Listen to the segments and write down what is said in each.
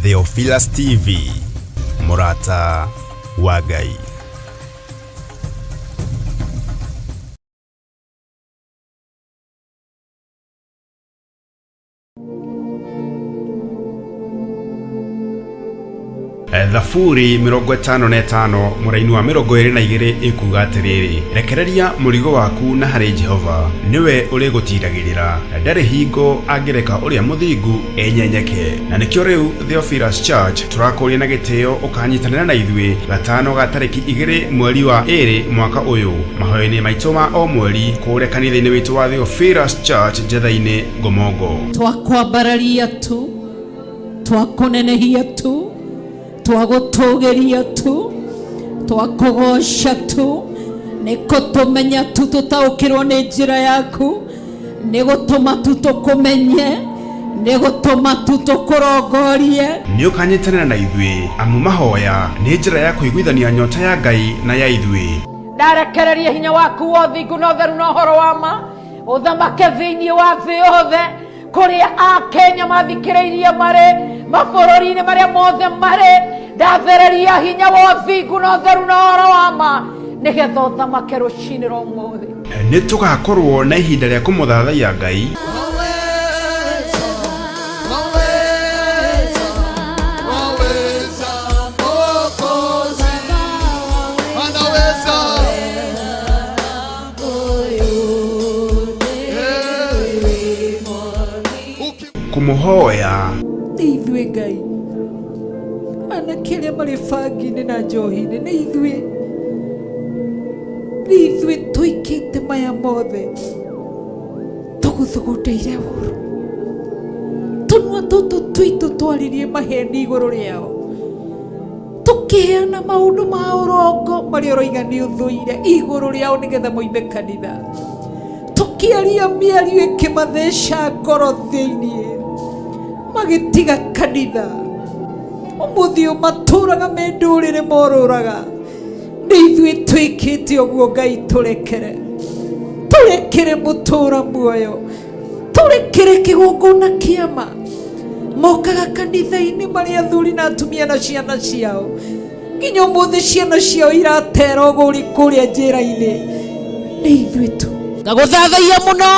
Theophilus TV, mũrata wa Ngai. Thaburi 55 mũraini wa 22 ĩkuga atĩrĩrĩ, rekereria mũrigo waku na harĩ Jehova, nĩwe ũrĩgũtiragĩrĩra, ndarĩ hingo angĩreka ũrĩa mũthingu enyenyeke. Na nĩkĩo rĩu Theophilus Church tũrakũria na gĩtĩo ũkanyitanĩra na ithuĩ gatano ga tarĩki 2 mweri wa 2 mwaka ũyũ mahoya-inĩ maitũ ma o mweri kũrĩa kanitha-inĩ witũ wa Theophilus Church Njetha-inĩ Ngomongo. Twakwambararia tu, twakũnenehia tu, twagũtũgĩria tu, twakũgoca tu, nĩ kũtũmenya tu tũtaũkĩrwo nĩ njĩra yaku, nĩ gũtũma tu tũkũmenye, nĩ gũtũma tu tũkũrongorie. Nĩ ũkanyitanĩra na ithuĩ amu mahoya nĩ njĩra ya kũiguithania nyota ya Ngai na ya ithuĩ. Ndarekereria hinya waku wa ũthingu na ũtheru na ũhoro wa ma ũthamake thĩinĩ wa thĩ yothe kũrĩa akenya mathikĩrĩirie marĩ mabũrũri-inĩ marĩa mothe marĩ. Ndathereria hinya wa ũthingu na ũtheru na ũhoro wa ma nĩgetha ũthamake rũcinĩ rwa ũmũthĩ. Nĩ tũgakorwo na ihinda rĩa kũmũthathaiya Ngai, kũmũhoya, Nĩ ithuĩ Ngai, anake arĩa marĩ bangi-inĩ na njohi-inĩ, nĩ ithuĩ, nĩ ithuĩ tũikĩte maya mothe, tũgũthugundĩire ũru, tũnua tũtũ twitũ twaririe maheni igũrũ rĩao, tũkĩheana maũndũ ma ũrongo marĩa ũroiga nĩ ũthũire igũrũ rĩao nĩgetha moime kanitha, tũkĩaria mĩario ĩkĩmatheca ngoro thĩinĩ, magĩtiga kanitha. Ũmũthĩ ũyũ matũraga me ndũrĩrĩ morũraga. Nĩ ithuĩ twĩkĩte ũguo Ngai, tũrekere, tũrekere mũtũra muoyo, tũrekere kĩgongona kĩama. Mokaga kanitha-inĩ marĩ athuri na atumia na ciana ciao, nginya ũmũthĩ ciana ciao iratera ũgũri kũrĩa njĩra-inĩ. Nĩ ithuĩ tu. Ngagũthathaiya mũno,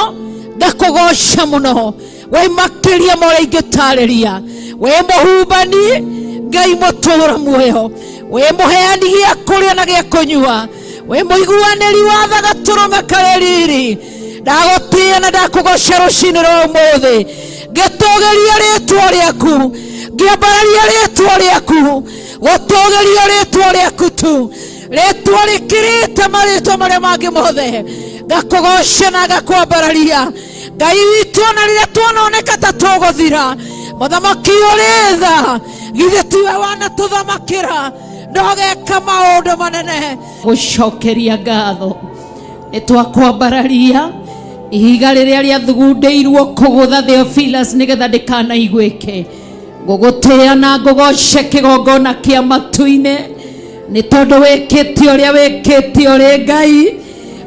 ngakũgoca mũno, wĩ makĩria ma ũrĩa ingĩtarĩria. Wĩ mũhumbani Ngai mũtũra muoyo, wĩ mũheani gĩa kũrĩa na gĩa kũnyua, wĩ mũiguanĩri wa tha gatũrũme karĩ riri. Ndagũtĩĩa na ndakũgoca rũcinĩ rwa ũmũthĩ, ngĩtũgĩria rĩtwa rĩaku, ngĩambararia rĩtwa rĩaku, gũtũgĩria rĩtwa rĩaku tu, rĩtwa rĩkĩrĩte marĩtwa marĩa mangĩ mothe. Ngakũgoca na ngakwambararia Ngai witũ, ona rĩrĩa tuononeka ta tũgũthira, mũthamaki ũrĩ tha, githĩ tiwe wanatũthamakĩra na ũgeka maũndũ manene. Gũcokeria ngatho nĩ twakwambararia ihiga rĩrĩa rĩathugundĩirwo kũgũtha Theophilus nĩgetha ndĩkanaiguĩke. Ngũgũtĩĩa na ngũgoce kĩgongona kĩa matu-inĩ nĩ tondũ wĩkĩte ũrĩa wĩkĩte ũrĩ Ngai,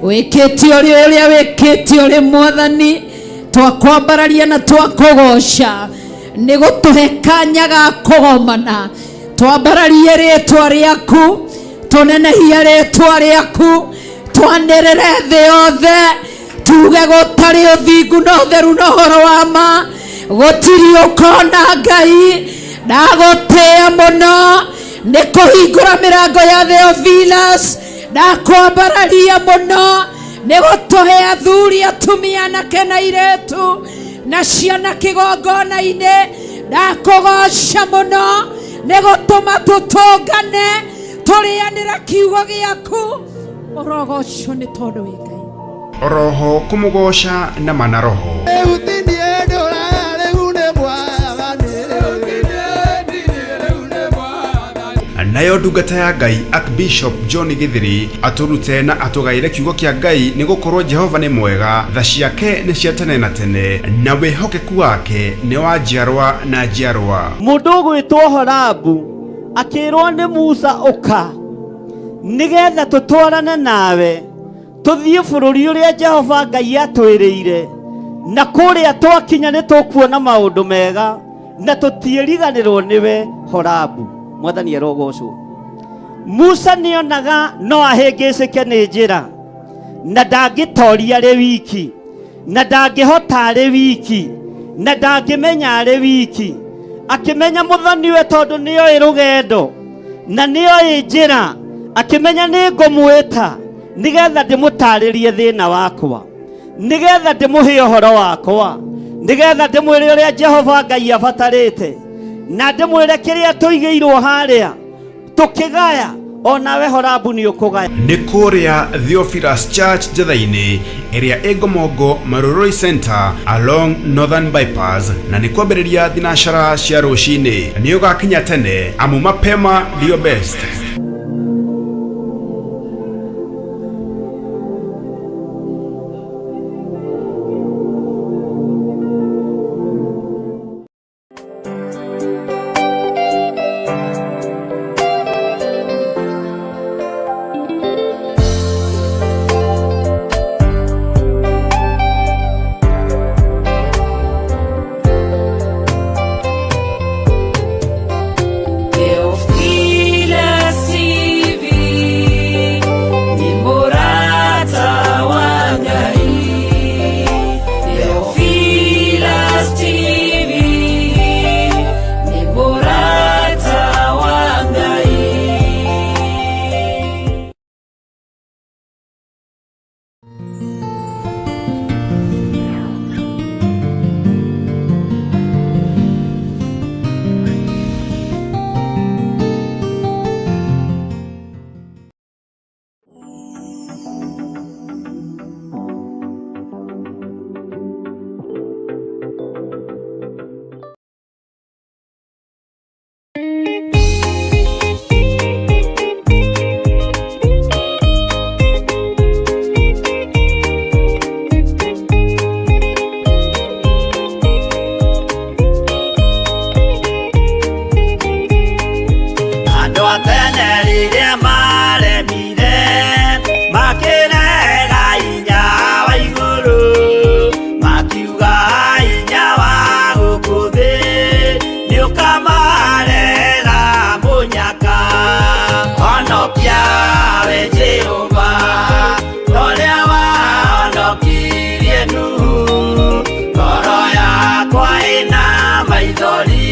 wĩkĩte ũrĩa ũrĩa wĩkĩte ũrĩ Mwathani. Twakwambararia na twakũgoca nĩ gũtũhe kanya ga kũgomana. Twambararie rĩtwa rĩaku, tũnenehie rĩtwa rĩaku, twanĩrĩre thĩ yothe, tuge gũtarĩ ũthingu na ũtheru na ũhoro wa ma gũtirĩ ũkona Ngai. Ndagũtĩĩa mũno nĩ kũhingũra mĩrango ya Theophilus, ndakwambararia mũno nĩ gũtũhe athuri, atumia, anake na airĩtu na ciana kĩgongona-inĩ. Ndakũgoca mũno nĩ gũtũma tũtũngane tũrĩanĩra kiugo gĩaku. Ũrogocwo nĩ tondũ wĩ Ngai. Oroho kũmũgoca na mana roho. Nayo ndungata ya Ngai Archbishop John Githiri atũrute na atũgaĩre kiugo kĩa Ngai, nĩ gũkorwo Jehova nĩ mwega, tha ciake nĩ cia tene na tene, na wĩhokeku wake nĩ wa njiarwa na njiarwa. Mũndũ ũgwĩtwo Horabu akĩrwo nĩ Musa, ũka nĩgetha tũtwarane nawe tũthiĩ bũrũri ũrĩa Jehova Ngai atwĩrĩire, na kũrĩa twakinya nĩ tũkuona maũndũ mega. Na tũtiĩriganĩrwo nĩwe Horabu. Mwathani arogocwo. Musa nĩonaga no ahĩngĩcĩke nĩ njĩra, na ndangĩtoria arĩ wiki, na ndangĩhota arĩ wiki, na ndangĩmenya arĩ wiki. Akĩmenya mũthoniwe tondũ nĩoĩ rũgendo na nĩoĩ njĩra, akĩmenya nĩ ngũmwĩta nĩgetha ndĩmũtarĩrie thĩna wakwa, nĩgetha ndĩmũhe ũhoro wakwa, nĩgetha ndĩmwĩre ũrĩa Jehova Ngai abatarĩte, na ndĩmwĩre kĩrĩa tũigĩirwo harĩa tũkĩgaya, onawe Horabu nĩ ũkũgaya. Nĩ kũrĩa Theophilus Church Njetha-inĩ ĩrĩa ĩ Ngomongo Marurui Center along Northern Bypass, na nĩ kwambĩrĩria thinacara cia rũcinĩ. Nĩ ũgakinya tene amu mapema ndio best. Theophilus TV ni murata wa Ngai. Theophilus TV ni murata wa Ngai. Andũ a tene rĩrĩa maremire makĩrega hinya wa igũrũ, makiuga hinya wa gũkũ thĩ nĩũkamarehera mũnyaka. Honokia we Jehova ũrĩa wahonokirie Nuhu, ngoro yakwa ĩna maithori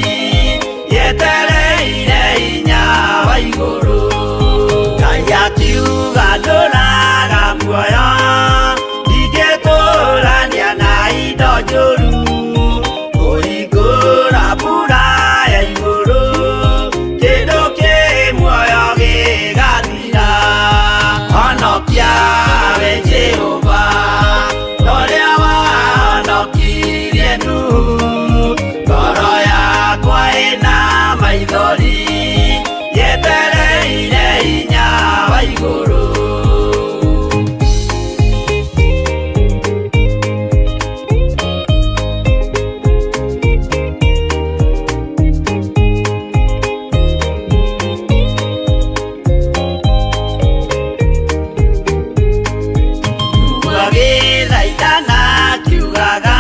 yetereire hinya wa igũrũ. Ngai akiuga ndũraga muoyo, ndingĩtũrania na indo njũru, kũhingũra mbura ya igũrũ, kĩndũ kĩ muoyo gĩgathira. Honokia we Jehova ũrĩa wahonokirie Nuhu, ngoro yakwa ĩna maithori yetereire hinya wa igũrũ. Agĩthaithana akiugaga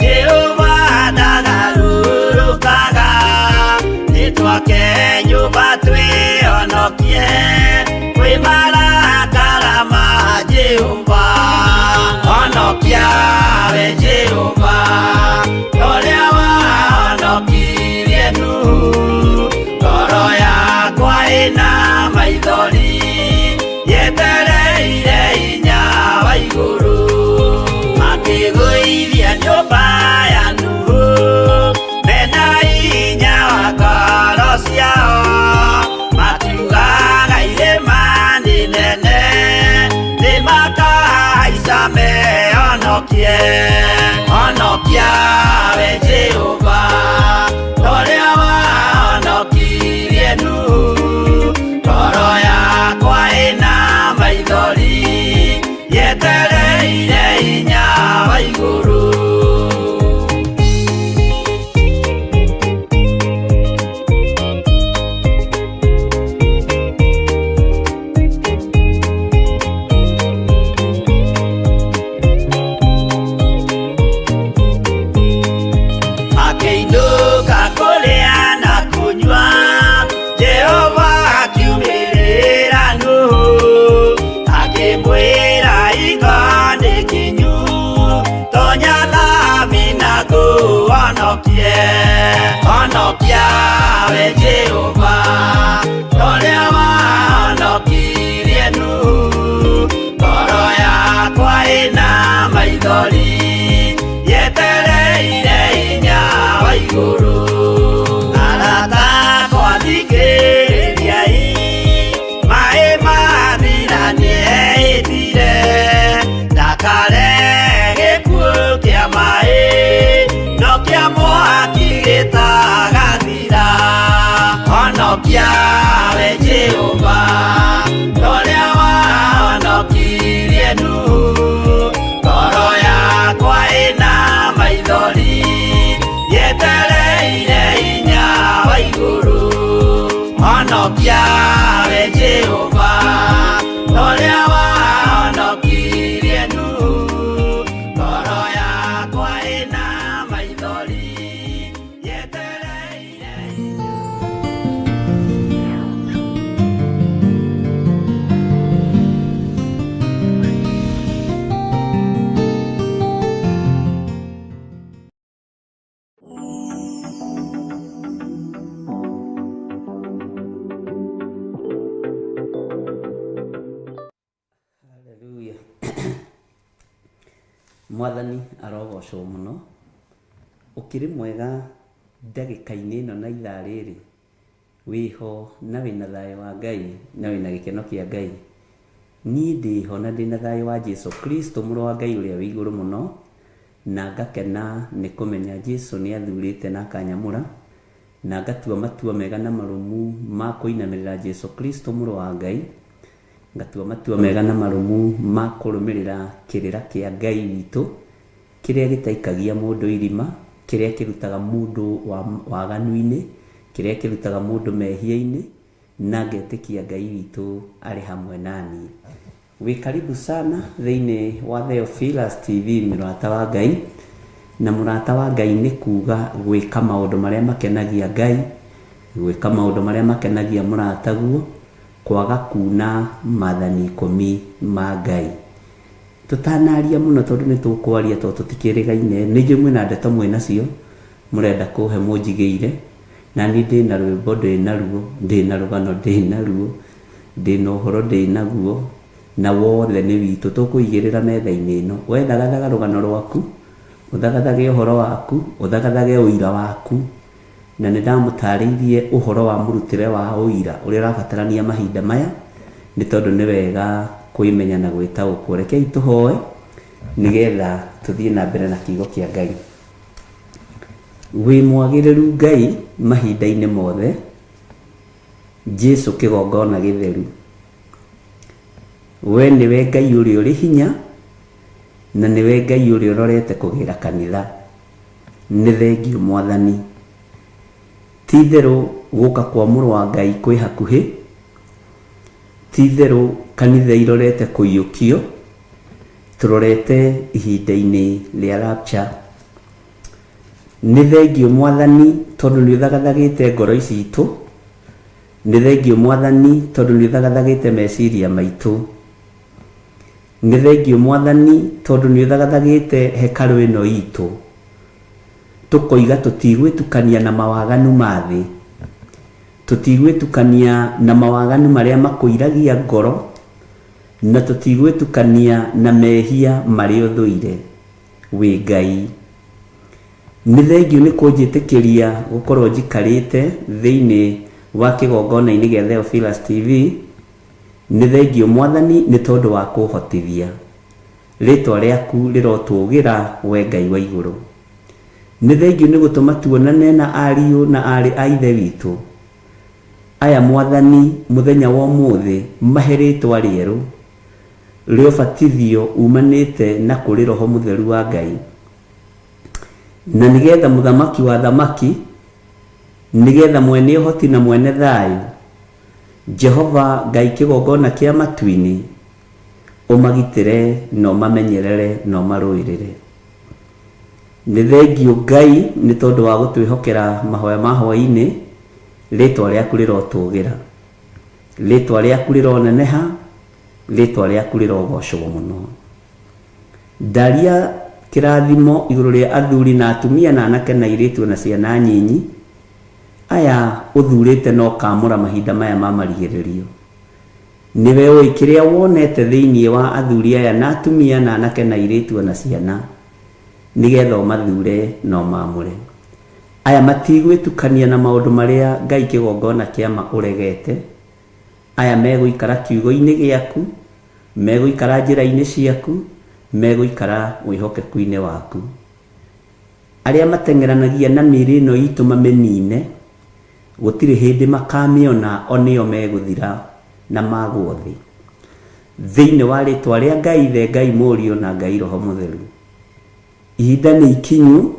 Jehova ndagarũrũkaga, nĩtwake nyũmba twĩhonokie kwĩ marakara ma Jehova. Honokia we Jehova ũrĩa wahonokirie Nuhu, ngoro yakwa ĩna maithori yetereire hinya wa igũrũ. Makĩgũithia nyũmba ya Nuhu mena hinya wa ngoro ciao, makiugaga irĩma nĩ nene nĩmakahaica mehonokie. Honokia we Jehova ũrĩa wahonokirie Nuhu, ngoro yakwa ĩna maithori yetereire hinya wa igũrũ. Mwathani arogocwo mũno. Ũkĩrĩ mwega ndagĩka-inĩ ĩno na ithaa rĩrĩ? Wĩho na wĩna thayũ wa Ngai na wĩna gĩkeno kĩa Ngai? Niĩ ndĩho na ndĩna thayũ wa Jesu Kristo mũrũ wa Ngai ũrĩa wĩ igũrũ mũno, na ngakena nĩ kũmenya Jesu nĩ athurĩte na akanyamũra, na ngatua matua mega na marũmu ma kũinamĩrĩra Jesu Kristo mũrũ wa Ngai, ngatua matua mega na marũmu ma kũrũmĩrĩra kĩrĩra kĩa Ngai witũ, kĩrĩa gĩtaikagia mũndũ irima, kĩrĩa kĩrutaga mũndũ waganu-inĩ, kĩrĩa kĩrutaga mũndũ mehia-inĩ, na ngetĩkia Ngai witũ arĩ hamwe naniĩ. Wĩ karibu sana thĩinĩ wa Theophilus TV mũrata wa Ngai, na mũrata wa Ngai nĩ kuga gwĩka maũndũ marĩa makenagia Ngai, gwĩka maũndũ marĩa makenagia mũrataguo, kwaga kuna maathani ikũmi ma Ngai. Tũtanaria mũno tondũ nĩ tũkwaria tondũ tũtikĩrĩgaine, nĩ njũĩ mwĩna ndeto mwĩnacio mũrenda kũhe mũnjigĩire, na niĩ ndĩna rwĩmbo ndĩnaruo, ndĩna rũgano ndĩnaruo, ndĩna ũhoro ndĩnaguo, na wothe nĩ witũ tũkũigĩrĩra metha-inĩ ĩno. We thagathaga rũgano rwaku, ũthagathage ũhoro waku, ũthagathage ũira waku, na nĩ ndamũtarĩirie ũhoro wa mũrutĩre wa ũira ũrĩa ũrabatarania mahinda maya, nĩ tondũ nĩ wega kwĩmenya na gwĩtaũkwo. Rekei tũhoe nĩgetha tũthiĩ na mbere na kiugo kĩa Ngai. Wĩ mwagĩrĩru Ngai mahinda-inĩ mothe, Jesu kĩgongona gĩtheru. We nĩwe Ngai ũrĩa ũrĩ hinya, na nĩwe Ngai ũrĩa ũrorete kũgĩra kanitha. Nĩ thengiũ Mwathani. Ti itherũ gũka kwa mũrũ wa Ngai kwĩ hakuhĩ, ti itherũ kanitha irorete kũiyũkio, tũrorete ihinda-inĩ rĩa rapture. Nĩ thengiũ Mwathani tondũ nĩ ũthagathagĩte ngoro citũ, nĩ thengiũ Mwathani tondũ nĩ ũthagathagĩte meciria maitũ. Nĩ thengiũ Mwathani tondũ nĩ ũthagathagĩte hekarũ ĩno itũ. Tũkoiga tũtigwĩtukania na mawaganu ma thĩ, tũtigwĩtukania na mawaganu marĩa makũiragia ngoro, na tũtigwĩtukania na mehia marĩa ũthũire. Wĩ Ngai. Nĩ thengiũ nĩ kũnjĩtĩkĩria gũkorwo njikarĩte thĩinĩ wa kĩgongona-inĩ gĩa Theophilus TV. Nĩ thengiũ Mwathani nĩ tondũ wa kũhotithia. Rĩtwa rĩaku rĩrotũgĩra we Ngai wa igũrũ. Nĩ thengiũ nĩ gũtũma tuonane na ariũ na aarĩ a Ithe witũ. Aya Mwathani mũthenya wa ũmũthĩ mahe rĩtwa rĩerũ rĩa ũbatithio umanĩte na kũrĩ Roho Mũtheru wa Ngai. Na nĩgetha mũthamaki wa thamaki, nĩgetha mwene ũhoti na mwene thayũ, Jehova Ngai kĩgongona kĩa matu-inĩ, ũmagitĩre na ũmamenyerere na ũmarũĩrĩre. Nĩ thengiũ Ngai nĩ tondũ wa gũtwĩhokera mahoya ma hwaĩ-inĩ, rĩtwa rĩaku rĩrotũgĩra, rĩtwa rĩaku rĩroneneha, rĩtwa rĩaku rĩrogocwo mũno. Ndaria kĩrathimo igũrũ rĩa athuri na atumia na anake na airĩtu na ciana nyinyi, aya ũthurĩte na ũkamũra mahinda maya ma marigĩrĩrio. Nĩwe ũĩ kĩrĩa wonete thĩinĩ wa athuri aya na atumia na anake na airĩtu na ciana, nĩgetha ũmathure na ũmaamũre. Aya matigwĩtukania na maũndũ marĩa Ngai kĩgongona kĩa ma ũregete. Aya megũikara kiugo-inĩ gĩaku, megũikara njĩra-inĩ ciaku, megũikara wĩhokeku-inĩ waku. Arĩa mateng'eranagia na mĩĩrĩ ĩno itũ mamĩnine, gũtirĩ hĩndĩ makamĩona, o nĩo megũthira na magwo thĩ. Thĩinĩ wa rĩtwa rĩa Ngai Ithe, Ngai Mũriũ na Ngai Roho Mũtheru. Ihinda nĩ ikinyu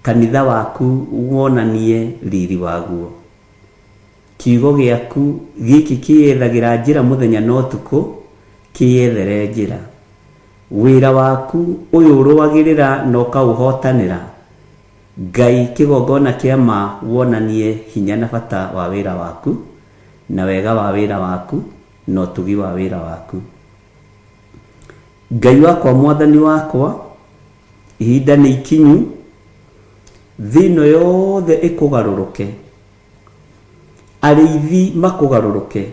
kanitha waku wonanie riri waguo. Kiugo gĩaku gĩkĩ kĩyethagĩra njĩra mũthenya na ũtukũ, kĩyethere njĩra. Wĩra waku ũyũ ũrũagĩrĩra na ũkaũhotanĩra, Ngai kĩgongona kĩa ma wonanie hinya na bata wa wĩra waku, na wega wa wĩra waku, na ũtugi wa wĩra waku. Ngai wakwa Mwathani wakwa, ihinda nĩ ikinyu, thĩ ĩno yothe ĩkũgarũrũke, arĩithi makũgarũrũke,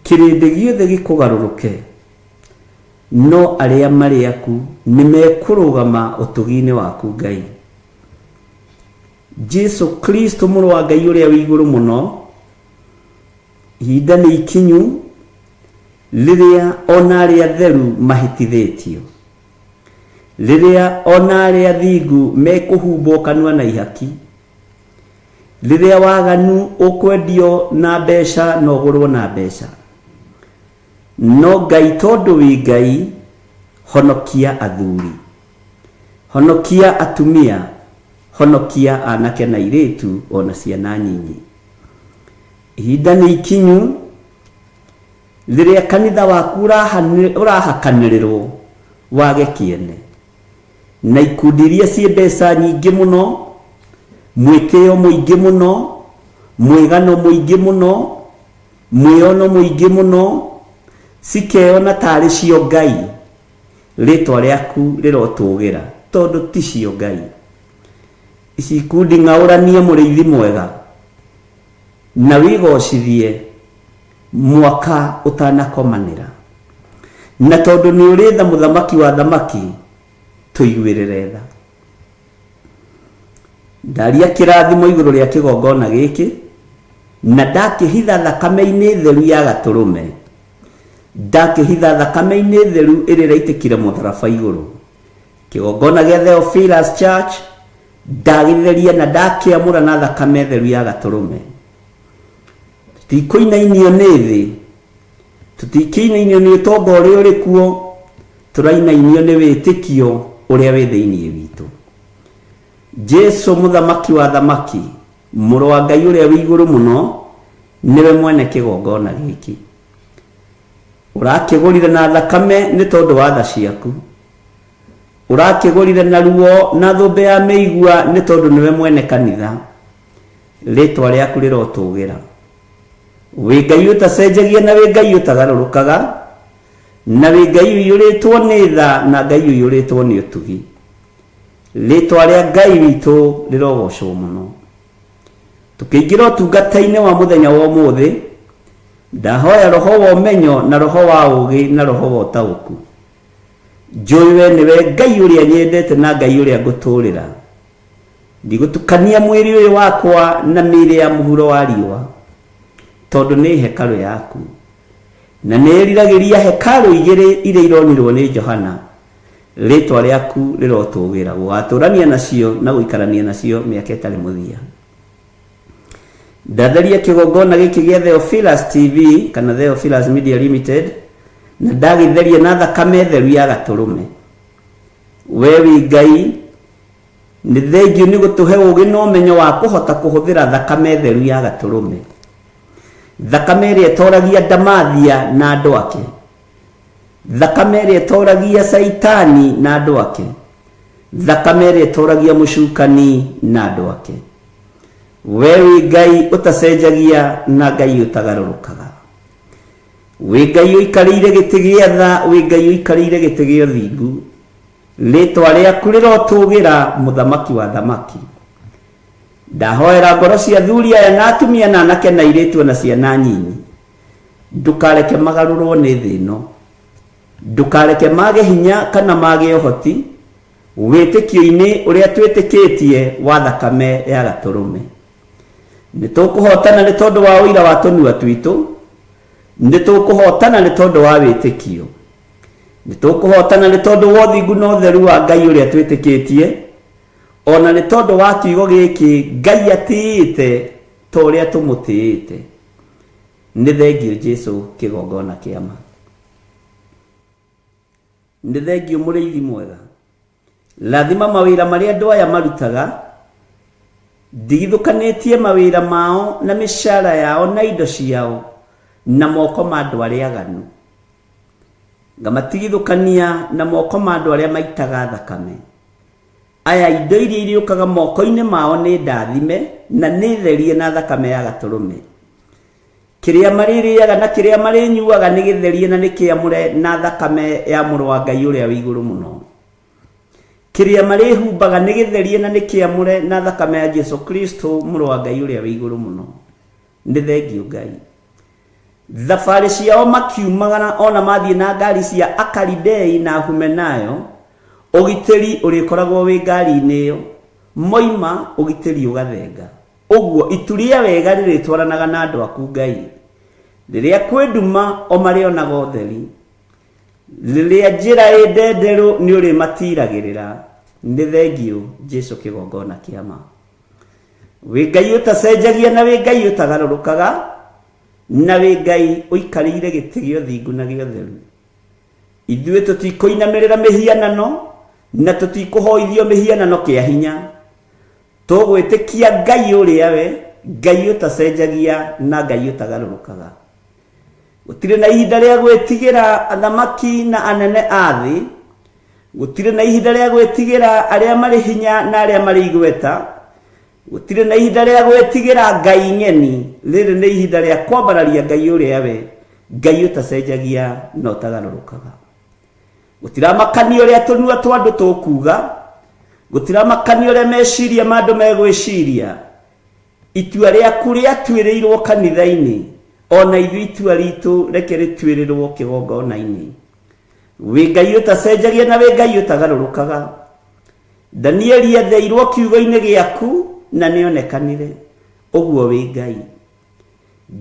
kĩrĩndĩ gĩothe gĩkũgarũrũke, No arĩa marĩ aku nĩ mekũrũgama ũtugi-inĩ waku Ngai. Jesu Kristo mũrũ wa Ngai ũrĩa wĩ igũrũ mũno, ihinda nĩ ikinyu rĩrĩa ona arĩa atheru mahĩtithĩtio, rĩrĩa ona arĩa athingu mekũhumbwo kanua na ihaki, rĩrĩa waganu ũkwendio na mbeca na ũgũrwo na mbeca. No Ngai tondũ wĩ Ngai, honokia athuri, honokia atumia, honokia anake na airĩtu ona ciana nyinyi. Ihinda nĩ ikinyu rĩrĩa kanitha waku ũrahakanĩrĩrwo wage kĩene na ikundi iria ciĩ mbeca nyingĩ mũno, mwĩtĩo mũingĩ mũno, mwĩgano mũingĩ mũno, mwĩono mũingĩ mũno, cikeyona tarĩ cio Ngai. Rĩtwa rĩaku rĩrotũgĩra tondũ ti cio Ngai. Ici ikundi ng'aũranie mũrĩithi mwega na wĩgocithie mwaka ũtanakomanĩra. Na tondũ nĩ ũrĩ tha mũthamaki wa thamaki, tũiguĩrĩre tha. Ndaria kĩrathimo igũrũ rĩa kĩgongona gĩkĩ, na ndakĩhitha thakame-inĩ theru ya gatũrũme. Ndakĩhitha thakame-inĩ theru ĩrĩa ĩraitĩkire mũtharaba igũrũ. Kĩgongona gĩa Theophilus Church ndagĩtheria na ndakĩamũra na thakame theru ya gatũrũme. Tũtikũinainio nĩ thĩ, tũtikĩinainio nĩ ũtonga ũrĩa ũrĩ kuo, tũrainainio nĩ wĩtĩkio ũrĩa wĩ thĩinĩ witũ. Jesu mũthamaki wa thamaki, mũrũ wa Ngai ũrĩa wĩ igũrũ mũno, nĩwe mwene kĩgongona gĩkĩ. Ũrakĩgũrire na thakame nĩ tondũ wa tha ciaku. Ũrakĩgũrire na ruo na thũmbĩ ya mĩigua nĩ tondũ nĩwe mwene kanitha. Rĩtwa rĩaku rĩrotũgĩra. Wĩ Ngai ũtacenjagia na wĩ Ngai ũtagarũrũkaga, na wĩ Ngai ũiyũrĩtwo nĩ tha na Ngai ũiyũrĩtwo nĩ ũtugi. Rĩtwa rĩa Ngai witũ rĩrogocwo mũno. Tũkĩingĩra ũtungata-inĩ wa mũthenya wa ũmũthĩ, ndahoya roho wa ũmenyo na roho wa ũũgĩ na roho wa ũtaũku. Njũĩ we nĩwe Ngai ũrĩa nyendete na Ngai ũrĩa ngũtũũrĩra. Ndigũtukania mwĩrĩ ũyũ wakwa na mĩĩrĩ ya mũhuro wa riũa, tondũ nĩ hekarũ yaku. Na nĩĩriragĩria hekarũ igĩrĩ iria ironirwo nĩ Johana. Rĩĩtwa rĩaku rĩrotũũgĩra, gũgatũũrania nacio na gũikarania nacio mĩaka ĩtarĩ mũthia. Ndatheria kĩgongona gĩkĩ gĩa Theophilus TV kana Theophilus Media Limited na ndagĩtheria na thakame theru ya gatũrũme. We wĩ Ngai, nĩ thengiũ nĩ gũtũhe ũũgĩ na ũmenyo wa kũhota kũhũthĩra thakame theru ya gatũrũme. Thakame ĩrĩa ĩtoragia ndamathia na andũ ake. Thakame ĩrĩa ĩtoragia Caitani na andũ ake. Thakame ĩrĩa ĩtoragia mũcukani na andũ ake. We wĩ Ngai ũtacenjagia na Ngai ũtagarũrũkaga. Wĩ Ngai ũikarĩire gĩtĩ gĩa tha, wĩ Ngai ũikarĩire gĩtĩ gĩa ũthingu. Rĩtwa rĩaku rĩrotũgĩra, mũthamaki wa thamaki. Ndahoera ngoro cia athuri aya na atumia na anake na airĩtu na ciana nyinyi. Ndũkareke magarũrwo nĩ thĩ ĩno. Ndũkareke mage hinya kana mage ũhoti wĩtĩkio-inĩ ũrĩa twĩtĩkĩtie wa thakame ya gatũrũme. Nĩ tũkũhotana nĩ tondũ wa ũira wa tũnua twitũ, nĩ tũkũhotana nĩ tondũ wa wĩtĩkio. Nĩ tũkũhotana nĩ tondũ wa ũthingu na ũtheru wa Ngai ũrĩa twĩtĩkĩtie, ona nĩ tondũ wa kiugo gĩkĩ Ngai atĩĩte ta ũrĩa tũmũtĩĩte. Nĩ thengiũ Jesu kĩgongona kĩa ma. Nĩ thengiũ mũrĩithi mwega. Rathima mawĩra marĩa andũ aya marutaga, ndigithũkanĩtie mawĩra mao na mĩcara yao na indo ciao na moko ma andũ arĩa aganu. Ngamatigithũkania na moko ma andũ arĩa maitaga thakame. Aya indo iria irĩũkaga moko-inĩ mao nĩ ndathime na nĩ therie na thakame ya gatũrũme. Kĩrĩa marĩrĩaga na kĩrĩa marĩnyuaga nĩ gĩtherie na nĩ kĩamũre na thakame ya mũrũ wa Ngai ũrĩa wĩ igũrũ mũno. Kĩrĩa marĩhumbaga nĩ gĩtherie na nĩ kĩamũre na thakame ya Jesu Kristo mũrũ wa Ngai ũrĩa wĩ igũrũ mũno. Nĩ thengiũ Ngai. Thabarĩ ciao makiumagara ona mathiĩ na ngari cia Akalidei na Humenayo, ũgitĩri ũrĩkoragwo wĩ ngari-inĩ ĩyo. Moima ũgitĩri ũgathenga. Ũguo itu rĩa wega rĩrĩtwaranaga na andũ aku Ngai. Rĩrĩa kwĩ nduma o marĩonaga ũtheri. Rĩrĩa njĩra ĩ ndenderũ nĩ ũrĩmatiragĩrĩra. Nĩ thengiũ Jesu kĩgongona kĩa ma. Wĩ Ngai ũtacenjagia na wĩ Ngai ũtagarũrũkaga, na wĩ Ngai ũikarĩire gĩtĩ gĩa ũthingu na gĩa ũtheru. Ithuĩ tũtikũinamĩrĩra mĩhianano na tũtikũhoithio mĩhianano kĩa hinya. Tũgwĩtĩkia Ngai ũrĩa we, Ngai ũtacenjagia na Ngai ũtagarũrũkaga. Gũtirĩ na ihinda rĩa gwĩtigĩra athamaki na anene a thĩ. Gũtirĩ na ihinda rĩa gwĩtigĩra arĩa marĩ hinya na arĩa marĩ igweta. Gũtirĩ na ihinda rĩa gwĩtigĩra ngai ng'eni. Rĩrĩ nĩ ihinda rĩa kwambararia Ngai ũrĩa we, Ngai ũtacenjagia na ũtagarũrũkaga. Gũtiramakania ũrĩa tũnua twa andũ tũkuuga, gũtiramakania ũrĩa meciria ma andũ megwĩciria. Itua rĩaku rĩatuĩrĩirwo kanitha-inĩ, ona ithuĩ itua ritũ reke rĩtuĩrĩrwo kĩgongona-inĩ. Wĩ Ngai ũtacenjagia na wĩ Ngai ũtagarũrũkaga. Danieli etheirwo kiugo-inĩ gĩaku na nĩonekanire, ũguo wĩ Ngai.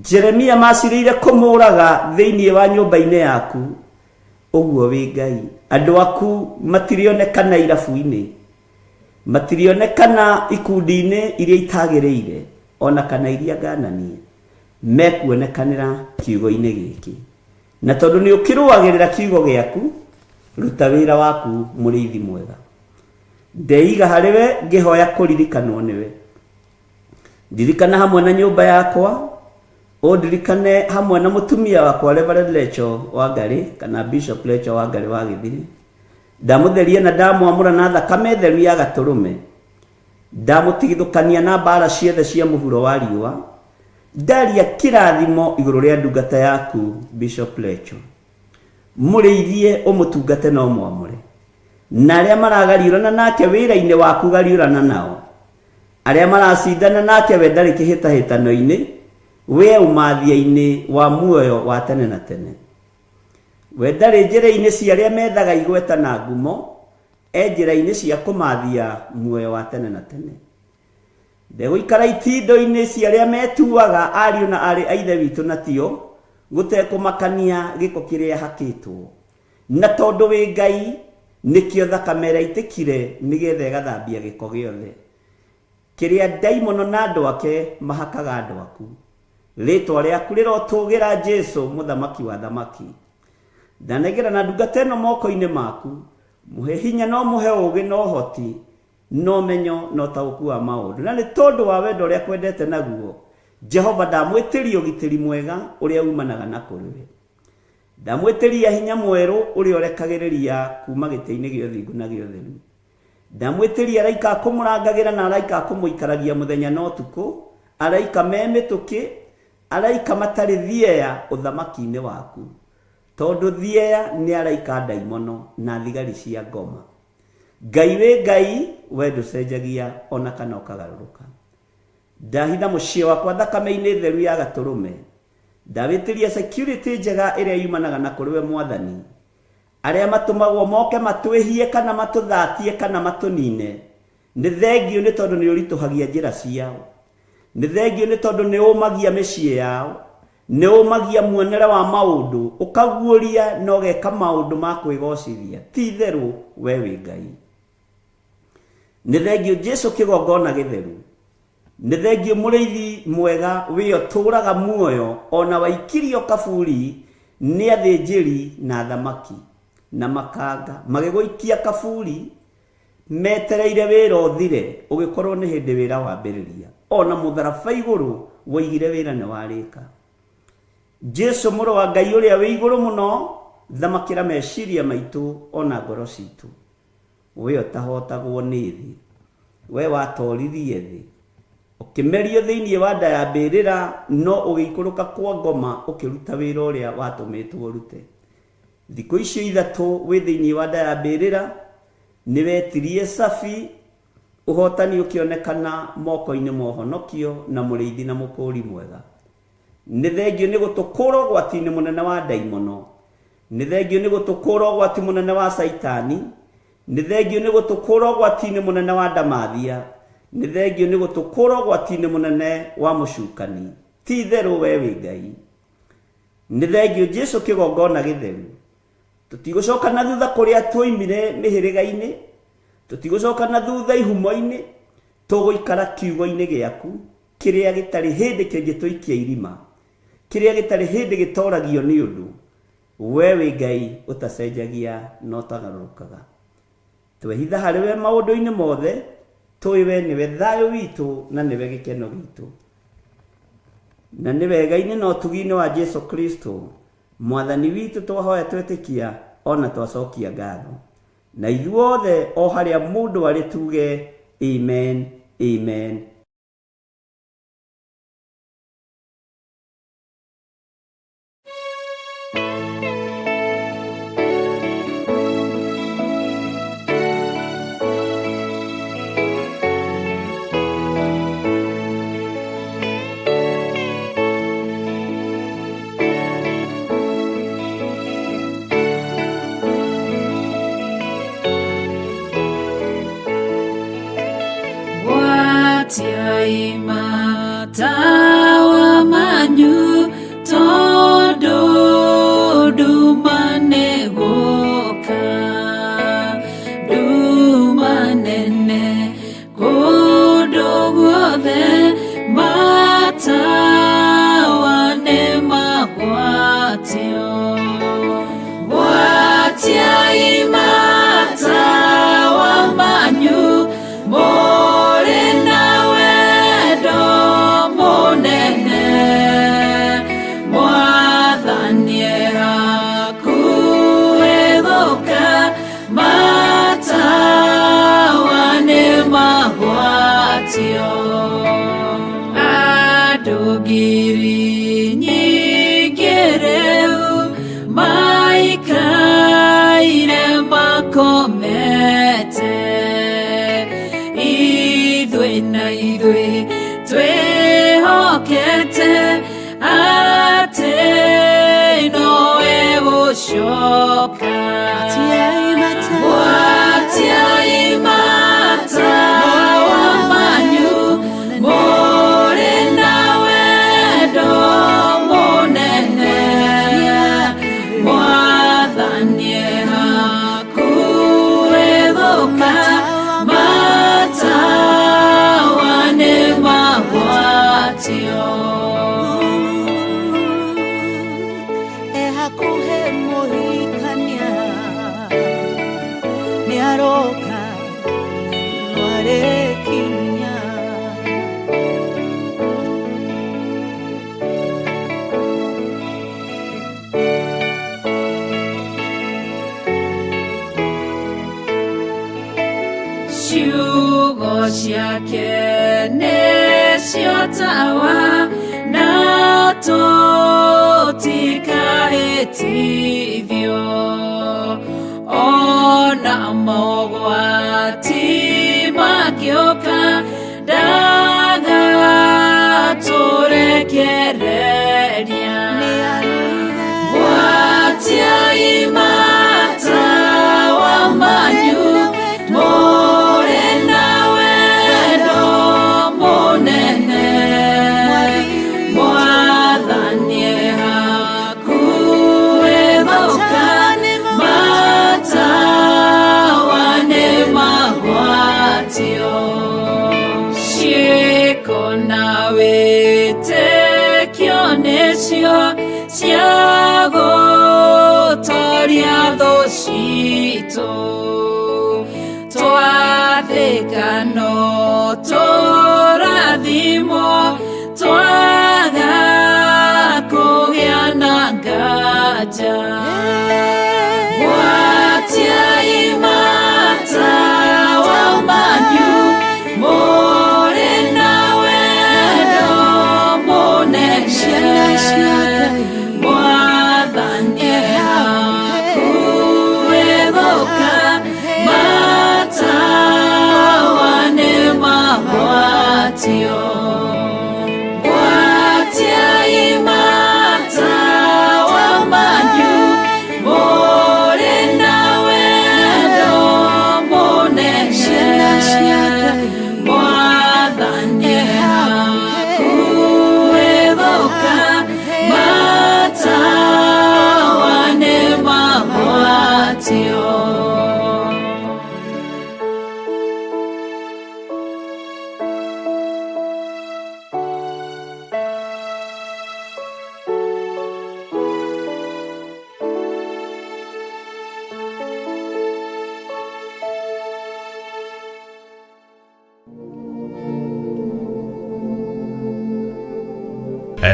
Jeremia macirĩire kũmũraga thĩinĩ wa nyũmba-inĩ yaku, ũguo wĩ Ngai. Andũ aku matirĩonekana irabu-inĩ, matirĩonekana ikundi-inĩ iria itagĩrĩire, ona kana iria ngananie, mekuonekanĩra kiugo-inĩ gĩkĩ. Na tondũ nĩ ũkĩrũagĩrĩra kiugo gĩaku, ruta wĩra waku mũrĩithi mwega. Ndeiga harĩ we ngĩhoya kũririkanwo nĩwe. Ndirikana hamwe na nyũmba yakwa, ũndirikane hamwe na mũtumia wakwa Reverend Lecho Wangari kana Bishop Lecho Wangari wa Gĩthiri. Ndamũtheria na ndamwamũra na thakame theru ya gatũrũme. Ndamũtigithũkania na mbara ciothe cia mũhuro wa riũa. Ndaria kĩrathimo igũrũ rĩa ndungata yaku Bishop Lecho. Mũrĩithie ũmũtungate na ũmwamũre. Na arĩa maragariũrana nake wĩra-inĩ waku gariũrana nao. Arĩa maracindana nake we ndarĩ kĩhĩtahĩtano-inĩ, we ũmathia-inĩ wa muoyo wa tene na tene. We ndarĩ njĩra-inĩ cia arĩa methaga igweta na ngumo, e njĩra-inĩ cia kũmathia muoyo wa tene na tene. Ndegũikara itindo-inĩ cia arĩa metuaga ariũ na aarĩ a Ithe witũ na tio, gũtekũmakania gĩko kĩrĩa hakĩtwo. Na tondũ wĩ Ngai, nĩkĩo thakame ĩrĩa ĩitĩkire nĩgetha ĩgathambia gĩko gĩothe kĩrĩa ndaimono na andũ ake mahakaga andũ aku. Rĩtwa rĩaku rĩrotũgĩra Jesu, mũthamaki wa thamaki. Ndanengera na ndungata ĩno moko-inĩ maku, mũhe hinya no mũhe ũũgĩ na ũhoti, na ũmenyo na ũtaũku wa maũndũ. Na nĩ tondũ wa wendo ũrĩa kwendete naguo, Jehova ndamwĩtĩria ũgitĩri mwega ũrĩa umanaga na kũrĩ we. Ndamwĩtĩria hinya mwerũ ũrĩa ũrekagĩrĩria kuma gĩtĩ-inĩ gĩa ũthingu na gĩa ũtheru. Ndamwĩtĩria araika a kũmũrangagĩra na araika a kũmũikaragia mũthenya na ũtukũ, araika me mĩtũkĩ, araika matarĩ thieya ũthamaki-inĩ waku. Tondũ thieya nĩ araika ndaimono na thigari cia ngoma. Ngai wĩ Ngai, we ndũcenjagia ona kana ũkagarũrũka. Ndahitha mũciĩ wakwa thakame-inĩ theru ya gatũrũme. Ndawĩtĩria security njega ĩrĩa yumanaga na kũrĩ we Mwathani. Arĩa matũmagwo moke matwĩhie kana matũthatie kana matũnine, nĩ thengiũ nĩ tondũ nĩ ũritũhagia njĩra ciao. Nĩ thengiũ nĩ tondũ nĩ ũmagia mĩciĩ yao. Nĩ ũmagia muonere wa maũndũ, ũkaguũria na ũgeka maũndũ ma kwĩgocithia. Ti itherũ we wĩ Ngai. Nĩ thengiũ Jesu kĩgongona gĩtheru. Nĩ thengiũ mũrĩithi mwega wĩ ũtũũraga muoyo ona waikirio kaburi nĩ athĩnjĩri na athamaki na makanga magĩgũikia kaburi metereire wĩra ũthire ũgĩkorwo nĩ hĩndĩ wĩra wambĩrĩria. Ona mũtharaba igũrũ woigire wĩra nĩ warĩka. Jesu mũrũ wa Ngai ũrĩa wĩ igũrũ mũno, thamakĩra meciria maitũ ona ngoro citũ. We ũtahotagwo nĩ thĩ, we watoririe thĩ, ũkĩmerio thĩinĩ wa nda ya mbĩrĩra, no ũgĩikũrũka kwa ngoma ũkĩruta wĩra ũrĩa watũmĩtwo ũrute. Thikũ icio ithatũ wĩ thĩinĩ wa nda ya mbĩrĩra, nĩ wetirie cabi, ũhotani ũkĩonekana moko-inĩ ma ũhonokio na mũrĩithi na mũkũũri mwega. Nĩ thengio nĩ gũtũkũra ũgwati-inĩ mũnene wa ndaimono. Nĩ thengio nĩ gũtũkũra ũgwati mũnene wa Caitani. Nĩ thengio nĩ gũtũkũra ũgwati-inĩ mũnene wa ndamathia. Nĩ thengio nĩ gũtũkũra ũgwati-inĩ mũnene wa mũcukani. Ti itherũ we wĩ Ngai. Nĩ thengio Jesu kĩgongona gĩtheru. Tũtigũcoka na thutha kũrĩa twoimire mĩhĩrĩga-inĩ. Tũtigũcoka na thutha ihumo-inĩ. Tũgũikara kiugo-inĩ gĩaku kĩrĩa gĩtarĩ hĩndĩ kĩngĩtũikia irima, kĩrĩa gĩtarĩ hĩndĩ gĩtoragio nĩ ũndũ. We wĩ Ngai ũtacenjagia na ũtagarũrũkaga. Twehitha harĩ we maũndũ-inĩ mothe, tũĩ we nĩwe thayũ witũ na nĩwe gĩkeno gitũ. Na nĩ wega-inĩ na ũtugi-inĩ wa Jesu Kristo mwathani witũ twahoya twetĩkia ona twacokia ngatho. Na ithuothe o harĩa mũndũ arĩ tuge amen, amen. Gwatiai matawa manyu tondu nduma nĩ gũka, nduma nene kũndũ guothe, matawa nĩ magwatio. Gwatiai matawa manyu mũrĩ na wendo mũnene, Mwathani e hakuhĩ gũka, matawa nĩ magwatio. Andũ ngiri nyingĩ rĩu maikaire makomete, ithuĩ na ithuĩ twĩhokete atĩ nowe gũcoka. Gwatiai matawa manyu mũrĩ na wendo mũnene, Mwathani e hakuhĩ gũka, matawa nĩ magwatio. Ehakuhe mũhikania nĩ aroka no arekinya. Ciugo ciake nĩcio tawa na tũtikahĩtithio, ona mogwati mangĩũka ndagatũrekereria. Gwatiai matawa manyu mũrĩ na wendo mũnene, Mwathani e hakuhĩ gũka, matawa nĩ magwatio. Ciĩko na wĩtĩkio nĩcio cia gũtoria thũ citũ, twathĩka no tũrathimwo, twaga kũgĩa na nganja. Gwatiai matawa manyu mũrĩ na wendo mũnene, Mwathani e hakuhĩ gũka, matawa nĩ magwatio. Gwatiai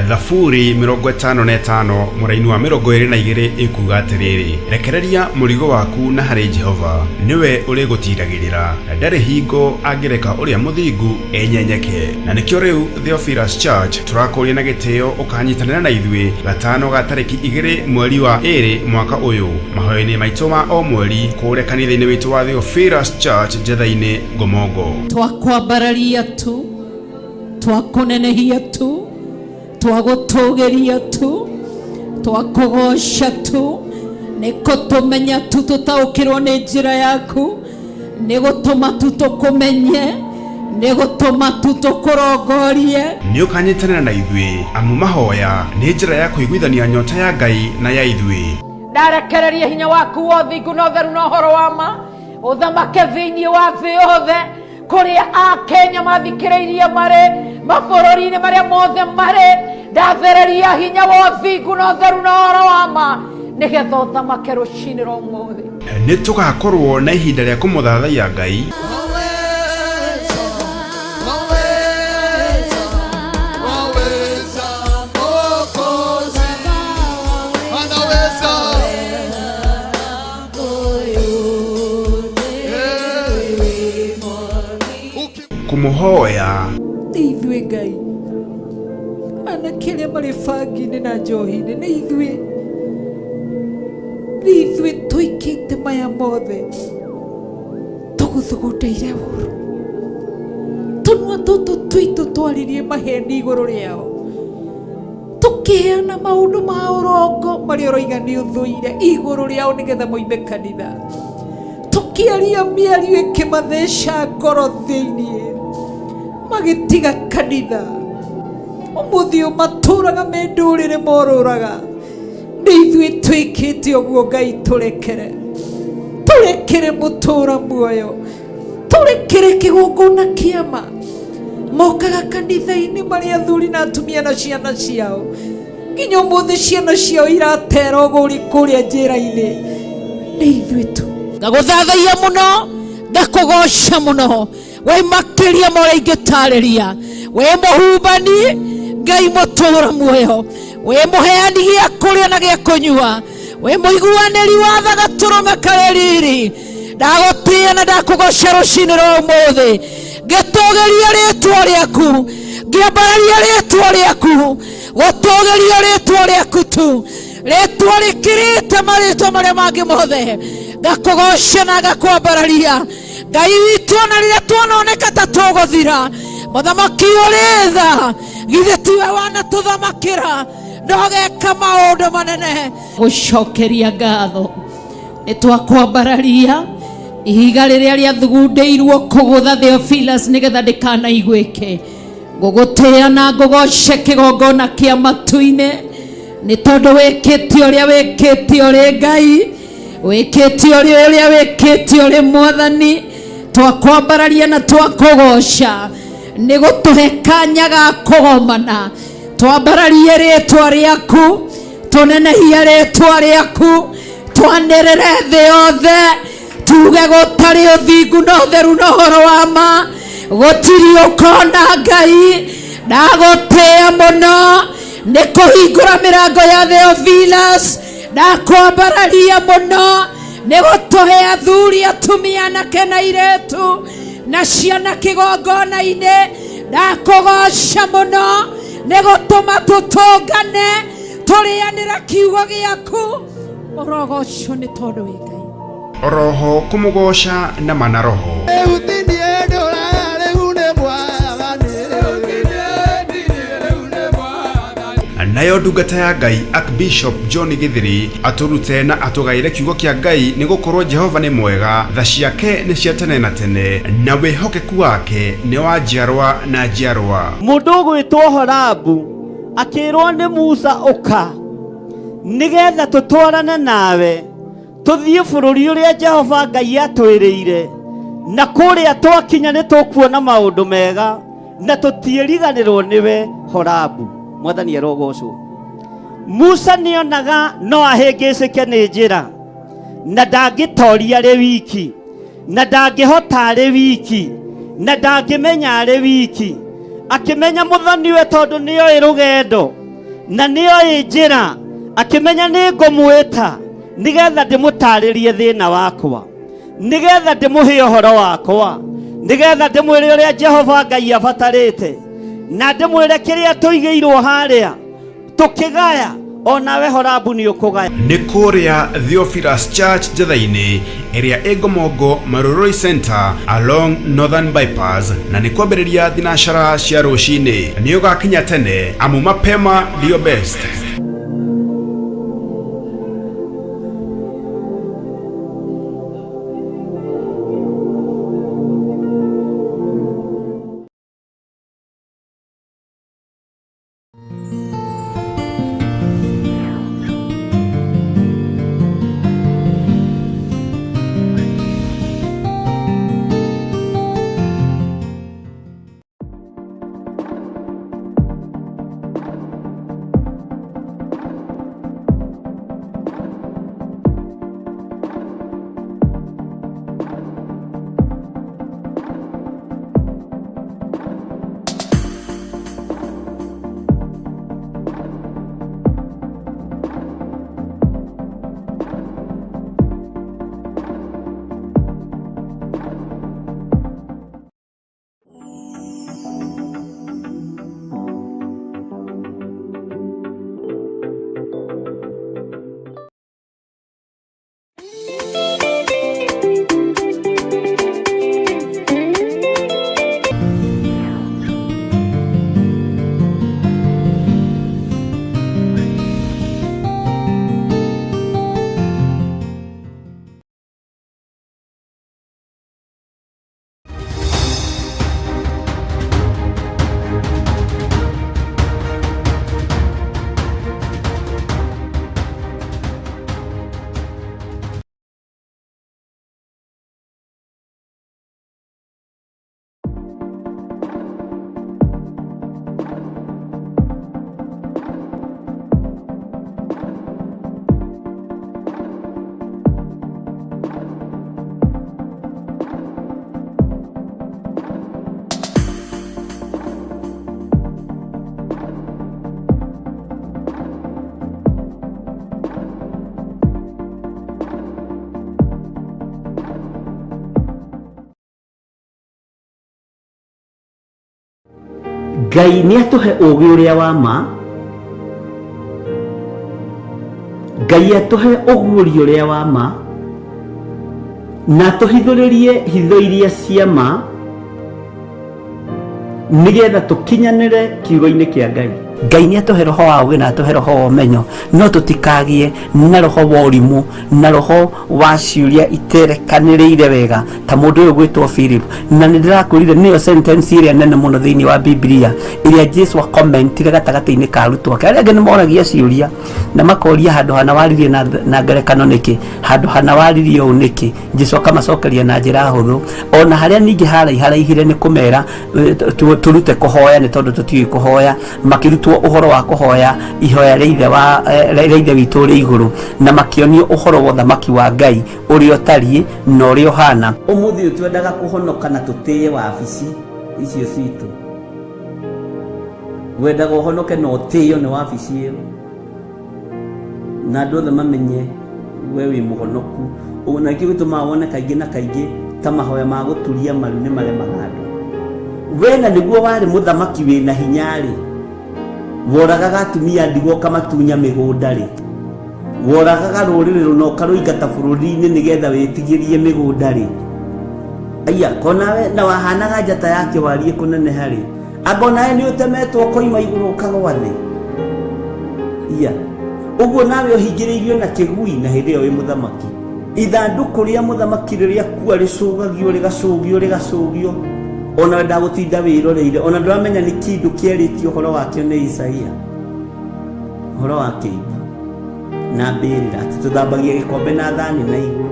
Thaburi 55 mũraini wa 22 ĩkuga atĩrĩrĩ, rekereria mũrigo waku na harĩ Jehova, nĩwe ũrĩgũtiragĩrĩra, na ndarĩ hingo angĩreka ũrĩa mũthingu enyenyeke. Na nĩkĩo rĩu Theophilus Church tũrakũria na gĩtĩo ũkanyitanĩra na ithuĩ gatano ga tarĩki 2 mweri wa 2 mwaka ũyũ mahoya-inĩ maitũ ma o mweri kũrĩa kanitha-inĩ witũ wa Theophilus Church Njetha-inĩ Ngomongo. Twakwambararia tu, twakũnenehia tu, twagũtũgĩria tu, twakũgoca tu, nĩ kũtũmenya tu tũtaũkĩrwo nĩ njĩra yaku, nĩ gũtũma tu tũkũmenye, nĩ gũtũma tu tũkũrongorie. Nĩ ũkanyitanĩra na ithuĩ amu mahoya nĩ njĩra ya kũiguithania nyota ya Ngai na ya ithuĩ. Ndarekereria hinya waku wa ũthingu na ũtheru na ũhoro wa ma ũthamake thĩinĩ wa thĩ yothe, kũrĩa Akenya mathikĩrĩirie marĩ mabũrũri-inĩ marĩa mothe marĩ. Ndathereria hinya wa ũthingu na ũtheru na ũhoro wa ma nĩgetha ũthamake rũcinĩ rwa ũmũthĩ. Nĩ tũgakorwo na ihinda rĩa kũmũthathaiya Ngai, Waweza, Mwokozi anaweza. Kũmũhoya, Nĩ ithuĩ Ngai, anake arĩa marĩ bangi-inĩ na njohi-inĩ, nĩ ithuĩ, nĩ ithuĩ tũikĩte maya mothe, tũgũthugundĩire ũru, tũnua tũtũ twitũ twaririe maheni igũrũ rĩao, tũkĩheana maũndũ ma ũrongo marĩa ũroiga nĩ ũthũire igũrũ rĩao nĩgetha moime kanitha, tũkĩaria mĩario ĩkĩmatheca ngoro thĩinĩ, magĩtiga kanitha. Ũmũthĩ ũyũ matũraga me ndũrĩrĩ morũraga. Nĩ ithuĩ twĩkĩte ũguo. Ngai, tũrekere, tũrekere mũtũra muoyo, tũrekere kĩgongona kĩama. Mokaga kanitha-inĩ marĩ athuri na atumia na ciana ciao, nginya ũmũthĩ ciana ciao iratera ũgũri kũrĩa njĩra-inĩ. Nĩ ithuĩ tu. Ngagũthathaiya mũno, ngakũgoca mũno, we makĩria ma ũrĩa ingĩtarĩria. We mũhumbani Ngai mũtũra muoyo, we mũheani gĩa kũrĩa na gĩa kũnyua, we mũiguanĩri wa tha gatũrũme karĩ riri, ndagũtĩĩa na ndakũgoca rũcinĩ rwa ũmũthĩ, ngĩtũgĩria rĩtwa rĩaku, ngĩambararia rĩtwa rĩaku, gũtũgĩria rĩtwa rĩaku tu, rĩtwa rĩkĩrĩte marĩtwa marĩa mangĩ mothe. Ngakũgoca na ngakwambararia, Ngai witũ, ona rĩrĩa tuononeka ta tũgũthira. Mũthamaki ũrĩ tha, githĩ tiwe wanatũthamakĩra na ũgeka maũndũ manene? Gũcokeria ngatho, nĩ twakwambararia ihiga rĩrĩa rĩathugundĩirwo kũgũtha Theophilus nĩgetha ndĩkanaiguĩke. Ngũgũtĩĩa na ngũgoce kĩgongona kĩa matu-inĩ, nĩ tondũ wĩkĩte ũrĩa wĩkĩte ũrĩ Ngai, wĩkĩte ũrĩa ũrĩa wĩkĩte ũrĩ Mwathani. Twakwambararia na twakũgoca nĩ gũtũhe kanya ga kũgomana, twambararie rĩtwa rĩaku, tũnenehie rĩtwa rĩaku, twanĩrĩre thĩ yothe, tuge gũtarĩ ũthingu na ũtheru na ũhoro wa ma gũtirĩ ũkona Ngai. Ndagũtĩĩa mũno nĩ kũhingũra mĩrango ya Theophilus, ndakwambararia mũno nĩ gũtũhe athuri, atumia, anake na airĩtu na ciana kĩgongona-inĩ. Ndakũgoca mũno nĩ gũtũma tũtũngane tũrĩanĩra kiugo gĩaku. Ũrogocwo nĩ tondũ wĩ Ngai. Oroho kũmũgoca na mana roho. Rĩu tinie ndũra, rĩu nĩ Mwathani. Nayo ndungata ya Ngai Archbishop John Githiri atũrute na atũgaĩre kiugo kĩa Ngai, nĩ gũkorwo Jehova nĩ mwega, tha ciake nĩ cia tene na tene, na wĩhokeku wake nĩ wa njiarwa na njiarwa. Mũndũ ũgwĩtwo Horabu akĩrwo nĩ Musa, ũka nĩgetha tũtwarane nawe tũthiĩ bũrũri ũrĩa Jehova Ngai atwĩrĩire, na kũrĩa twakinya nĩ tũkuona maũndũ mega na tũtiĩriganĩrwo nĩwe. Horabu, Mwathani arogocwo. Musa nĩonaga no ahĩngĩcĩke nĩ njĩra, na ndangĩtoria arĩ wiki, na ndangĩhota arĩ wiki, na ndangĩmenya arĩ wiki. Akĩmenya mũthoniwe tondũ nĩoĩ rũgendo. Na nĩoĩ njĩra, akĩmenya nĩ ngũmwĩta nĩgetha ndĩmũtarĩrie thĩna wakwa, nĩgetha ndĩmũhe ũhoro wakwa, nĩgetha ndĩmwĩre ũrĩa Jehova Ngai abatarĩte, na ndĩmwĩre kĩrĩa tũigĩirwo harĩa tũkĩgaya, onawe Horabu nĩ ũkũgaya. Nĩ kũrĩa Theophilus Church Njetha-inĩ ĩrĩa ĩ Ngomongo Marurui Center along Northern Bypass, na nĩ kwambĩrĩria thinacara cia rũcinĩ. Nĩ ũgakinya tene amu mapema ndio best. Ngai nĩ atũhe ũũgĩ ũrĩa wa ma, Ngai atũhe ũguũrio ũrĩa wa ma, na atũhithũrĩrie hitho iria cia ma, nĩgetha tũkinyanĩre kiugo-inĩ kĩa Ngai. Ngai nĩ atũhe roho wa ũũgĩ na atũhe roho wa ũmenyo, no tũtikagĩe na roho wa ũrimũ na roho wa ciũria iterekanĩrĩire wega ta mũndũ ũyũ gwĩtwo Philip. Na nĩ ndĩrakwĩrire nĩyo sentence ĩrĩa nene mũno thĩinĩ wa Biblia ĩrĩa Jesu akomentire gatagatĩ-inĩ ka arutwo ake. Arĩa angĩ nĩ moragia ciũria na makoria handũ hana waririe na ngerekano nĩkĩ, handũ hana waririe ũũ nĩkĩ. Jesu akamacokeria na njĩra hũthũ, ona harĩa ningĩ haraiharaihire nĩ kũmera tũrute kũhoya nĩ tondũ tũtiũĩ kũhoya. Makĩrutwo ũhoro wa kũhoya ihoya rĩa ithe wa rĩa ithe witũ ũrĩ igũrũ, na makĩonio ũhoro wa ũthamaki wa Ngai ũrĩa ũtariĩ na ũrĩa ũhana. Ũmũthĩ ũyũ twendaga kũhonoka na tũtĩe wabici icio citũ. Wendaga ũhonoke na ũtĩo nĩ wabici ĩyo, na andũ othe mamenye we wĩ mũhonoku. Ũguo na nĩkĩo gĩtũmaga wone kaingĩ na kaingĩ ta mahoya ma gũturia maru nĩ maremaga andũ. We na nĩguo warĩ mũthamaki wĩna hinya-rĩ, woragaga atumia ndigwa ũkamatunya mĩgũnda-rĩ, woragaga rũrĩrĩ rũna ũkarũingata bũrũri-inĩ nĩgetha wĩtigĩrie mĩgũnda-rĩ, aya konawe na wahanaga njata ya kĩwariĩ kũneneha-rĩ, anga onawe nĩ ũtemetwo ũkoima igũrũ ũkagwa thĩ. Iya ũguo nawe ũhingĩrĩirio na kĩgui na hĩndĩ ĩyo wĩ mũthamaki. Ithandũkũ rĩa mũthamaki rĩrĩa kua rĩcũgagio rĩgacũgio rĩgacũgio, ona wendaga gũtinda wĩroreire, ona ndũramenya nĩ kĩndũ kĩarĩtio ũhoro wakĩo nĩ Isaia, ũhoro wa kĩimba na mbĩrĩra, atĩ tũthambagia gĩkombe na thani na igũrũ.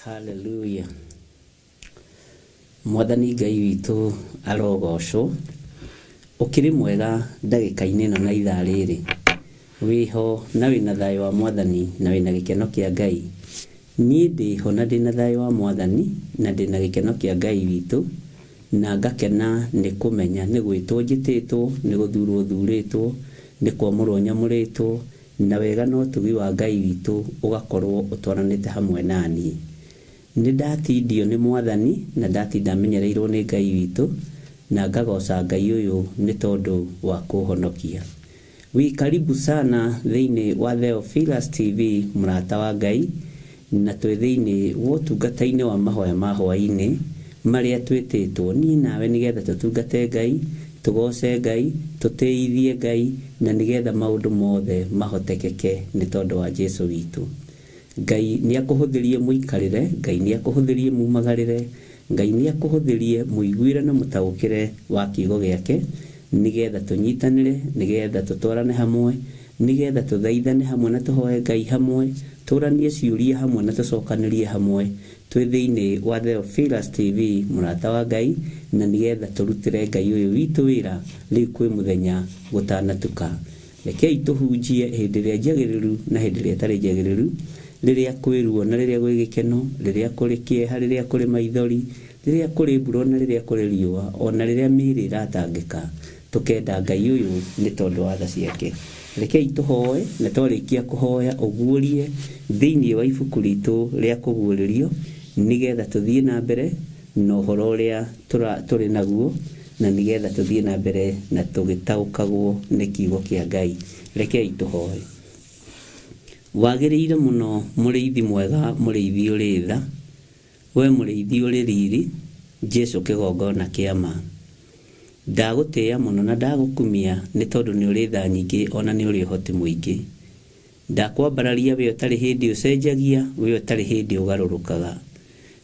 Haleluya. Mwathani Ngai witũ arogocwo. Ũkĩrĩ mwega ndagĩka-inĩ ĩno na ithaa rĩrĩ. Wĩho na wĩna thayũ wa Mwathani na wĩna gĩkeno kĩa Ngai. Niĩ ndĩho na ndĩna thayũ wa Mwathani na ndĩna gĩkeno kĩa Ngai witũ na ngakena nĩ kũmenya nĩ gwĩtwo njĩtĩtwo, nĩ gũthurwo thurĩtwo, nĩ kwamũrwo nyamũrĩtwo, na wega na ũtugi wa Ngai witũ ũgakorwo ũtwaranĩte hamwe naniĩ. Nĩ ndatindio nĩ Mwathani na ndatinda menyereirwo nĩ Ngai witũ na ngagoca Ngai ũyũ nĩ tondũ wa kũhonokia. Wi karibu sana thĩinĩ wa Theophilus TV mũrata wa Ngai, na twĩ thĩinĩ wa ũtungata-inĩ wa mahoya ma hwaĩ-inĩ marĩa twĩtĩtwo niĩ nawe nĩgetha tũtungate Ngai, tũgoce Ngai, tũtĩithie Ngai, na nĩgetha maũndũ mothe mahotekeke nĩ tondũ wa Jesu witũ. Ngai nĩ akũhũthĩrie mũikarĩre, Ngai nĩ akũhũthĩrie mumagarĩre, Ngai nĩ akũhũthĩrie mũiguĩre na mũtaũkĩre wa kiugo gĩake, nĩgetha tũnyitanĩre, nĩgetha tũtwarane hamwe, nĩgetha tũthaithane hamwe na tũhoe Ngai hamwe, tũranie ciũria hamwe na tũcokanĩrie hamwe twĩ thĩinĩ wa Theophilus TV mũrata wa Ngai, na nĩgetha tũrutĩre Ngai ũyũ witũ wĩra rĩu kwĩ mũthenya gũtanatuka. Rekei tũhunjie hĩndĩ ĩrĩa njagĩrĩru na hĩndĩ ĩrĩa ĩtarĩ njagĩrĩru, rĩrĩa kwĩ ruo na rĩrĩa gwĩ gĩkeno, rĩrĩa kũrĩ kĩeha, rĩrĩa kũrĩ maithori, rĩrĩa kũrĩ mbura na rĩrĩa kũrĩ riũa, ona rĩrĩa mĩĩrĩ ĩratangĩka, tũkenda Ngai ũyũ nĩ tondũ wa tha ciake. Rekei tũhoe, na twarĩkia kũhoya ũguũrie thĩinĩ wa ibuku ritũ rĩa kũguũrĩrio, nĩgetha tũthiĩ na mbere na ũhoro ũrĩa tũrĩ naguo, na nĩgetha tũthiĩ na mbere na tũgĩtaũkagwo nĩ kiugo kĩa Ngai. Rekei tũhoe. Wagĩrĩire mũno mũrĩithi mwega, mũrĩithi ũrĩ tha, we mũrĩithi ũrĩ riri, Jesu kĩgongona kĩa ma. Ndagũtĩĩa mũno na ndagũkumia nĩ tondũ nĩ ũrĩ tha nyingĩ ona nĩ ũrĩ ũhoti mũingĩ. Ndakwambararia we ũtarĩ hĩndĩ ũcenjagia, we ũtarĩ hĩndĩ ũgarũrũkaga.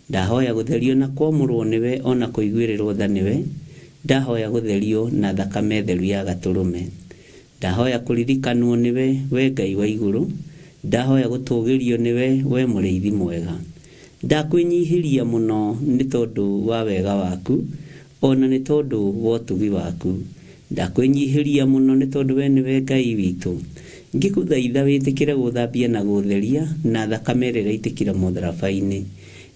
Ndahoya gũtherio na kwamũrwo nĩwe ona kũiguĩrĩrwo tha nĩwe. Ndahoya gũtherio na thakame theru ya gatũrũme. Ndahoya kũririkanwo nĩwe, we Ngai wa igũrũ. Ndahoya gũtũgĩrio nĩwe, we mũrĩithi mwega. Ndakwĩnyihĩria mũno nĩ tondũ wa wega waku, ona nĩ tondũ wa ũtugi waku. Ndakwĩnyihĩria mũno nĩ tondũ we nĩwe Ngai witũ. Ngĩkũthaitha wĩtĩkĩre gũthambia na gũtheria na thakame ĩrĩa ĩraitĩkire mũtharaba-inĩ,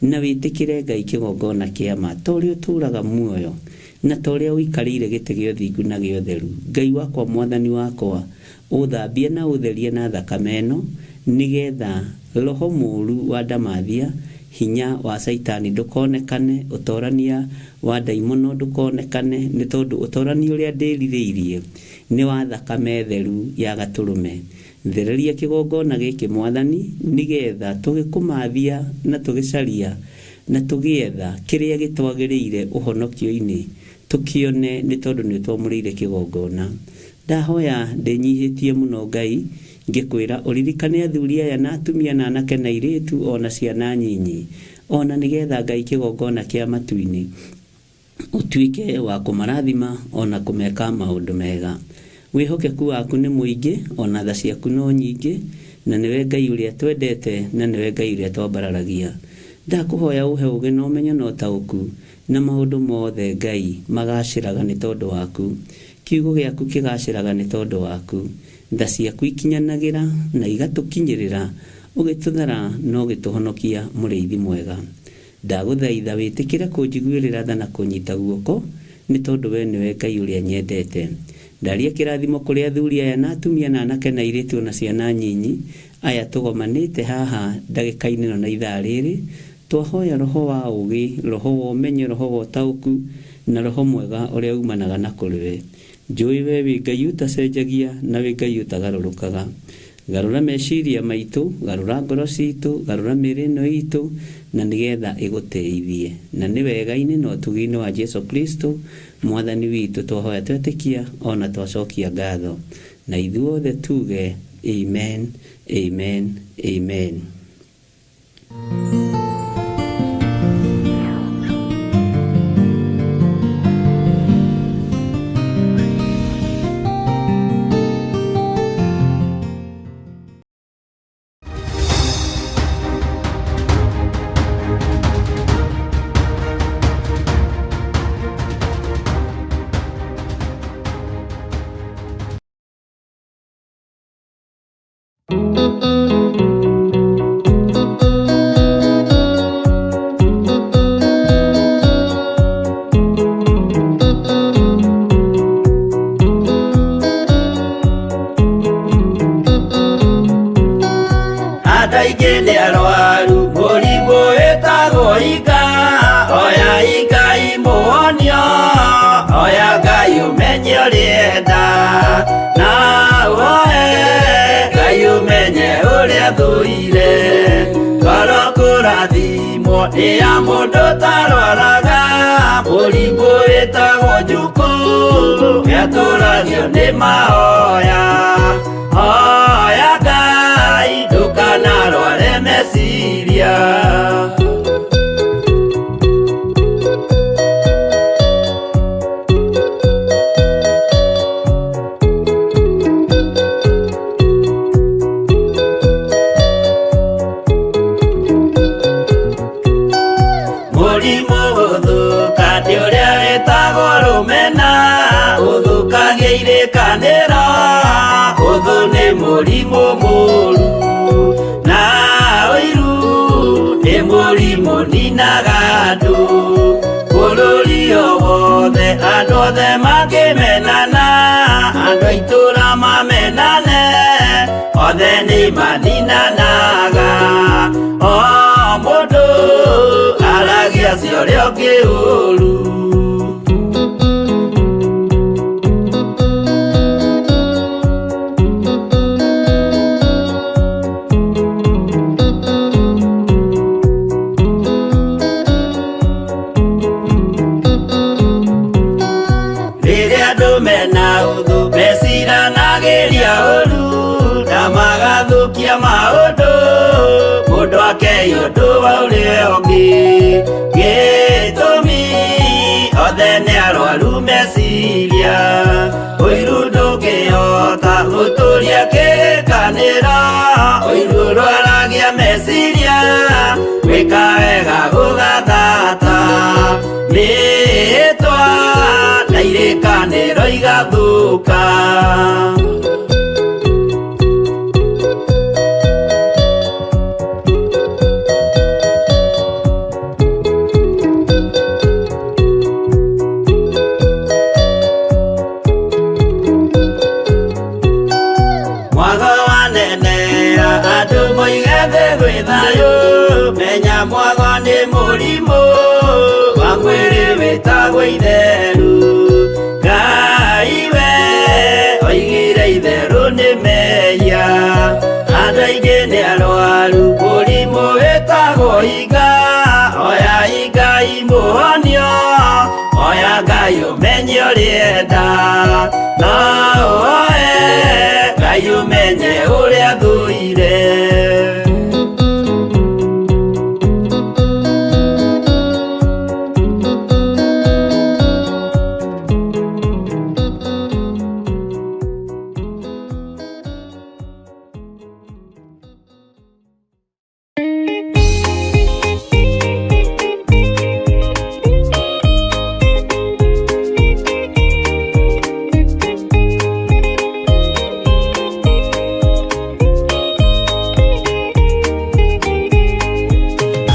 na wĩtĩkĩre Ngai kĩgongona kĩa ma ta ũrĩa ũtũũraga muoyo na ta ũrĩa ũikarĩire gĩtĩ gĩa ũthingu na gĩa ũtheru. Ngai wakwa, Mwathani wakwa, ũthambie na ũtherie na thakame ĩno, nĩgetha roho mũũru wa ndamathia, hinya wa Caitani ndũkonekane, ũtorania wa ndaimono ndũkonekane, nĩ tondũ ũtorania ũrĩa ndĩrirĩirie nĩ wa thakame theru ya gatũrũme. Thereria kĩgongona gĩkĩ Mwathani, nĩgetha tũgĩkũmathia na tũgĩcaria na tũgĩetha kĩrĩa gĩtwagĩrĩire ũhonokio-inĩ tũkĩone, nĩ tondũ nĩ ũtwamũrĩire kĩgongona. Ndahoya ndĩnyihĩtie mũno Ngai, ngĩkwĩra ũririkane athuri aya na atumia na anake na airĩtu ona ciana nyinyi, ona nĩgetha Ngai kĩgongona kĩa matu-inĩ ũtuĩke wa kũmarathima ona kũmeka maũndũ mega. Wĩhokeku waku nĩ mũingĩ ona tha ciaku no nyingĩ, na nĩwe Ngai ũrĩa twendete na nĩwe Ngai ũrĩa twambararagia. Ndakũhoya ũhe ũũgĩ na ũmenyo na ũtaũku, na maũndũ mothe Ngai magacĩraga nĩ tondũ waku. Kiugo gĩaku kĩgacĩraga nĩ tondũ waku. Tha ciaku ikinyanagĩra na igatũkinyĩrĩra, ũgĩtũthara na ũgĩtũhonokia mũrĩithi mwega. Ndagũthaitha wĩtĩkĩre kũnjiguĩrĩra tha na kũnyita guoko, nĩ tondũ we nĩwe Ngai ũrĩa nyendete. Ndaria kĩrathimo kũrĩ athuri aya na atumia na anake na airĩtu na ciana nyinyi aya tũgomanĩte haha ndagĩka-inĩ ĩno na ithaa rĩrĩ. Twahoya roho wa ũũgĩ, roho wa ũmenyo, roho wa ũtaũku na roho mwega ũrĩa umanaga na kũrĩ we. Njũĩ we wĩ Ngai ũtacenjagia na wĩ Ngai ũtagarũrũkaga. Garũra meciria maitũ, garũra ngoro citũ, garũra mĩĩrĩ ĩno itũ, na nĩgetha ĩgũteithie. Na nĩ wega-inĩ na ũtugi-inĩ wa Jesu Kristo Mwathani witũ twahoya twetĩkia ona twacokia ngatho. Na ithuothe tuge amen, amen, amen. ũrĩa thũire ngoro kũrathimwo nĩ ya mũndũ ũtarwaraga mũrimũ wĩtagwo njukũ nĩatũragio nĩ mahoya hoya Ngai ndũkanarware meciria. Mũrimũ gũthũka nĩ ũrĩa wĩtagwo rũmena ũthũkagia irĩkanĩro ũthũ nĩ mũrimũ mũru na ũiru nĩ mũrimũ ninaga andũ bũrũri o wothe andũ othe makĩmenana andũ a itũũra mamenane othe nĩ maninanaga o mũndũ aragia cia ũrĩa ũngĩ ũru. Rĩrĩa andũ mena ũthũ meciranagĩria ũru na magathũkia maũndũ mũndũ akei ũndũ wa ũrĩa ũngĩ gĩtũmi othe nĩ arwaru meciria ũiru ndũngĩhota gũtũria kĩrĩkanĩro ũiru ũrwaragia meciria gwĩka wega gũgathata mĩhĩtwa na irĩkanĩro igathũka. Mwago wanenera andũ moige thĩ gwĩ thayũ menya mwago nĩ mũrimũ wa mwĩrĩ wĩtagwo itheru Ngai we oigire itherũ nĩ mehia andũ aingĩ nĩ arwaru mũrimũ wĩtagwo iga oya Ngai mũhonio oya Ngai ũmenye ũrĩa enda no ũoe Ngai ũmenye ũrĩa thũire.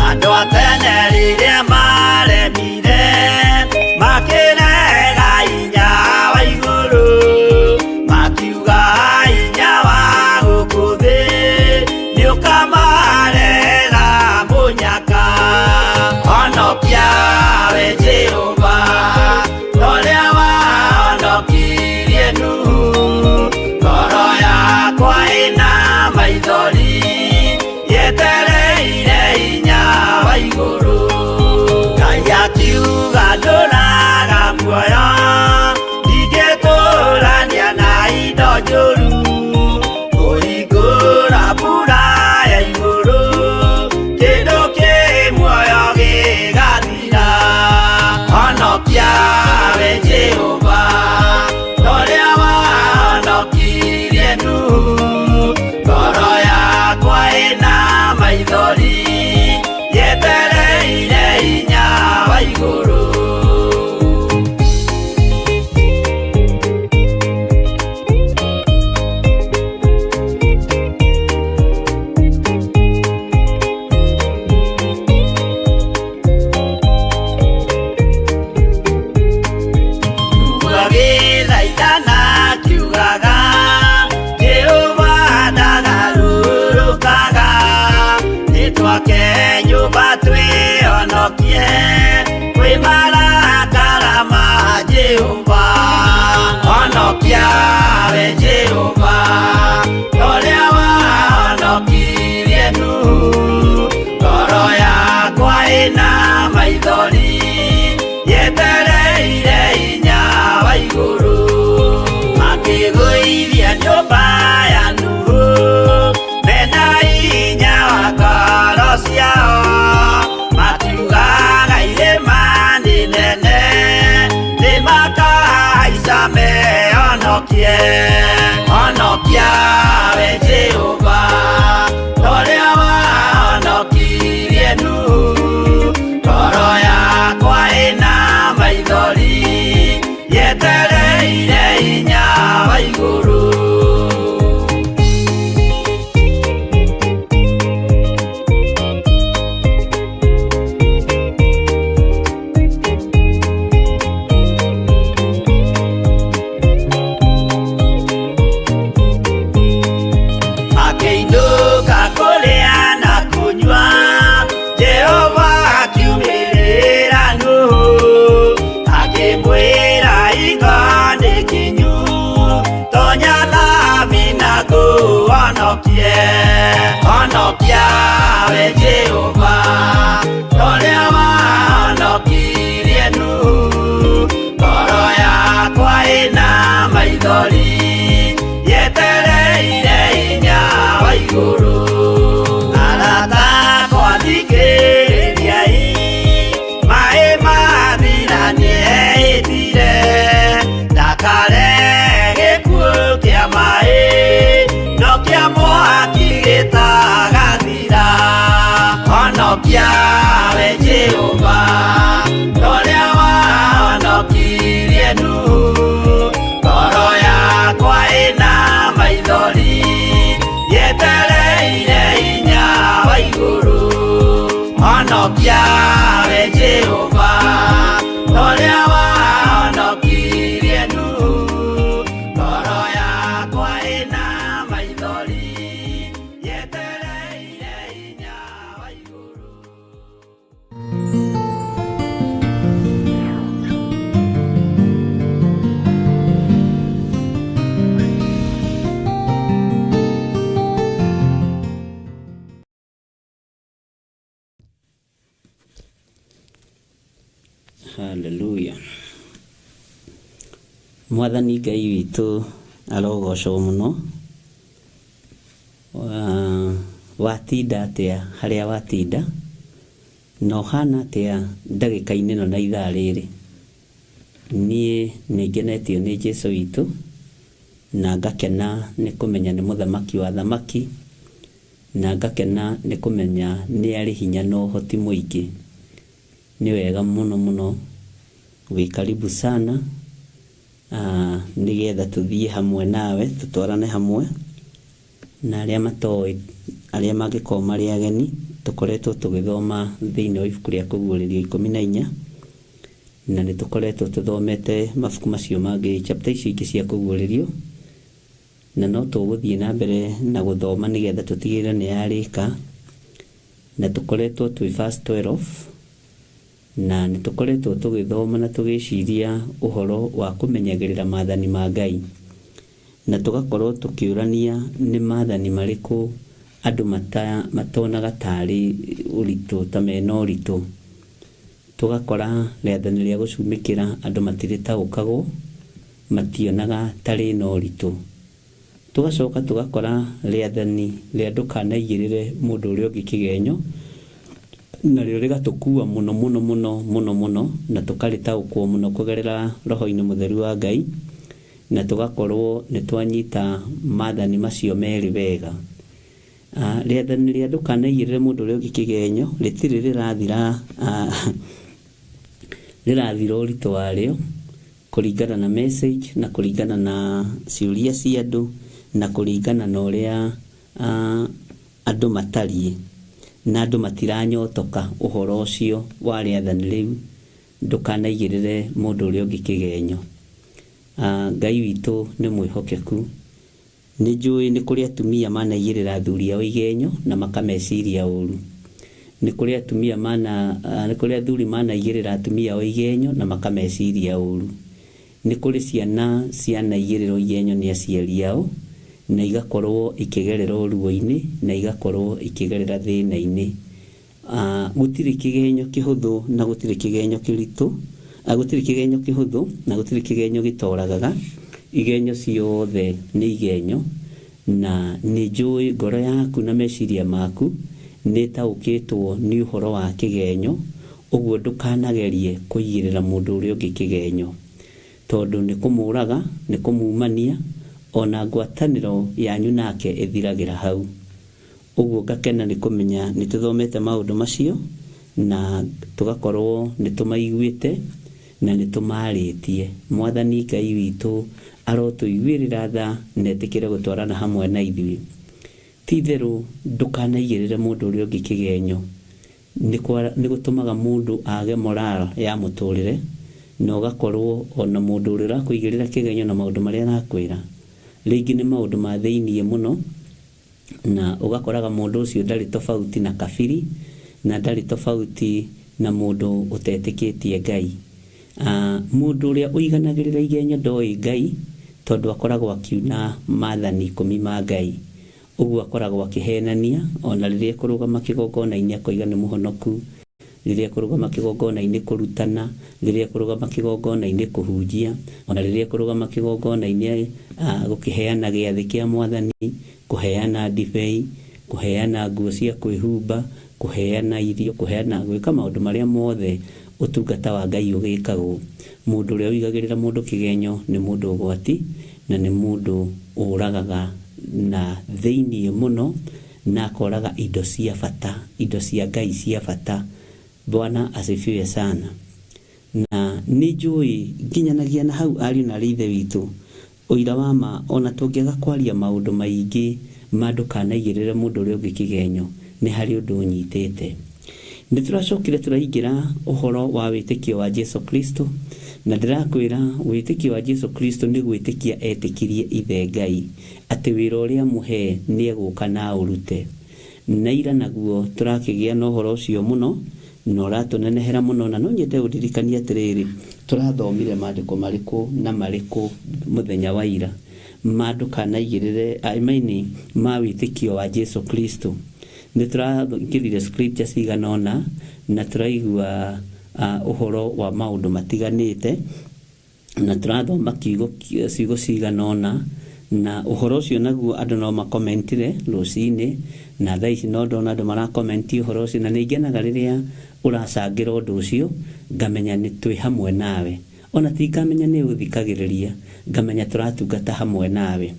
Andũ a tene rĩrĩa maremire makĩrega hinya wa igũrũ makiuga hinya wa gũkũ thĩ nĩũkamarehera mũnyaka honokia we Jehova ũrĩa wahonokirie Nuhu ngoro yakwa ĩna maithori yetereire hinya wa igũrũ Ngai akiuga ndũraga muoyo ndingĩtũrania na indo njũru kũhingũra mbura ya igũrũ kĩndũ kĩ muoyo gĩgathira honokia we Jehova ũrĩa wahonokirie Nuhu ngoro yakwa ĩna maithori yetereire hinya wa igũrũ. Agĩthaithana akiugaga Jehova ndagarũrũkaga nĩtwake nyũmba twĩhonokie kwĩ marakara ma Jehova honokia we Jehova ũrĩa wahonokirie maithori yetereire hinya wa igũrũ makĩgũithia nyũmba ya Nuhu mena hinya wa ngoro ciao matiugaga irĩma nĩ nene nĩmakahaica mehonokie honokia we Jehova torĩa wahonokirie Nuhu ngoro yakwa ĩna maithori yetereire hinya wa igũrũ. Akĩinũka kũrĩa na kũnyua Jehova akiumĩrĩra Nuhu akĩmwĩra hingo nĩ kinyu tonya thabina ngũhonokie honokia we Jehova torĩa wahonokirie Nuhu ngoro yakwa ĩna maithori yetereire hinya wa igũrũ arata akwa thikĩrĩriai maĩ mathira nĩehĩtire ndakare gĩkuũ kĩa maĩ no kĩa mwaki gĩtagathira honokia we Jehova torĩa wahonokirie Nuhu ngoro yakwa ĩna maithori yetereire hinya wa igũrũ honokia we Jehova torĩa wahonokirie Nuhu ngoro yakwa ĩna maithori yetereire hinya wa igũrũ. Haleluya. Mwathani Ngai witũ arogocwo mũno. Watinda atĩa harĩa watinda na ũhana atĩa ndagĩka-inĩ ĩno na ithaa rĩrĩ. Niĩ nĩ ngenetio nĩ Jesũ witũ na ngakena nĩ kũmenya nĩ mũthamaki wa thamaki na ngakena nĩ kũmenya nĩ arĩ hinya na ũhoti mũingĩ. Nĩ wega mũno mũno wĩ karibu sana nĩgetha tũthiĩ hamwe nawe tũtwarane hamwe na arĩa matoĩ arĩa mangĩkorwo marĩ ageni tũkoretwo tũgĩthoma thĩinĩ wa ibuku rĩa kũguũrĩrio 14 na nĩ tũkoretwo tũthomete mabuku macio mangĩ chapter icio ingĩ cia kũguũrĩrio na no tũgũthiĩ na mbere na gũthoma nĩgetha tũtigĩrĩre nĩ yarĩka na tũkoretwo twĩ verse 12 na nĩ tũkoretwo tũgĩthoma na tũgĩciria ũhoro wa kũmenyagĩrĩra maathani ma Ngai na tũgakorwo tũkĩũrania nĩ maathani marĩkũ andũ matonaga tarĩ ũritũ ta mena ũritũ. Tũgakora rĩathani rĩa gũcumĩkĩra andũ matirĩtaũkagwo mationaga tarĩ na ũritũ. Tũgacoka tũgakora rĩathani rĩa ndũkanaigĩrĩre mũndũ ũrĩa ũngĩ kĩgenyo narĩo rĩgatũkua mũno mũno mũno mũno mũno na tũkarĩtaũkwo mũno kũgerera roho-inĩ mũtheru wa Ngai na tũgakorwo nĩ twanyita maathani macio merĩ wega. Rĩathani rĩa ndũkanaigĩrĩre mũndũ ũrĩa ũngĩ kĩgenyo rĩtirĩ rĩrathira rĩrathira ũritũ warĩo kũringana na message na kũringana na ciũria cia andũ na kũringana na ũrĩa andũ matariĩ na andũ matiranyotoka ũhoro ũcio wa rĩathani rĩu ndũkanaigĩrĩre mũndũ ũrĩa ũngĩ kĩgenyo. Ngai witũ nĩ mwĩhokeku. Nĩ njũĩ nĩ kũrĩ atumia manaigĩrĩra athuri ao igenyo na makameciria ũru. Nĩ kũrĩ atumia nĩ kũrĩ athuri manaigĩrĩra atumia ao igenyo na makameciria ũru. Nĩ kũrĩ ciana cianaigĩrĩrwo igenyo nĩ aciari ao na igakorwo ikĩgerera ruo-inĩ na igakorwo ikĩgerera thĩna-inĩ. Gũtirĩ kĩgenyo kĩhũthũ na gũtirĩ kĩgenyo kĩritũ, gũtirĩ kĩgenyo kĩhũthũ na gũtirĩ kĩgenyo gĩtoragaga. Igenyo ciothe nĩ igenyo, na nĩ njũĩ ngoro yaku na meciria maku nĩ ĩtaũkĩtwo nĩ ũhoro wa kĩgenyo, ũguo ndũkanagerie kũigĩrĩra mũndũ ũrĩa ũngĩ kĩgenyo, tondũ nĩ kũmũraga, nĩ kũmumania, ona ngwatanĩro yanyu nake ĩthiragĩra hau. Ũguo ngakena nĩ kũmenya nĩ tũthomete maũndũ macio na tũgakorwo nĩ tũmaiguĩte na nĩ tũmarĩtie. Mwathani Ngai witũ arotũiguĩrĩra tha na etĩkĩre gũtwarana hamwe na ithuĩ. Ti itherũ ndũkanaigĩrĩre mũndũ ũrĩa ũngĩ kĩgenyo, nĩ gũtũmaga mũndũ age moral ya mũtũrĩre, na ũgakorwo ona mũndũ ũrĩa ũrakũigĩrĩra kĩgenyo na maũndũ marĩa arakwĩra rĩngĩ nĩ maũndũ ma thĩiniĩ mũno, na ũgakoraga mũndũ ũcio ndarĩ tofauti na kabiri na ndarĩ tofauti na mũndũ ũtetĩkĩtie Ngai. Mũndũ ũrĩa ũiganagĩrĩra igenyo ndoĩ Ngai, tondũ akoragwo akiuna maathani 10 ma Ngai. Ũguo akoragwo akĩhenania ona rĩrĩa ekũrũgama kĩgongona-inĩ akoiga nĩ mũhonoku, rĩrĩa ekũrũgama kĩgongona-inĩ kũrutana, rĩrĩa ekũrũgama kĩgongona-inĩ kũhunjia, ona rĩrĩa ekũrũgama kĩgongona-inĩ gũkĩheana gĩathĩ kĩa Mwathani, kũheana ndibei, kũheana nguo cia kwĩhumba, kũheana irio, kũheana gwĩka maũndũ marĩa mothe ũtungata wa Ngai ũgĩkagwo. Mũndũ ũrĩa ũigagĩrĩra mũndũ kĩgenyo nĩ mũndũ ũgwati, na nĩ mũndũ ũragaga na thĩiniĩ mũno, na akoraga indo cia bata, indo cia Ngai cia bata. Bwana asifiwe sana. Na nĩ njũĩ nginyanagia na hau ariũ na arĩ ithe witũ, ũira wa ma ona tũngĩaga kwaria maũndũ maingĩ ma ndũkanaigĩrĩre mũndũ ũrĩa ũngĩ kĩgenyo, nĩ harĩ ũndũ ũnyitĩte. Nĩ tũracokire tũraingĩra ũhoro wa wĩtĩkio wa Jesu Kristo, na ndĩrakwĩra wĩtĩkio wa Jesu Kristo nĩ gwĩtĩkia etĩkirie ithe Ngai atĩ wĩra ũrĩa mũhe nĩ egũka na aũrute. Na ira naguo tũrakĩgĩa na ũhoro ũcio mũno, na ũratũnenehera mũno, na no nyende ũndirikanie atĩrĩrĩ, tũrathomire maandĩko marĩkũ na marĩkũ mũthenya wa ira ma ndũkanaigĩrĩre maini ma wĩtĩkio wa Jesu Kristo. Nĩ tũraingĩrire scripture cigana ũna na tũraigua ũhoro wa maũndũ matiganĩte, na tũrathoma ciugo cigana ũna, na ũhoro ũcio naguo andũ no makomentire rũcinĩ, na thaa ici no ndona andũ marakomenti ũhoro ũcio, na nĩ ngenaga rĩrĩa ũracangĩra ũndũ ũcio, ngamenya nĩ twĩ hamwe nawe. Ona ti ngamenya nĩ ũthikagĩrĩria, ngamenya tũratungata hamwe nawe.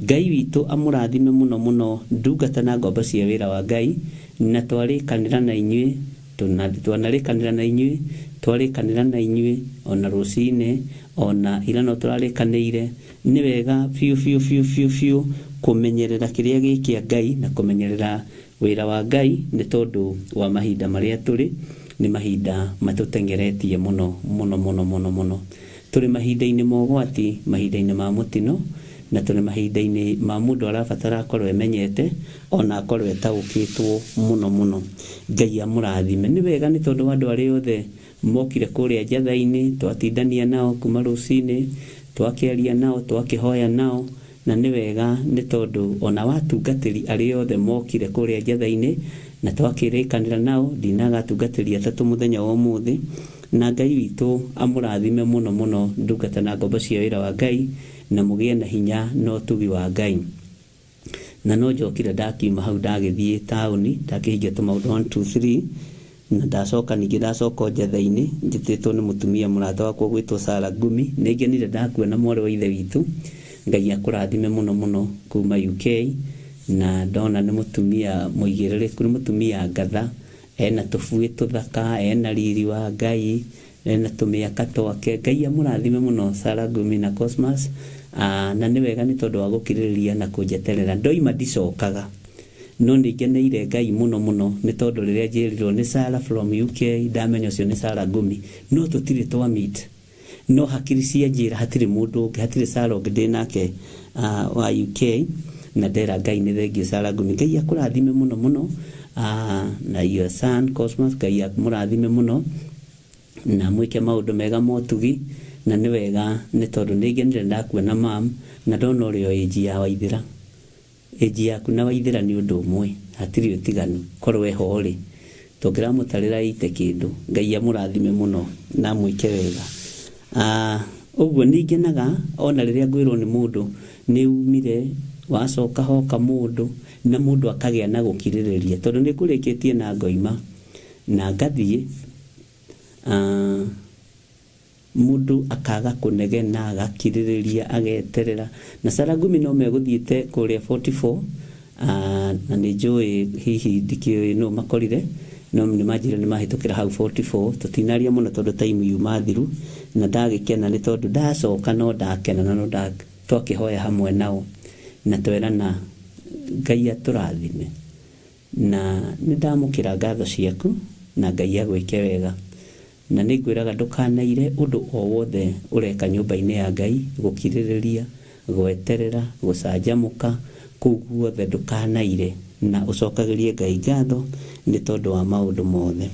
Ngai witũ amũrathime mũno mũno ndungata na ngombo cia wĩra wa Ngai, na twarĩkanĩra na inyuĩ, twanarĩkanĩra na inyuĩ, twarĩkanĩra na inyuĩ ona rũcinĩ, ona ira no tũrarĩkanĩire. Nĩ wega biũ biũ biũ biũ biũ kũmenyerera kĩrĩa gĩ kĩa Ngai na kũmenyerera wĩra wa Ngai, nĩ tondũ wa mahinda marĩa tũrĩ nĩ mahinda matũtengeretie mũno mũno mũno mũno mũno. Tũrĩ mahinda-inĩ ma ũgwati, mahinda-inĩ ma mũtino, na tũrĩ mahinda-inĩ ma mũndũ arabatara akorwo emenyete ona akorwo etaũkĩtwo mũno mũno. Ngai amũrathime. Nĩ wega nĩ tondũ wa andũ arĩa othe mokire kũrĩa njatha-inĩ, twatindania nao kuma rũcinĩ, twakĩaria nao, twakĩhoya nao, na nĩ wega nĩ tondũ ona watungatĩri arĩa othe mokire kũrĩa njatha-inĩ na twakĩrĩkanĩra nao, ndinaga atungatĩri atatũ mũthenya wa ũmũthĩ. Na Ngai witũ amũrathime mũno mũno ndungata na ngombo cia wĩra wa Ngai, na mũgĩe na hinya na ũtugi wa Ngai. Na no njokire ndakiuma hau ndagĩthiĩ taũni, ndakĩhingia tũmaũndũ 1 2 3, na ndacoka ningĩ ndacoka njatha-inĩ njĩtĩtwo nĩ mũtumia mũrata wakwa gwĩtwo Sarah Ngumi. Nĩ ngenire ndakuona mwarĩ wa ithe witũ. Ngai akũrathime mũno mũno kuma UK, na ndona nĩ mũtumia mũigĩrĩrĩku, nĩ mũtumia ngatha, ena tũbuĩ tũthaka, ena riri wa Ngai, ena tũmĩaka twake. Ngai amũrathime mũno Sarah Ngumi na Cosmas. Na nĩ wega nĩ tondũ wa gũkirĩrĩria na kũnjeterera. Ndoima ndicokaga, no nĩ ngeneire Ngai mũno mũno nĩ tondũ rĩrĩa njĩrirwo nĩ Sarah from UK, ndamenya ũcio nĩ Sarah Ngumi, no tũtirĩ twa meet, no hakiri cia njĩra hatirĩ mũndũ ũngĩ, hatirĩ Sarah ũngĩ ndĩ nake wa UK, na ndera Ngai nĩ thengiũ Sarah Ngumi. Ngai akũrathime mũno mũno, na your son Cosmas, Ngai amũrathime mũno na mwĩke maũndũ mega ma ũtugi. Na nĩ wega nĩ tondũ nĩ ngenire ndakuona mam, na ndona ũrĩ o age ya Waithĩra. Age yaku na Waithĩra nĩ ũndũ ũmwe, hatirĩ ũtiganu. Korwo eho rĩ, Tũngĩramũtarĩra ite kĩndũ. Ngai amũrathime mũno na amwĩke wega. Ũguo nĩ ngenaga ona rĩrĩa ngwĩrwo nĩ mũndũ nĩ umire wacoka hoka mũndũ na mũndũ akagĩa na gũkirĩrĩria, tondũ nĩ ngũrĩkĩtie na ngoima na ngathiĩ, mũndũ akaga kũnegena, agakirĩrĩria, ageterera. Na Sarah Ngumi no megũthiĩte kũrĩa 44, na nĩ njũĩ hihi ndikĩũĩ nũ makorire, no nĩ manjĩra nĩ mahĩtũkĩra hau 44. Tũtinaria mũno tondũ time yuma thiru, na ndagĩkena nĩ tondũ ndacoka no ndakena na no twakĩhoya hamwe nao na twerana Ngai atũrathime, na nĩ ndamũkĩra ngatho ciaku na Ngai agwĩke wega. Na nĩ ngwĩraga ndũkanaire ũndũ o wothe ũreka nyũmba-inĩ ya Ngai, gũkirĩrĩria, gweterera, gũcanjamũka, kũu guothe ndũkanaire, na ũcokagĩrie Ngai ngatho nĩ tondũ wa maũndũ mothe.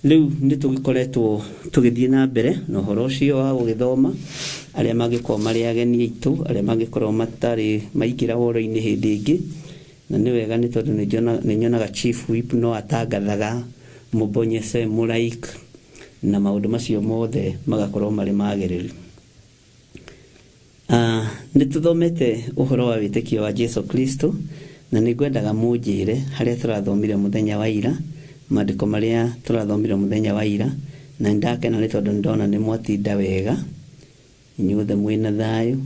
Rĩu nĩ tũgĩkoretwo tũgĩthiĩ na mbere na ũhoro ũcio wa gũgĩthoma. Arĩa mangĩkorwo marĩ ageni aitũ, arĩa mangĩkorwo matarĩ maingĩra ũhoro-inĩ hĩndĩ ĩngĩ, na nĩ wega nĩ tondũ nĩ nyonaga Chief Whip no atangathaga mũbonyece, mũlike, na maũndũ macio mothe magakorwo marĩ magĩrĩru. Nĩ tũthomete ũhoro wa wĩtĩkio wa Jesu Kristo, na nĩ ngwendaga mũnjĩre harĩa tũrathomire mũthenya wa ira, maandĩko marĩa tũrathomire mũthenya wa ira, na nĩ ndakena nĩ tondũ nĩ ndona nĩ mwatinda wega inyuothe mwĩna thayũ.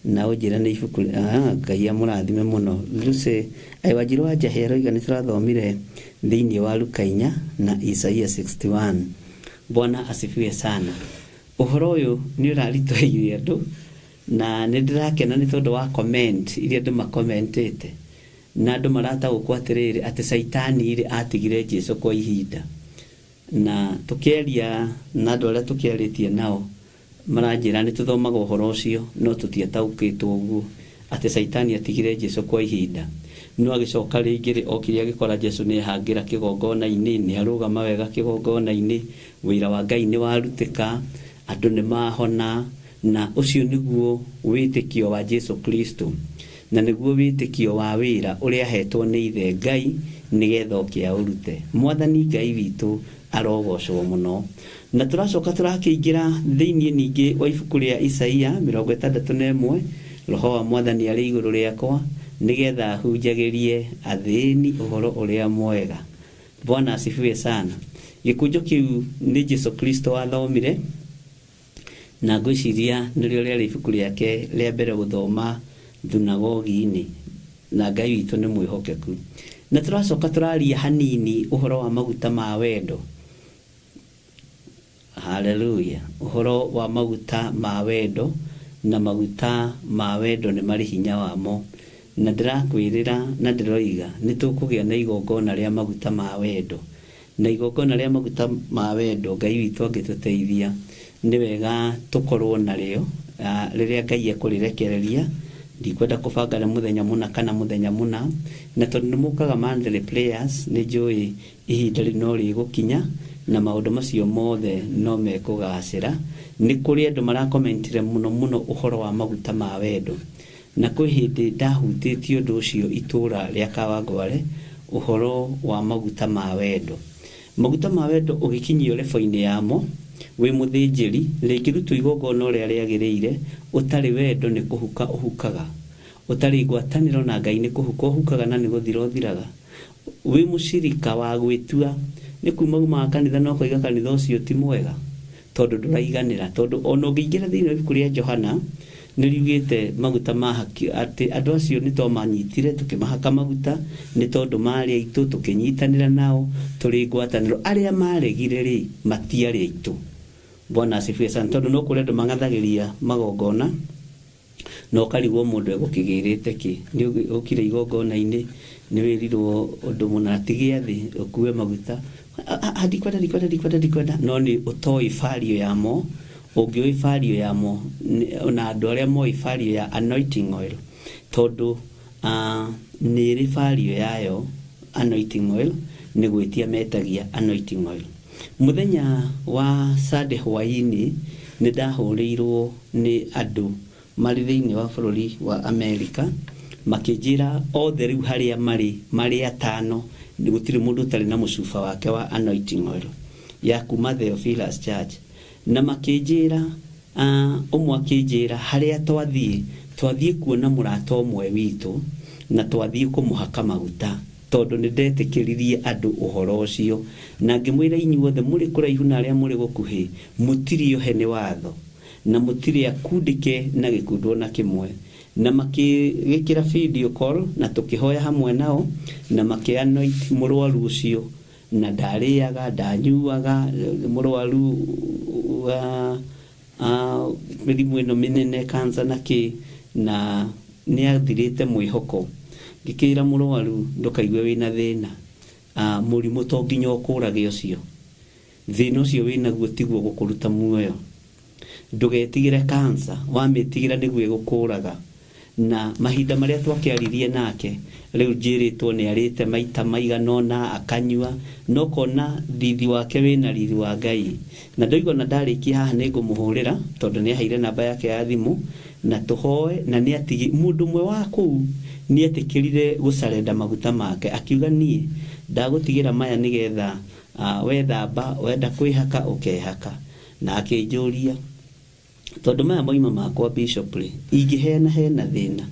Na ũnjĩre nĩ ibuku. Ngai amũrathime mũno. Lucy Wanjiru wa Njahĩ aroiga nĩ tũrathomire thĩinĩ wa Luka 4 na Isaia 61. Bwana asifiwe sana. Ũhoro ũyũ nĩ ũraritũhĩire andũ, na nĩ ndĩrakena nĩ tondũ wa comment iria andũ makomentĩte, na andũ marataũkwo atĩrĩrĩ atĩ Caitani rĩ atigire Jesu kwa ihinda. Na tũkĩaria na andũ arĩa tũkĩarĩtie nao, maranjĩra nĩ tũthomaga ũhoro ũcio no tũtiataũkĩtwo ũguo atĩ Caitani atigire Jesu kwa ihinda, no agĩcoka rĩngĩ rĩ okire agĩkora Jesu nĩ ehangĩra kĩgongona-inĩ, nĩ arũgama wega kĩgongona-inĩ, wĩra wa Ngai nĩ warutĩka, andũ nĩ mahona. Na ũcio nĩguo wĩtĩkio wa Jesu Kristo, na nĩguo wĩtĩkio wa wĩra ũrĩa ahetwo nĩ ithe Ngai nĩgetha oke aũrute. Mwathani Ngai witũ arogocwo mũno. Na tũracoka tũrakĩingĩra thĩinĩ ningĩ wa ibuku rĩa Isaia 61. Roho wa Mwathani arĩ igũrũ rĩakwa nĩgetha ahunjagĩrie athĩni ũhoro ũrĩa mwega. Bwana asifiwe sana. Gĩkũnjo kĩu nĩ Jesu Kristo wathomire, na ngwĩciria nĩrĩo rĩarĩ ibuku rĩake rĩa mbere gũthoma thunagogi-inĩ, na Ngai witũ nĩ mwĩhokeku. Na tũracoka tũraria hanini ũhoro wa maguta ma wendo. Haleluya. Ũhoro wa maguta ma wendo, na maguta ma wendo nĩ marĩ hinya wamo, na ndĩrakwĩrĩra na ndĩroiga nĩ tũkũgĩa na igongona rĩa maguta ma wendo. Na igongona rĩa maguta ma wendo, Ngai witũ angĩtũteithia, nĩ wega tũkorwo narĩo rĩrĩa Ngai ekũrĩrekereria. Ndikwenda kũbanga nĩ mũthenya mũna kana mũthenya mũna, na tondũ nĩ mũkaga monthly prayers, nĩ njũĩ ihinda rĩu no rĩgũkinya na maũndũ macio mothe no mekũgacĩra. Nĩ kũrĩ andũ marakomentire mũno mũno ũhoro wa maguta ma wendo, na kwĩ hĩndĩ ndahutĩtie ũndũ ũcio itũra rĩa Kawangware, ũhoro wa maguta ma wendo. Maguta ma wendo ũgĩkinyio lebo-inĩ yamo wĩ mũthĩnjĩri, rĩngĩrutwo igongona ũrĩa rĩagĩrĩire, ũtarĩ wendo nĩ kũhuka ũhukaga, ũtarĩ ngwatanĩro na Ngai nĩ kũhuka ũhukaga, na nĩ gũthira ũthiraga. Wĩ mũcirika wa gwĩtua nĩ kuma umaga kanitha na ũkoiga kanitha ũcio ti mwega tondũ ndũraiganĩra, tondũ ona ũngĩingĩra thĩinĩ wa ibuku rĩa Johana nĩ riugĩte maguta ma haki, atĩ andũ acio nĩ twamanyitire tũkĩmahaka maguta nĩ tondũ marĩ aitũ, tũkĩnyitanĩra nao tũrĩ ngwatanĩro. Arĩa maregire rĩ matiarĩ aitũ. Bwana asifiwe sana. Tondũ no kũrĩ andũ mang'athagĩria magongona na ũkarigwo mũndũ egũkĩgĩrĩte kĩ. Nĩ ũkire igongona-inĩ, nĩ wĩrirwo ũndũ mũna, ti gĩathĩ ũkue maguta, ndikwenda, ndikwenda, ndikwenda, ndikwenda, no nĩ ũtoĩ value yamo. Ũngĩũĩ value yamo na andũ arĩa moĩ value ya anointing oil, tondũ nĩ ĩrĩ value yayo. Anointing oil nĩ gwĩtia metagia anointing oil. Mũthenya wa Sunday hwaĩ-inĩ nĩ ndahũrĩirwo nĩ andũ marĩ thĩinĩ wa bũrũri wa Amerika, Makĩnjĩra othe rĩu harĩa marĩ marĩ atano, gũtirĩ mũndũ ũtarĩ na mũcuba wake wa anointing oil ya kuma Theophilus Church. Na makĩnjĩra, ũmwe akĩnjĩra harĩa twathiĩ, twathiĩ kuona mũrata ũmwe witũ na twathiĩ kũmũhaka maguta, tondũ nĩ ndetĩkĩririe andũ ũhoro ũcio. Na ngĩmwĩra, inyuothe mũrĩ kũraihu na arĩa mũrĩ gũkuhĩ, mũtirĩ ohe nĩ watho na mũtirĩ akundĩke na gĩkundi ona kĩmwe. Na makĩgĩkĩra video call na tũkĩhoya hamwe nao, na makĩanoint mũrwaru ũcio, na ndarĩaga, ndanyuaga, mũrwaru wa mĩrimũ ĩno mĩnene, cancer na kĩ, na nĩ athirĩte mwĩhoko. Ngĩkĩra mũrwaru, ndũkaigue wĩna thĩna, mũrimũ to nginya ũkũrage ũcio, thĩna ũcio wĩnaguo tiguo gũkũruta muoyo. Ndũgetigĩre cancer, wamĩtigĩra nĩguo ĩgũkũraga. Na mahinda marĩa twakĩaririe nake, rĩu njĩrĩtwo nĩ arĩte maita maigana ũna, akanyua, no kona thithi wake wĩna riri wa Ngai. Na ndoiga ona ndarĩkia haha nĩ ngũmũhũrĩra, tondũ nĩ aheire namba yake ya thimũ, na tũhoe. Na nĩ atigi mũndũ ũmwe wa kũu nĩ etĩkĩrire gũcarenda maguta make, akiuga, niĩ ndagũtigĩra maya nĩgetha wethamba, wenda kwĩhaka ũkehaka. Na akĩnjũria, tondũ maya moima makwa, bishop rĩ, ingĩheana hena thĩna,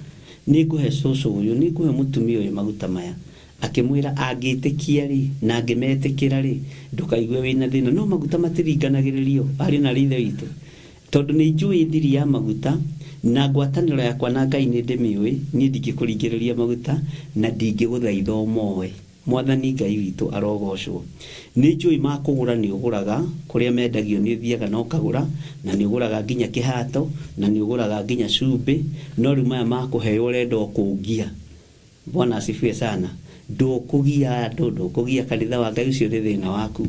nĩ ngũhe cũcũ ũyũ, nĩ ngũhe mũtumia ũyũ maguta maya. Akĩmwĩra angĩtĩkia rĩ, na angĩmetĩkĩra rĩ, ndũkaigue wĩna thĩna. No maguta matiringanagĩrĩrio, arĩ na ithe witũ, tondũ nĩ njũĩ thiri ya maguta na ngwatanĩro yakwa na Ngai nĩ ndĩmĩũĩ. Niĩ ndingĩkũringĩrĩria maguta na ndingĩgũthaitha ũmoe. Mwathani Ngai witũ arogocwo. Nĩ njũĩ ma kũgũra nĩ ũgũraga kũrĩa mendagio, nĩ ũthiaga na ũkagũra, na nĩ ũgũraga nginya kĩhato, na nĩ ũgũraga nginya cumbĩ. No rĩu maya ma kũheo ũrenda ũkũngia. Bwana asifiwe sana. Ndũkũgia andũ, ndũkũgia kanitha wa Ngai, ũcio nĩ thĩna waku.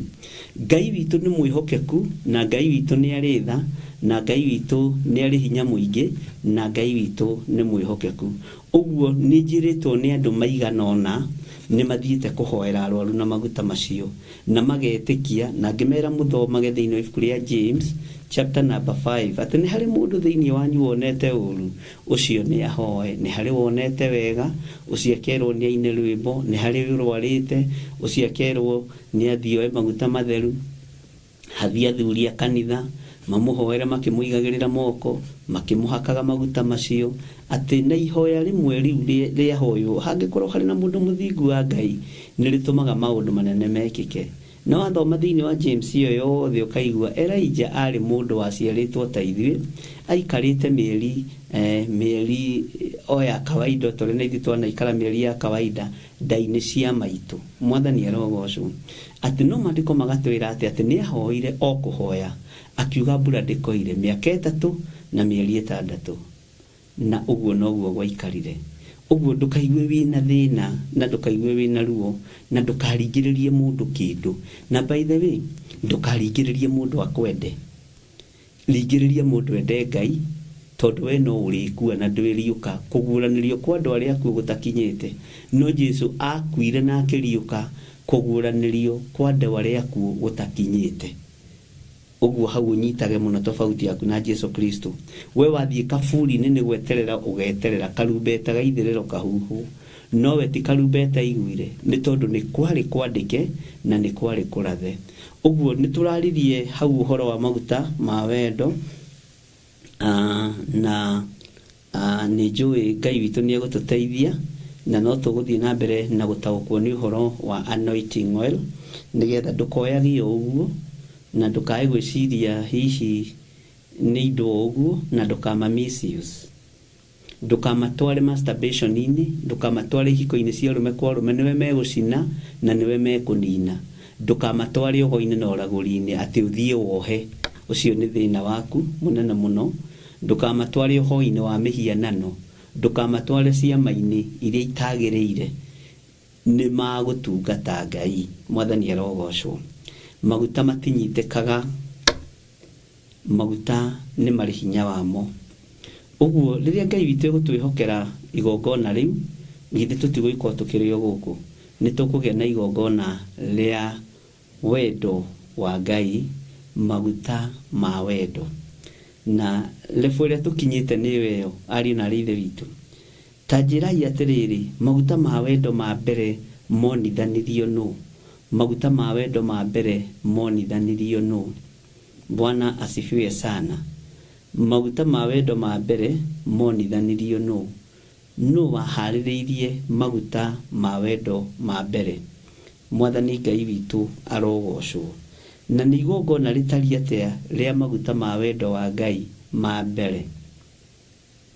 Ngai witũ nĩ mwĩhokeku, na Ngai witũ nĩ arĩ tha, na Ngai witũ nĩ arĩ hinya mũingĩ, na Ngai witũ nĩ mwĩhokeku. Ũguo nĩ njĩrĩtwo nĩ andũ maigana ũna nĩ mathiĩte kũhoera arwaru na maguta macio na magetĩkia. Na ngĩmera mũthomage thĩinĩ wa ibuku rĩa James chapter number 5, atĩ nĩ harĩ mũndũ thĩinĩ wanyu wonete ũru, ũcio nĩ ahoe; nĩ harĩ wonete wega, ũcio akerwo nĩ aine rwĩmbo; nĩ harĩ ũrwarĩte, ũcio akerwo nĩ athiĩ oe maguta matheru, hathiĩ athuri a kanitha mamũhoere makĩmũigagĩrĩra moko, makĩmũhakaga maguta macio, atĩ na ihoya rĩmwe rĩu rĩahoywo, hangĩkorwo harĩ na mũndũ mũthingu wa Ngai, nĩ rĩtũmaga maũndũ manene mekĩke. Na wathoma thĩinĩ wa James ĩyo yothe, ũkaigua Elijah arĩ mũndũ waciarĩtwo ta ithuĩ, aikarĩte mĩeri o ya kawaida, o ta ũrĩa na ithuĩ twanaikara mĩeri ya kawaida nda-inĩ cia maitũ. Mwathani arogocwo. Atĩ no maandĩko magatwĩra atĩ nĩ ahoire o kũhoya, akiuga mbura ndĩkoire mĩaka 3 na mĩeri 6, na ũguo noguo gwaikarire. Ũguo ndũkaigue wĩna thĩna, na ndũkaigue wĩna ruo, na ndũkaringĩrĩrie mũndũ kĩndũ. Na by the way, ndũkaringĩrĩrie mũndũ akwende, ringĩrĩria mũndũ ende Ngai, tondũ we no ũrĩkua na ndwĩriũka. Kũguũranĩrio kwa andũ arĩa akuũ gũtakinyĩte, no Jesu akuire na akĩriũka kũguũranĩrio kwa andũ arĩa akuũ gũtakinyĩte. Ũguo hau ũnyitage mũno tofauti yaku na Jesu Kristo. We wathiĩ kaburi-inĩ nĩ gweterera ũgeterera karumbeta ga ithirĩro kahuhwo, nowe ti karumbeta aiguire, nĩ tondũ nĩ kwarĩ kwandĩke na nĩ kwarĩ kũrathe. Ũguo nĩ tũraririe hau ũhoro wa maguta ma wendo, na nĩ njũĩ Ngai witũ nĩ egũtũteithia, na no tũgũthiĩ na mbere na gũtaũkwo nĩ ũhoro wa anointing oil, nĩgetha ndũkoyagie o ũguo, na ndũkae gwĩciria hihi nĩ indo o ũguo, na ndũkama misuse, ndũkamatware masturbation-inĩ, ndũkamatware ihiko-inĩ cia ũrũme kwa ũrũme, nĩwe megũcina na nĩwe mekũnina. Ndũkamatware ũgo-inĩ na ũragũri-inĩ, atĩ ũthiĩ wohe, ũcio nĩ thĩna waku mũnene mũno. Ndũkamatware ũhoi-inĩ wa mĩhianano, ndũkamatware ciama-inĩ iria itagĩrĩire. Nĩ magũtungata Ngai. Mwathani arogocwo. Maguta matinyitĩkaga, maguta nĩ marĩ hinya wamo. Ũguo rĩrĩa Ngai witũ egũtwĩhokera igongona rĩu, githĩ tũtigũikorwo tũkĩrĩ o gũkũ? Nĩ tũkũgĩa na igongona rĩa wendo wa Ngai, maguta ma wendo. Na level ĩrĩa tũkinyĩte nĩyo ĩyo, ariũ na arĩ ithe witũ. Ta njĩrai atĩrĩrĩ, maguta ma wendo ma mbere monithanirio nũ? Maguta ma wendo ma mbere monithanirio nũ? Bwana asifiwe sana. Maguta ma wendo ma mbere monithanirio nũ? Nũ waharĩrĩirie maguta ma wendo ma mbere? Mwathani Ngai witũ arogocwo. Na nĩ igongona rĩtariĩ atĩa rĩa maguta ma wendo wa Ngai ma mbere?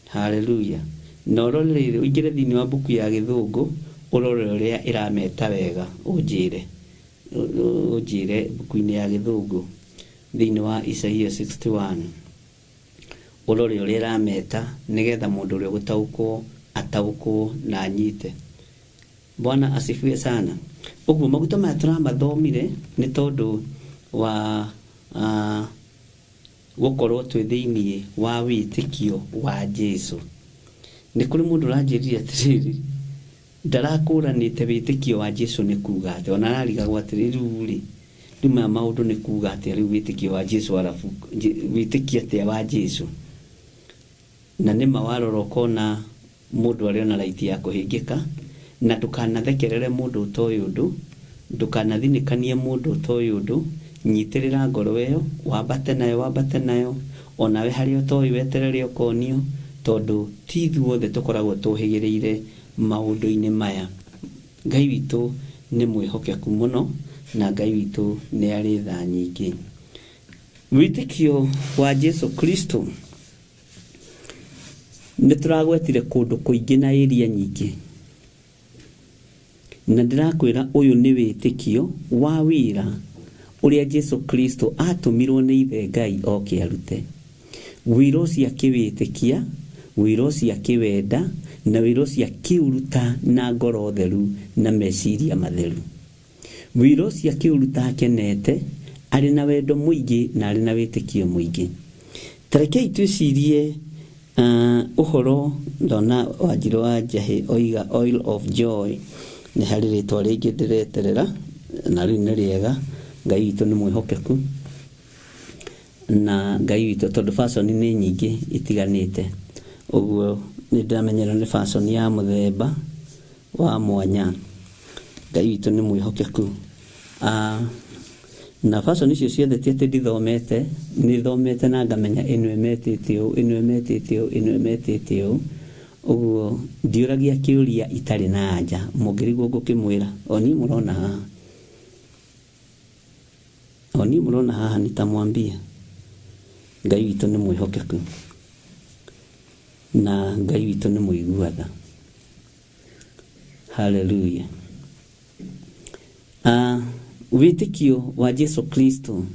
Haleluya. Na ũrore rĩrĩ, ũingĩre thĩinĩ wa mbuku ya gĩthũngũ, ũrore ũrĩa ĩrameta wega, ũnjĩre. Ũnjĩre mbuku-inĩ ya gĩthũngũ, thĩinĩ wa Isaia 61. Ũrore ũrĩa ĩrameta, nĩgetha mũndũ ũrĩa ũgũtaũkwo, ataũkwo na anyite. Bwana asifiwe sana. Ũguo maguta maya tũramathomire nĩ tondũ wa uh, gũkorwo twĩ thĩinĩ wa wĩtĩkio wa Jesu. Nĩ kũrĩ mũndũ ũranjĩrire atĩrĩrĩ, ndarakũranĩte wĩtĩkio wa Jesu nĩ kuga atĩa, ona ararigagwo atĩrĩ, rĩu rĩ, rĩu maya maũndũ nĩ kuga atĩa, rĩu wĩtĩkio wa Jesu arabu, wĩtĩkio atĩa wa Jesu? Na nĩma warora ũkona mũndũ arĩ ona right ya kũhĩngĩka, na ndũkanathekerere mũndũ ũtoĩ ũndũ, ndũkanathinĩkanie mũndũ ũtoĩ ũndũ, nyitĩrĩra ngoro ĩyo, wambate nayo, wambate nayo, onawe harĩa ũtoĩ weterere ũkonio, tondũ ti ithuothe tũkoragwo tũhĩgĩrĩire maũndũ-inĩ maya. Ngai witũ nĩ mwĩhokeku mũno, na Ngai witũ nĩ arĩ tha nyingĩ. Wĩtĩkio wa Jesu Kristo nĩ tũragwetire kũndũ kũingĩ na area nyingĩ, na ndĩrakwĩra ũyũ nĩ wĩtĩkio wa wĩra ũrĩa Jesu Kristo atũmirwo nĩ Ithe Ngai oke arute. Wĩra ũcio akĩwĩtĩkia, wĩra ũcio akĩwenda, na wĩra ũcio akĩũruta na ngoro theru na meciria matheru. Wĩra ũcio akĩũruta akenete, arĩ na wendo mũingĩ na arĩ na wĩtĩkio mũingĩ. Ta rekei twĩcirie ũhoro ndona Wanjirũ wa Njahĩ oiga oil of joy, nĩ harĩ rĩtwa rĩngĩ ndĩreterera na rĩu nĩ rĩega. Ngai witũ nĩ mwĩhokeku na Ngai witũ, tondũ fashion nĩ nyingĩ itiganĩte, ũguo nĩ ndĩramenyerwo nĩ fashion ya mũthemba wa mwanya. Ngai witũ nĩ mwĩhokeku. Na fashion icio ciothe ti atĩ ndithomete, nĩ thomete na ngamenya ĩno ĩmetĩte ũũ, ĩno ĩmetĩte ũũ, ĩno ĩmetĩte ũũ. Ũguo ndiũragia kĩũria itarĩ na anja, mũngĩrigwo ngũkĩmwĩra, o niĩ mũrona haha. O niĩ mũrona haha nitamwambia. Ngai witũ nĩ mwĩhokeku na Ngai witũ nĩ mũigua tha. Haleluya. Wĩtĩkio wa Jesu Kristo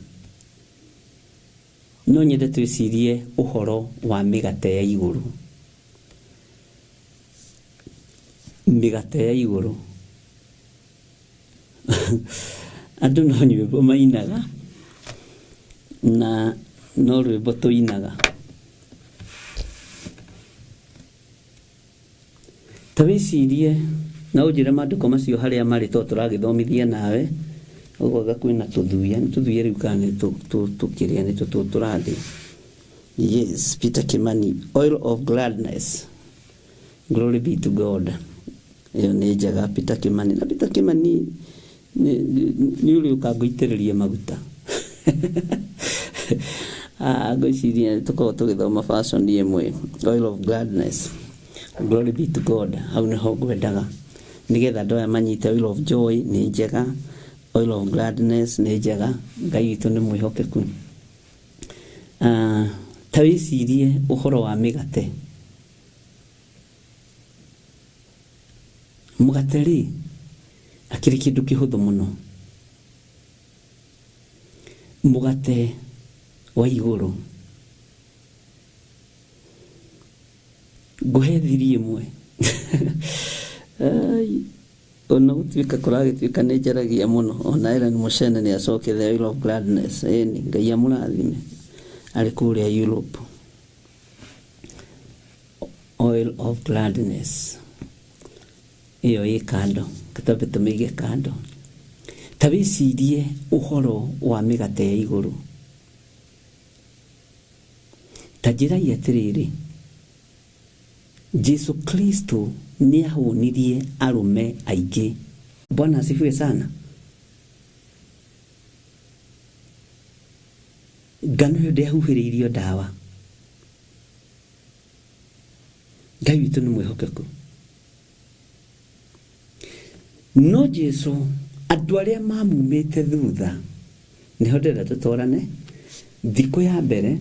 no nyende twĩcirie ũhoro wa mĩgate ya igũrũ. Mĩgate ya igũrũ. Andũ no nyĩmbo mainaga na no rwĩmbo tũinaga. Ta wĩcirie na ũnjĩre maandĩko macio harĩa marĩ tondũ tũragĩthomithia nawe, ũguo anga kwĩna tũthuya, nĩ tũthuya rĩu kana nĩ tũkĩrĩa nĩ tũtũ tũrarĩa. Yes, Peter Kimani, oil of gladness. Glory be to God. Ĩyo nĩ njega Peter Kimani. Na Peter Kimani nĩ ũrĩ ũka ngũitĩrĩrie maguta. Ngwĩciria tũkoragwo tũgĩthoma fashion ĩmwe, oil of gladness. Glory be to God. Hau nĩho ngwendaga nĩgetha andũ aya manyite oil of joy nĩ njega, oil of gladness nĩ njega. Ngai witũ nĩ mwĩhokeku. Ta wĩcirie ũhoro wa mĩgate. Mũgate rĩ, akĩrĩ kĩndũ kĩhũthũ mũno. Mũgate wa igũrũ. Ngũhe thiri ĩmwe. Ai, ona gũtuĩka kũragĩtuĩka nĩ njaragia mũno, ona Ellen Muchene nĩ acoke the oil of gladness. Ĩni, Ngai amũrathime arĩ kũrĩa Europe. Oil of gladness. Ĩyo ĩ kando, twambe tũmĩige kando. Ta wĩcirie ũhoro wa mĩgate ya igũrũ. Ta njĩrai atĩrĩrĩ, Jesu Kristo nĩ ahũnirie arũme aingĩ. Bwana asifiwe sana. Ngano ĩyo ndĩahuhĩrĩirio ndawa. Ngai witũ nĩ mwĩhokeku. No Jesu andũ arĩa mamumĩte thutha nĩho ndĩrenda tũtwarane thikũ ya mbere,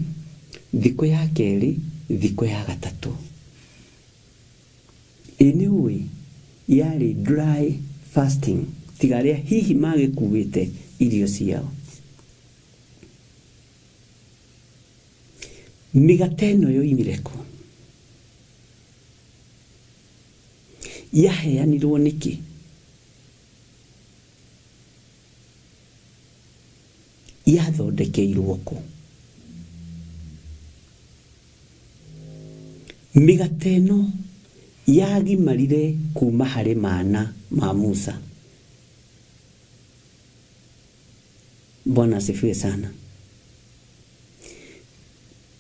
thikũ ya kerĩ, thikũ ya gatatũ. Ĩ nĩ ũĩ yarĩ dry fasting tiga arĩa hihi magĩkuĩte irio ciao. Mĩgate ĩno yoimire kũ? Yaheanirwo nĩkĩ? Yathondekeirwo kũ? Mĩgate ĩno yagimarire kuma harĩ mana ma Musa. Bwana asifiwe sana.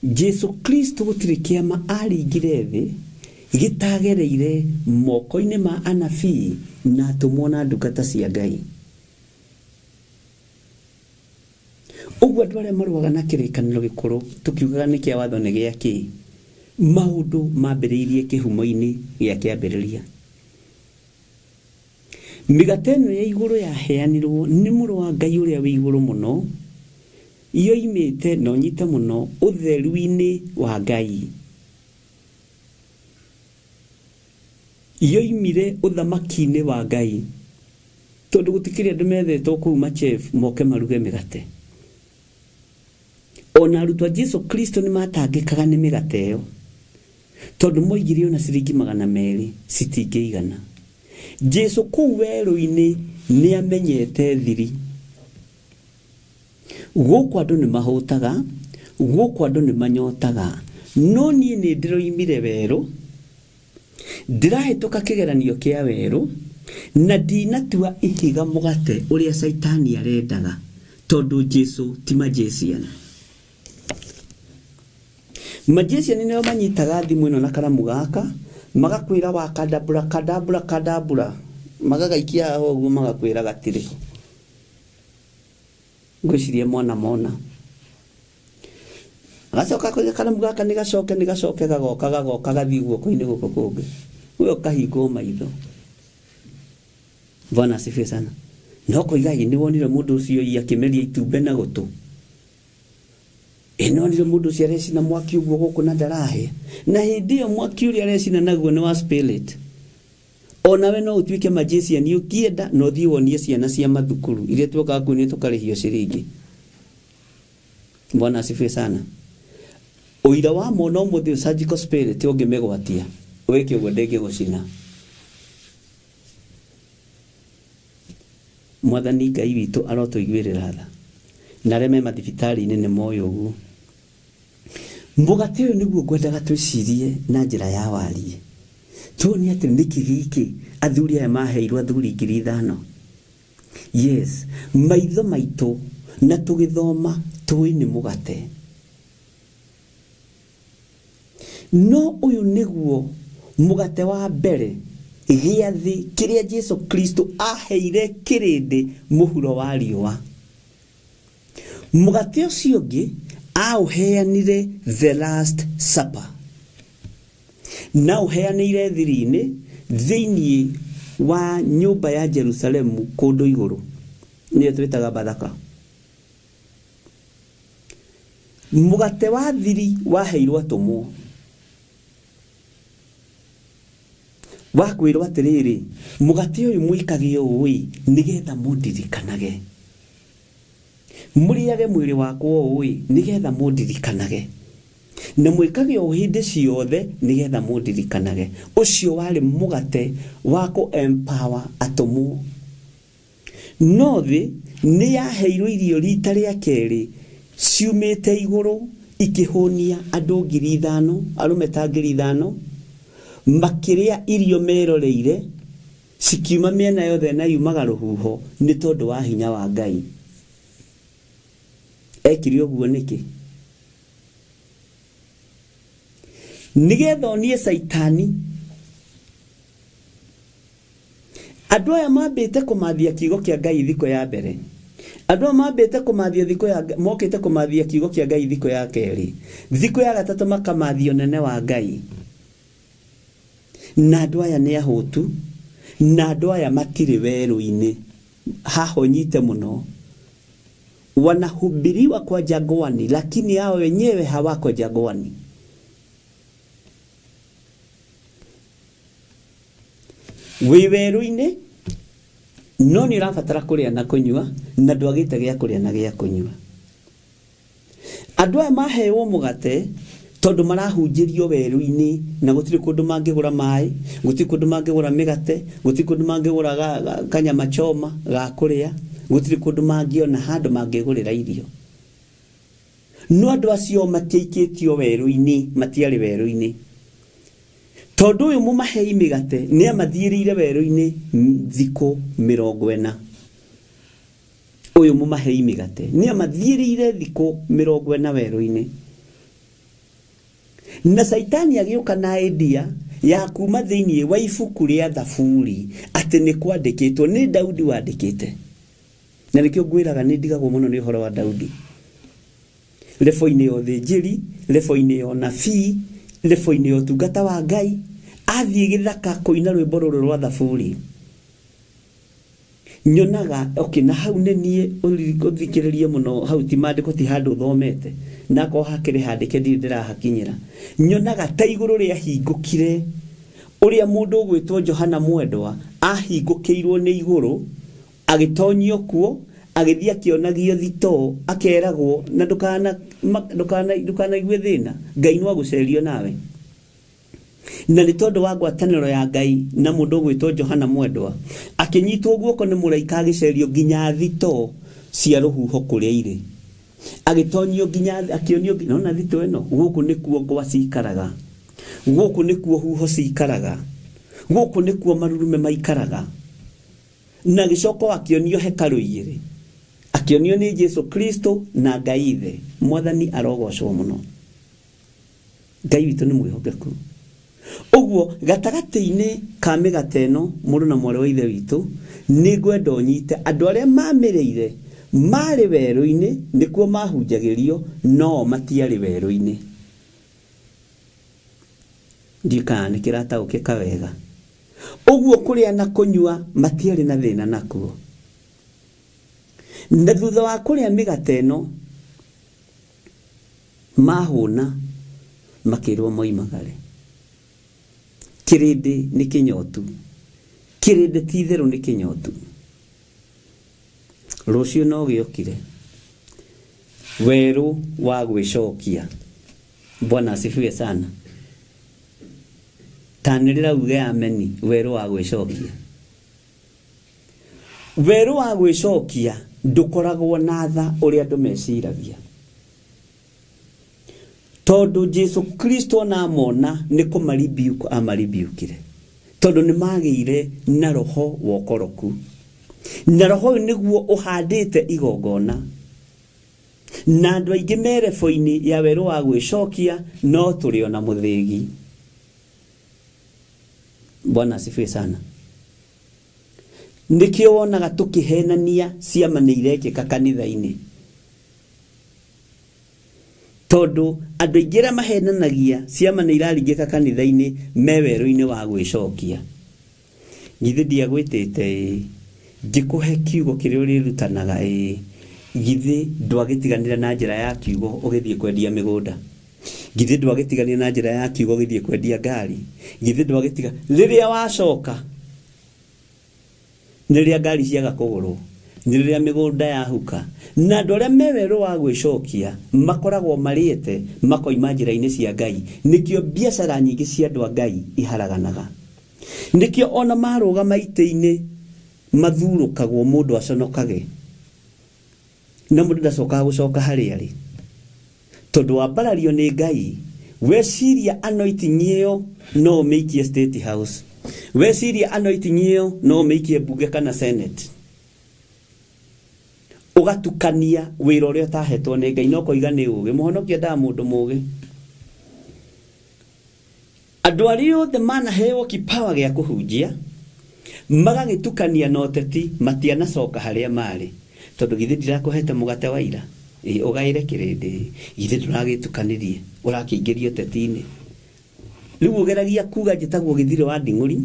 Jesu Kristo gũtirĩ kĩama aringire thĩ gĩtagereire moko-inĩ ma anabii na atũmwo na ndungata cia Ngai. Ũguo andũ arĩa marũaga na kĩrĩkanĩro gĩkũrũ tũkiugaga nĩ kĩa watho nĩ gĩa kĩ, maũndũ mambĩrĩirie kĩhumo-inĩ gĩa kĩambĩrĩria. Mĩgate ĩno ya igũrũ yaheanirwo nĩ Mũrũ wa Ngai ũrĩa wĩ igũrũ mũno, yoimĩte, na ũnyite mũno, ũtheru-inĩ wa Ngai. Yoimire ũthamaki-inĩ wa Ngai. Tondũ gũtikĩrĩ andũ methetwo kũu machef moke maruge mĩgate. Ona arutwo a Jesu Kristo nĩ matangĩkaga nĩ mĩgate ĩyo. Tondũ moigire ona ciringi 200 citingĩigana. Jesu kũu werũ-inĩ nĩ amenyete thiri. Gũkũ andũ nĩ mahũtaga, gũkũ andũ nĩ manyotaga, no niĩ nĩ ndĩroimire werũ, ndĩrahĩtũka kĩgeranio kĩa werũ, na ndinatua ihiga mũgate ũrĩa Caitani arendaga, tondũ Jesu ti magician. Magician nĩo manyitaga thimũ ĩno na karamu gaka, magakwĩra wa kadabura kadabura kadabura, magagaikia haha ũguo magakwĩra gatirĩ ho. Ngwĩciria mwana mona. Agacoka akoiga karamu gaka nĩ gacoke nĩ gacoke gagoka gagoka gathiĩ guoko-inĩ gũkũ kũngĩ. We ũkahingwo maitho. Bwana asifiwe sana. No koiga ĩ nĩ wonire mũndũ ũcio ĩ akĩmeria itumbĩ na gũtũ. Ĩ nĩ wonire mũndũ ũcio arecina mwaki ũguo gũkũ na ndarahĩa. Na hĩndĩ ĩyo mwaki ũrĩa arecina naguo nĩ wa spirit. Onawe no ũtuĩke magician ũkĩenda na ũthiĩ wonie ciana cia mathukuru iria tuokaga kuonia tũkarĩhio ciringi. Bwana asifiwe sana. Ũira wa mona ũmũthĩ ũyũ surgical spirit ũngĩmĩgwatia wĩke ũguo ndĩngĩgũcina. Mwathani Ngai witũ arotũiguĩrĩra tha. Na arĩa me mathibitarĩ-inĩ nĩ moĩ ũguo. Mũgate ũyũ nĩguo ngwendaga twĩcirie na njĩra ya wariĩ. Tuone atĩ nĩkĩ gĩkĩ athuri aya maheirwo athuri 5,000. Yes, maitho maitũ na tũgĩthoma tũĩ nĩ mũgate. No ũyũ nĩguo mũgate wa mbere gĩathĩ kĩrĩa Jesu Kristo aheire kĩrĩndĩ mũhuro wa riũa. Mũgate ũcio ũngĩ aũheanire the last supper. Na ũheanĩire thiri-inĩ thĩinĩ wa nyũmba ya Jerusalemu kũndũ igũrũ, nĩyo twĩtaga Bathaka. Mũgate wa thiri waheirwo atũmwo wa kwĩrwo atĩrĩrĩ, mũgate ũyũ mwĩkage ũũ ĩ nĩgetha mũndirikanage, mũrĩage mwĩrĩ wakwa ũũ ĩ nĩgetha mũndirikanage, na mwĩkage ũũ hĩndĩ ciothe nĩgetha mũndirikanage. Ũcio warĩ mũgate wa kũ empower atũmwo. No thĩ nĩ yaheirwo irio rita rĩa kerĩ ciumĩte igũrũ ikĩhũnia andũ 5,000, arũme ta 5,000, makĩrĩa irio meroreire cikiuma mĩena yothe na yumaga rũhuho nĩ tondũ wa hinya wa Ngai. Ekire ũguo nĩkĩ? Nĩgetha onie Caitani andũ aya mambĩte kũmathia kiugo kĩa Ngai thikũ ya mbere, andũ aya mambĩte kũmathia thikũ ya mokĩte kũmathia kiugo kĩa Ngai thikũ ya kerĩ, thikũ ya gatatũ makamathia ũnene wa Ngai. Na andũ aya nĩ ahũtu, na andũ aya matirĩ werũ-inĩ. Haha ũnyite mũno, wanahubiriwa kwa jangwani, lakini hao wenyewe hawako jangwani. Wĩ werũ-inĩ no nĩ ũrabatara kũrĩa na kũnyua, na ndwagĩte gĩa kũrĩa na gĩa kũnyua. Andũ aya mahewo mũgate tondũ marahunjĩrio werũ-inĩ na gũtirĩ kũndũ mangĩgũra maĩ, gũtirĩ kũndũ mangĩgũra mĩgate, gũtirĩ kũndũ mangĩgũra kanyama choma ga kũrĩa, gũtirĩ kũndũ mangĩona handũ mangĩgũrĩra irio. No andũ acio matiaikĩtio werũ-inĩ, matiarĩ werũ-inĩ. Tondũ ũyũ mũmahei mĩgate nĩ amathiĩrĩire werũ-inĩ thikũ 40. Ũyũ mũmahei mĩgate nĩ amathiĩrĩire thikũ 40 werũ-inĩ. Na Caitani agĩũka na idea ya kuma thĩinĩ wa ibuku rĩa Thaburi atĩ nĩ kwandĩkĩtwo nĩ Daudi wandĩkĩte. Na nĩkĩo ngwĩraga nĩ ndigagwo mũno nĩ ũhoro wa Daudi. Lebo-inĩ ya ũthĩnjĩri, lebo-inĩ ya ũnabii, lebo-inĩ ya ũtungata wa Ngai, athiĩ gĩthaka kũina rwĩmbo rũrũ rwa Thaburi. Nyonaga, okay, na hau nĩ niĩ ũthikĩrĩrie mũno, hau ti maandĩko ti handũ ũthomete, na akorwo hakĩrĩ handĩke ndirĩ ndĩrahakinyĩra. Nyonaga ta igũrũ rĩahingũkire, ũrĩa mũndũ ũgwĩtwo Johana Mwendwa ahingũkĩirwo nĩ igũrũ, agĩtonyio kuo, agĩthiĩ akĩonagio thitoo, akeragwo na ndũkanaigue thĩna, Ngai no agũcerio nawe. Na nĩ tondũ wa ngwatanĩro ya Ngai na mũndũ ũgwĩtwo Johana Mwendwa, akĩnyitwo guoko nĩ mũraika agĩcerio nginya thitoo cia rũhuho kũrĩa irĩ. Agĩtonyio nginya, akĩonio nginya, nona thitoo ĩno, gũkũ nĩkuo ngwa cikaraga, gũkũ nĩkuo huho cikaraga, gũkũ nĩkuo marurume maikaraga. Na agĩcoka akĩonio hekarũ igĩrĩ, akĩonio nĩ Jesu Kristo na Ngai Ithe. Mwathani arogocwo mũno. Ngai witũ nĩ mwĩhokeku. Ũguo gatagatĩ-inĩ ka mĩgate ĩno, mũrũ na mwarĩ wa Ithe witũ, nĩ ngwenda ũnyite andũ arĩa mamĩrĩire marĩ werũ-inĩ, nĩkuo mahunjagĩrio, no matiarĩ werũ-inĩ. Ndiũĩ kana nĩ kĩrataũkĩka wega. Ũguo kũrĩa na kũnyua matiarĩ na thĩna nakuo. Na thutha wa kũrĩa mĩgate ĩno, mahũna makĩrwo moimagare. Kĩrĩndĩ nĩ kĩnyotu. Kĩrĩndĩ ti itherũ nĩ kĩnyotu. Rũciũ no gĩokire. Werũ wa gwĩcokia. Bwana asifiwe sana. Tanĩrĩra uge ameni, werũ wa gwĩcokia. Werũ wa gwĩcokia ndũkoragwo na tha ũrĩa andũ meciragia. Tondũ Jesu Kristo ona amona nĩ kũmaribiuka amaribiukire. Tondũ nĩ magĩire na roho wa ũkoroku. Na roho ũyũ nĩguo ũhandĩte igongona. Na andũ aingĩ merebo-inĩ ya werũ wa gwĩcokia no tũrĩ ona mũthĩgi. Bwana asifiwe sana. Nĩkĩo wonaga tũkĩhenania ciama nĩ irekĩka kanitha-inĩ. Tondũ andũ aingĩ arĩa mahenanagia ciama nĩ iraringĩka kanitha-inĩ me werũ-inĩ wa gwĩcokia. Githĩ ndiagwĩtĩte ĩĩ, ngĩkũhe kiugo kĩrĩa ũrĩrutanaga ĩĩ, githĩ ndwagĩtiganire na njĩra ya kiugo ũgĩthiĩ kwendia mĩgũnda? Githĩ ndwagĩtiganire na njĩra ya kiugo ũgĩthiĩ kwendia ngari? Githĩ ndwagĩtiga rĩrĩa wacoka nĩ rĩrĩa ngari ciaga kũgũrwo, nĩ rĩrĩa mĩgũnda yahuka. Na andũ arĩa me werũ wa gwĩcokia makoragwo marĩte makoima njĩra-inĩ cia Ngai. Nĩkĩo biacara nyingĩ cia andũ a Ngai iharaganaga. Nĩkĩo ona marũgama itĩ-inĩ mathurũkagwo mũndũ aconokage. Na mũndũ ndacokaga gũcoka harĩa arĩ. Tondũ wambarario nĩ Ngai, weciria anointing ĩyo no ũmĩikie State House. Weciria anointing ĩyo no ũmĩikie mbunge kana Senate. Ũgatukania wĩra ũrĩa ũtahetwo nĩ Ngai na ũkoiga nĩ ũgĩ. Mũhonokia endaga mũndũ mũgĩ. Andũ arĩa othe manaheo kipawa gĩa kũhunjia magagĩtukania na ũteti matianacoka harĩa marĩ tondũ githĩ ndirakũhete mũgate wa ira ĩ ũgaĩre kĩrĩndĩ githĩ ndũragĩtukanirie ũrakĩingĩria ũteti-inĩ rĩu ũgeragia kuga njĩtagwo gĩthirĩ wa nding'ũri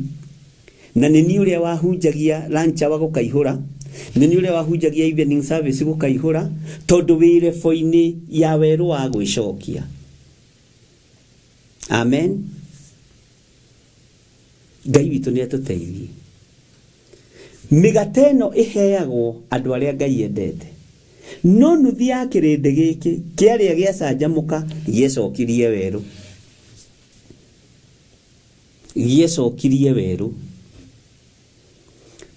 na nĩ niĩ ũrĩa wahunjagia lunch hour gũkaihũra nĩ niĩ ũrĩa wahunjagia evening service gũkaihũra tondũ wĩ rebo-inĩ ya werũ wa gwĩcokia amen ngai witũ nĩ atũteithie mĩgate ĩno ĩheagwo andũ arĩa ngai endete no nuthu ya kĩrĩndĩ gĩkĩ kĩarĩa gĩacanjamũka gĩecokirie werũ gĩecokirie werũ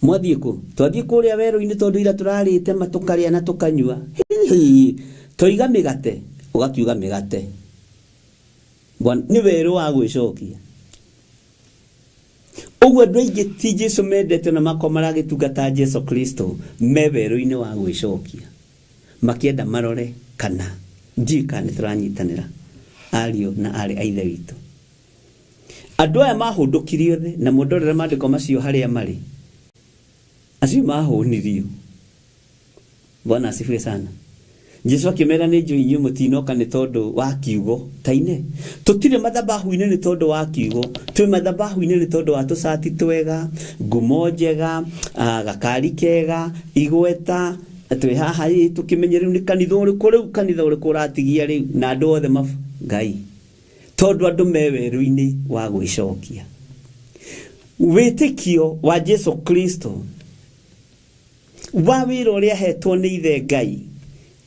mwathiĩ kũ twathiĩ kũrĩa werũ-inĩ tondũ ira tũrarĩte ma tũkarĩa na tũkanyua Hihi, toiga mĩgate ũgakiuga mĩgate Bwana nĩ werũ wa gwĩcokia ũguo andũ aingĩ ti jesu mendete na makorwo maragĩtungata jesu kristo me werũ-inĩ wa gwĩcokia makĩenda marore kana ndiũĩ kana nĩ tũranyitanĩra ariũ na arĩ a ithe witũ andũ aya mahũndũkire othe na mũndorere maandĩko macio harĩa marĩ acio mahũnirio bwana asifiwe sana jesu akĩmera nĩ njũĩ inyuĩ mũtinoka nĩ tondũ wa kiugo taine tũtirĩ mathabahu-inĩ nĩ tondũ wa kiugo twĩ mathabahu-inĩ nĩ tondũ wa tũcati twega ngumo njega ah, gakari kega igweta twĩ haha ĩ tũkĩmenye rĩu nĩ kanitha ũrĩkũ rĩu kanitha ũrĩkũ ũratigia rĩu na andũ othe mab ngai tondũ andũ me werũ-inĩ wa gwĩcokia wĩtĩkio wa jesu kristo wa wĩra ũrĩa ahetwo nĩ ithe ngai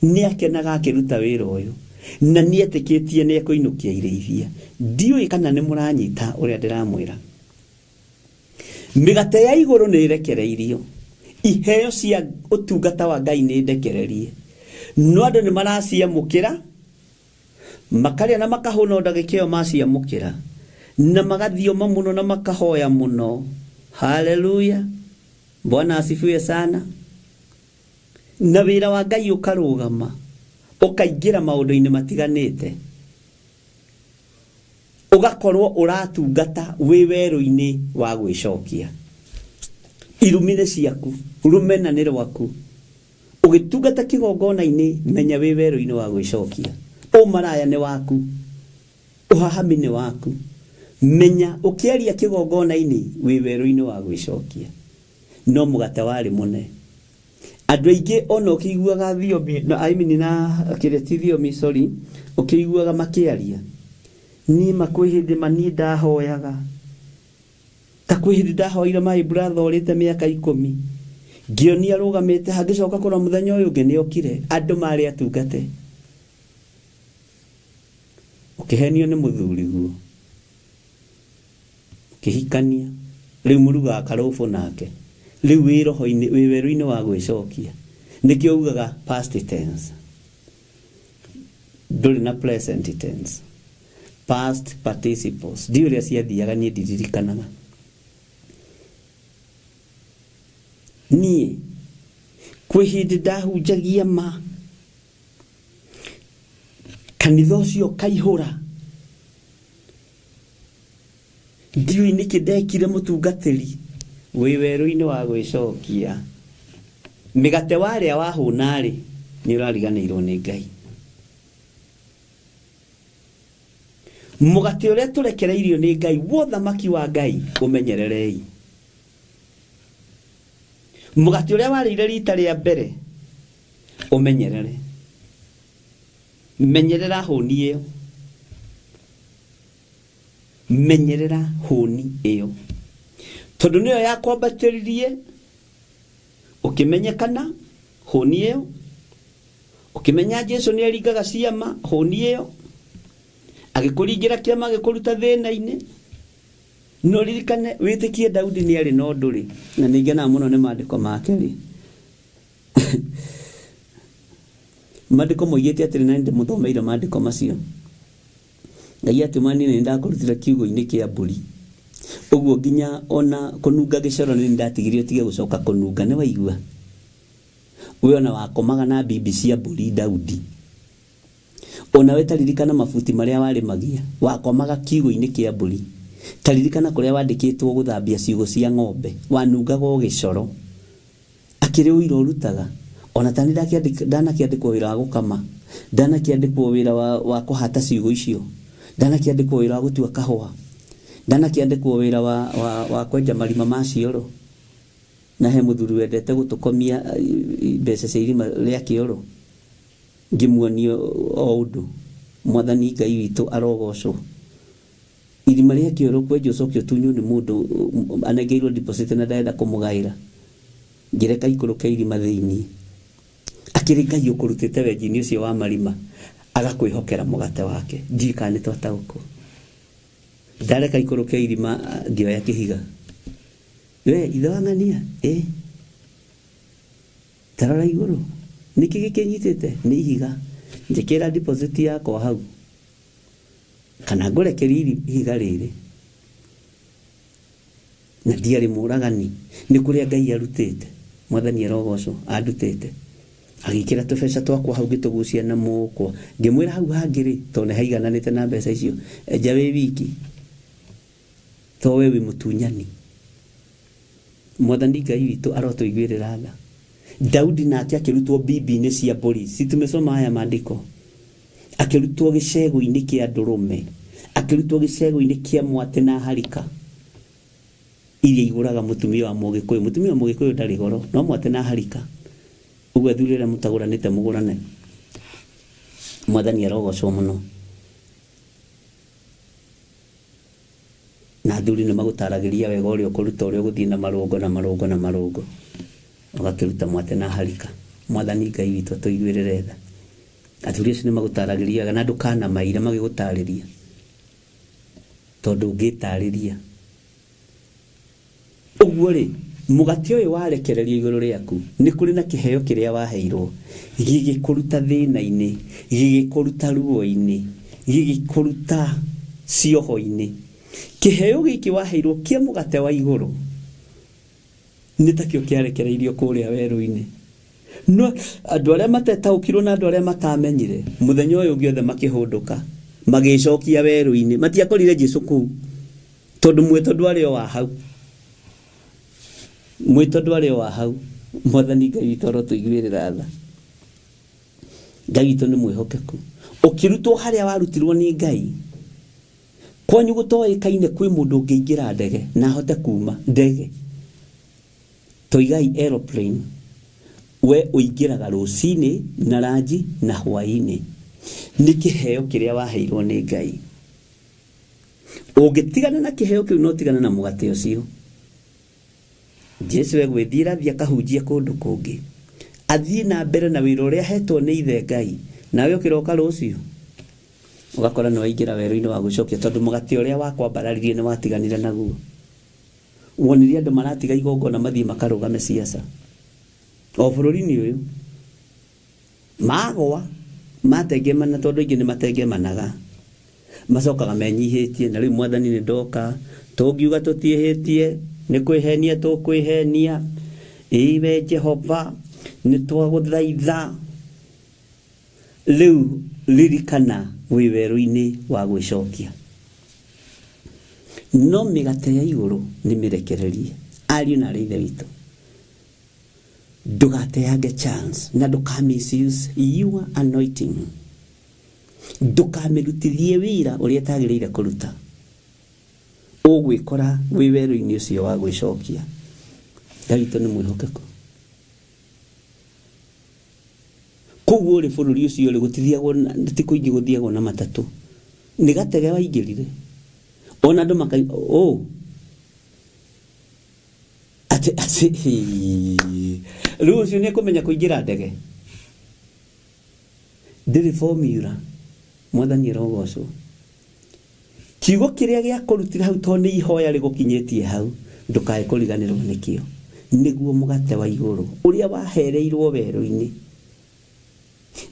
nĩ akenaga akĩruta wĩra ũyũ na nĩ etĩkĩtie nĩ ekũinũkia irĩithia ndiũĩ kana nĩ mũranyita ũrĩa ndĩramwĩra mĩgate ya igũrũ nĩ ĩrekereirio iheo cia ũtungata wa ngai nĩ ndekererie no andũ nĩ maraciamũkĩra makarĩa na makahũna o ndagĩka ĩyo maciamũkĩra na magathioma mũno na makahoya mũno haleluya bwana asifiwe sana na wĩra wa ngai ũkarũgama ũkaingĩra maũndũ-inĩ matiganĩte ũgakorwo ũratungata wĩ werũ-inĩ wa gwĩcokia irumi nĩ ciaku rũmena nĩ rwaku ũgĩtungata kĩgongona-inĩ menya wĩ werũ-inĩ wa gwĩcokia ũmaraya nĩ waku ũhahami nĩ waku menya ũkĩaria kĩgongona-inĩ wĩ werũ-inĩ wa gwĩcokia no mũgate warĩ mũne andũ aingĩ ona ũkĩiguaga thiomi na I mean na kĩrĩa ti thiomi sorry ũkĩiguaga makĩaria niĩ ma kwĩ hĩndĩ ma niĩ ndahoyaga ta kwĩ hĩndĩ ndahoire my brother ũrĩte mĩaka ikũmi ngĩonia arũgamĩte hangĩcoka kũrora mũthenya ũyũ ũngĩ nĩokire andũ marĩ atungate ũkĩhenio nĩ mũthuri guo ũkĩhikania rĩu mũrugaga karũbũ nake rĩu wĩ roho-inĩ wĩ werũ-inĩ wa gwĩcokia nĩkĩo ugaga past tense ndũrĩ na present tense past participles ndiũ ũrĩa ciathiaga niĩ ndiririkanaga niĩ kwĩ hĩndĩ ndahunjagia ma kanitha ũcio ũkaihũra ndiũĩ nĩkĩ ndekire mũtungatĩri wĩ werũ-inĩ wa gwĩcokia mĩgate warĩa wahũna-rĩ nĩ ũrariganĩirwo nĩ ngai mũgate ũrĩa tũrekereirio nĩ ngai wothamaki wa ngai ũmenyererei mũgate ũrĩa warĩire rita rĩa mbere ũmenyerere menyerera hũni ĩyo menyerera hũni ĩyo tondũ nĩyo yakwambatĩririe ũkĩmenyekana hũni ĩyo ũkĩmenya jesu nĩ aringaga ciama hũni ĩyo agĩkũringĩra kĩama agĩkũruta thĩna-inĩ no ririkane wĩtĩkie daudi nĩ arĩ na ũndũ rĩ na nĩ ngenaga mũno nĩ maandĩko make rĩ maandĩko moigĩte atĩrĩ na nĩndĩmũthomeire maandĩko macio ngai atĩma niĩ nĩ ndakũrutire kiugo-inĩ kĩa mbũri ũguo nginya ona kũnunga gĩcoro nĩ ndatigire ũtige gũcoka kũnunga nĩ waigua we ona wakomaga na bibi cia mbũri daudi ona we taririkana mabuti marĩa warĩmagia wakomaga kiugo-inĩ kĩa mbũri Ta ririkana kũrĩa wandĩkĩtwo gũthambia ciugũ cia ng'ombe, wanungaga o gĩcoro. Akĩrĩ ũira ũrutaga. Ona ta niĩ ndanakĩandĩkwo wĩra wa gũkama, ndanakĩandĩkwo wĩra wa kũhata ciugũ icio, ndanakĩandĩkwo wĩra wa gũtua kahũa, ndanakĩandĩkwo wĩra wa kwenja marima ma cioro. Na he mũthuri wendete gũtũkomia mbeca cia irima rĩa kĩoro, ngĩmuonia o ũndũ. Mwathani Ngai witũ arogocwo. Irima rĩa kĩoro kwenjwo ũcoke ũtunywo nĩ mũndũ anengeirwo deposit na ndarenda kũmũgaĩra. Ngĩreka ikũrũke irima thĩinĩ. Akĩrĩ Ngai ũkũrutĩte wenji-inĩ ũcio wa marima agakwĩhokera mũgate wake. Ndiũĩ kana nĩ twataũkwo. Ndareka ikũrũke irima ngĩoya kĩhiga. We ithe wa ng'ania, ĩ tarora igũrũ nĩkĩ gĩkĩnyitĩte nĩ ihiga. Njĩkĩra deposit yakwa hau kana ngũrekerie ihiga rĩrĩ. Na ndiarĩ mũragani, nĩ kũrĩa Ngai arutĩte. Mwathani arogocwo, andutĩte. Agĩkĩra tũbeca twakwa hau ngĩtũgucia na mũkwa. Ngĩmwĩra hau hangĩ rĩ, tondũ nĩ haigananĩte na mbeca icio, enja wĩ wiki. To we wĩ mũtunyani. Mwathani Ngai witũ arotũiguĩrĩra tha. Daudi nake akĩrutwo bibi-inĩ cia mbũri. Si tumesoma haya maandiko. Akĩrutwo gĩcegũ-inĩ kĩa ndũrũme. Akĩrutwo gĩcegũ-inĩ kĩa mwatĩ na harika. Iria igũraga mũtumia wa mũgĩkũyũ. Mũtumia wa mũgĩkũyũ ndarĩ goro, no mwatĩ na harika. Ũguo athuri arĩa mũtagũranĩte mũgũrane. Mwathani arogocwo mũno. Na athuri nĩ magũtaragĩria wega ũrĩa ũkũruta, ũrĩa ũgũthiĩ na marũngo na marũngo na marũngo. Ũgakĩruta mwatĩ na harika. Mwathani Ngai witũ atũiguĩrĩre tha. Athuri acio nĩ magũtaragĩria wega na ndũkanamaire magĩgũtarĩria. Tondũ ũngĩtarĩria. Ũguo rĩ, mũgate ũyũ warekererio igũrũ rĩaku, nĩ kũrĩ na kĩheo kĩrĩa waheirwo, gĩgĩkũruta thĩna-inĩ, gĩgĩkũruta ruo-inĩ, gĩgĩkũruta cioho-inĩ. Kĩheo gĩkĩ waheirwo kĩa mũgate wa igũrũ, nĩ takĩo kĩarekereirio kũrĩa werũ-inĩ. No andũ arĩa matetaũkirwo na andũ arĩa matamenyire, mũthenya ũyũ ũngĩ othe makĩhũndũka, magĩcokia werũ-inĩ. Matiakorire Jesu kũu, tondũ mwĩto ndwarĩ o wa hau. Mwĩto ndwarĩ o wa hau. Mwathani Ngai witũ arotũiguĩrĩra tha. Ngai witũ nĩ mwĩhokeku. Ũkĩrutwo harĩa warutirwo nĩ Ngai, kwanyu gũtoĩkaine kwĩ mũndũ ũngĩingĩra ndege na ahote kuma ndege. Toigai aeroplane, we ũingĩraga rũcinĩ na ranji na hwaĩ-inĩ. Nĩ kĩheo kĩrĩa waheirwo nĩ Ngai. Ũngĩtigana na kĩheo kĩu no ũtigane na mũgate ũcio. Jesu egwĩthiĩra athiĩ akahunjie kũndũ kũngĩ. Athiĩ na mbere na wĩra ũrĩa ahetwo nĩ ithe Ngai. Nawe ũkĩroka rũciũ ũgakora nĩ waingĩra werũ-inĩ wa gwĩcokia tondũ mũgate ũrĩa wakwambararirie nĩ watiganire naguo. Wonire andũ maratiga igongona mathiĩ makarũgame siasa. O bũrũri-inĩ ũyũ. Magwa matengemana tondũ aingĩ nĩ matengemanaga. Macokaga menyihĩtie na rĩu mwathani nĩ ndoka, tũngiuga tũtiĩhĩtie, nĩ kwĩhenia tũkwĩhenia. Ĩĩ we Jehova, nĩ twagũthaitha. Rĩu ririkana wĩ werũ-inĩ wa gwĩcokia. No mĩgate ya igũrũ nĩ mĩrekererie. Ariũ na arĩ ithe witũ. Ndũgateange chance na ndũka misuse your anointing. Ndũkamĩrutithie wĩra ũrĩa ĩtagĩrĩire kũruta. Ũgwĩkora wĩ werũ-inĩ ũcio wa gwĩcokia. Ngai witũ nĩ mwĩhokeku. Koguo rĩ bũrũri ũcio rĩ gũtithiagwo ti kũingĩ gũthiagwo na matatũ. Nĩ gatege waingĩrire. Ona andũ maka oh atĩ atĩ rĩu ũcio nĩ ekũmenya kũingĩra ndege. Ndĩrĩ formula. Mwathani arogocwo. Kiugo kĩrĩa gĩakũrutire hau tondũ nĩ ihoya rĩgũkinyĩtie hau, ndũkae kũriganĩrwo nĩkĩo. Nĩguo mũgate wa igũrũ ũrĩa wahereirwo werũ-inĩ.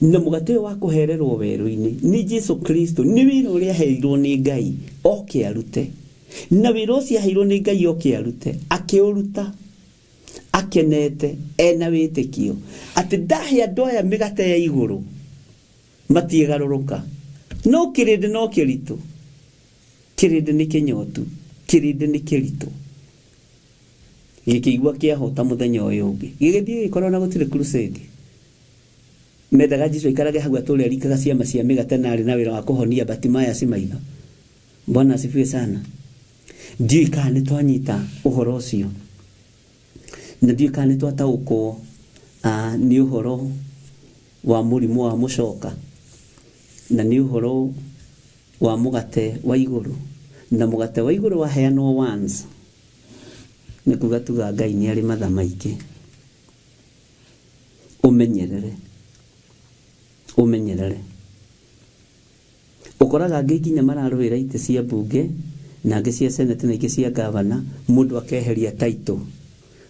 Na mũgate ũyũ wa kũhererwo werũ-inĩ nĩ Jesu Kristo, nĩ wĩra ũrĩa aheirwo nĩ Ngai oke arute. Na wĩra ũcio aheirwo nĩ Ngai oke arute, akĩũruta akenete ena wĩtĩkio atĩ ndahe andũ aya mĩgate ya igũrũ matiĩgarũrũka. No kĩrĩndĩ no kĩritũ, kĩrĩndĩ nĩ kĩnyotu. Kĩrĩndĩ nĩ kĩritũ. Gĩkĩigua kĩahota mũthenya ũyũ ũngĩ. Gĩgĩthiĩ gĩgĩkorwo na gũtirĩ crusade. Mendaga Jesu aikarage hau atũre aringaga ciama cia mĩgate na arĩ na wĩra wa kũhonia Bartimaeus maitho. Bwana asifiwe sana. Ndiũĩ kana nĩ twanyita ũhoro ũcio. Na ndiũĩ kana nĩ twataũkwo nĩ ũhoro wa mũrimũ wa mũcoka na nĩ ũhoro wa mũgate wa igũrũ. Na mũgate wa igũrũ waheanwo once nĩ kuga tuga Ngai nĩ arĩ matha maingĩ. Ũmenyerere. Ũmenyerere. Ũkoraga angĩ nginya mararũĩra itĩ cia mbunge na angĩ cia senate na ingĩ cia gavana, mũndũ akeheria title.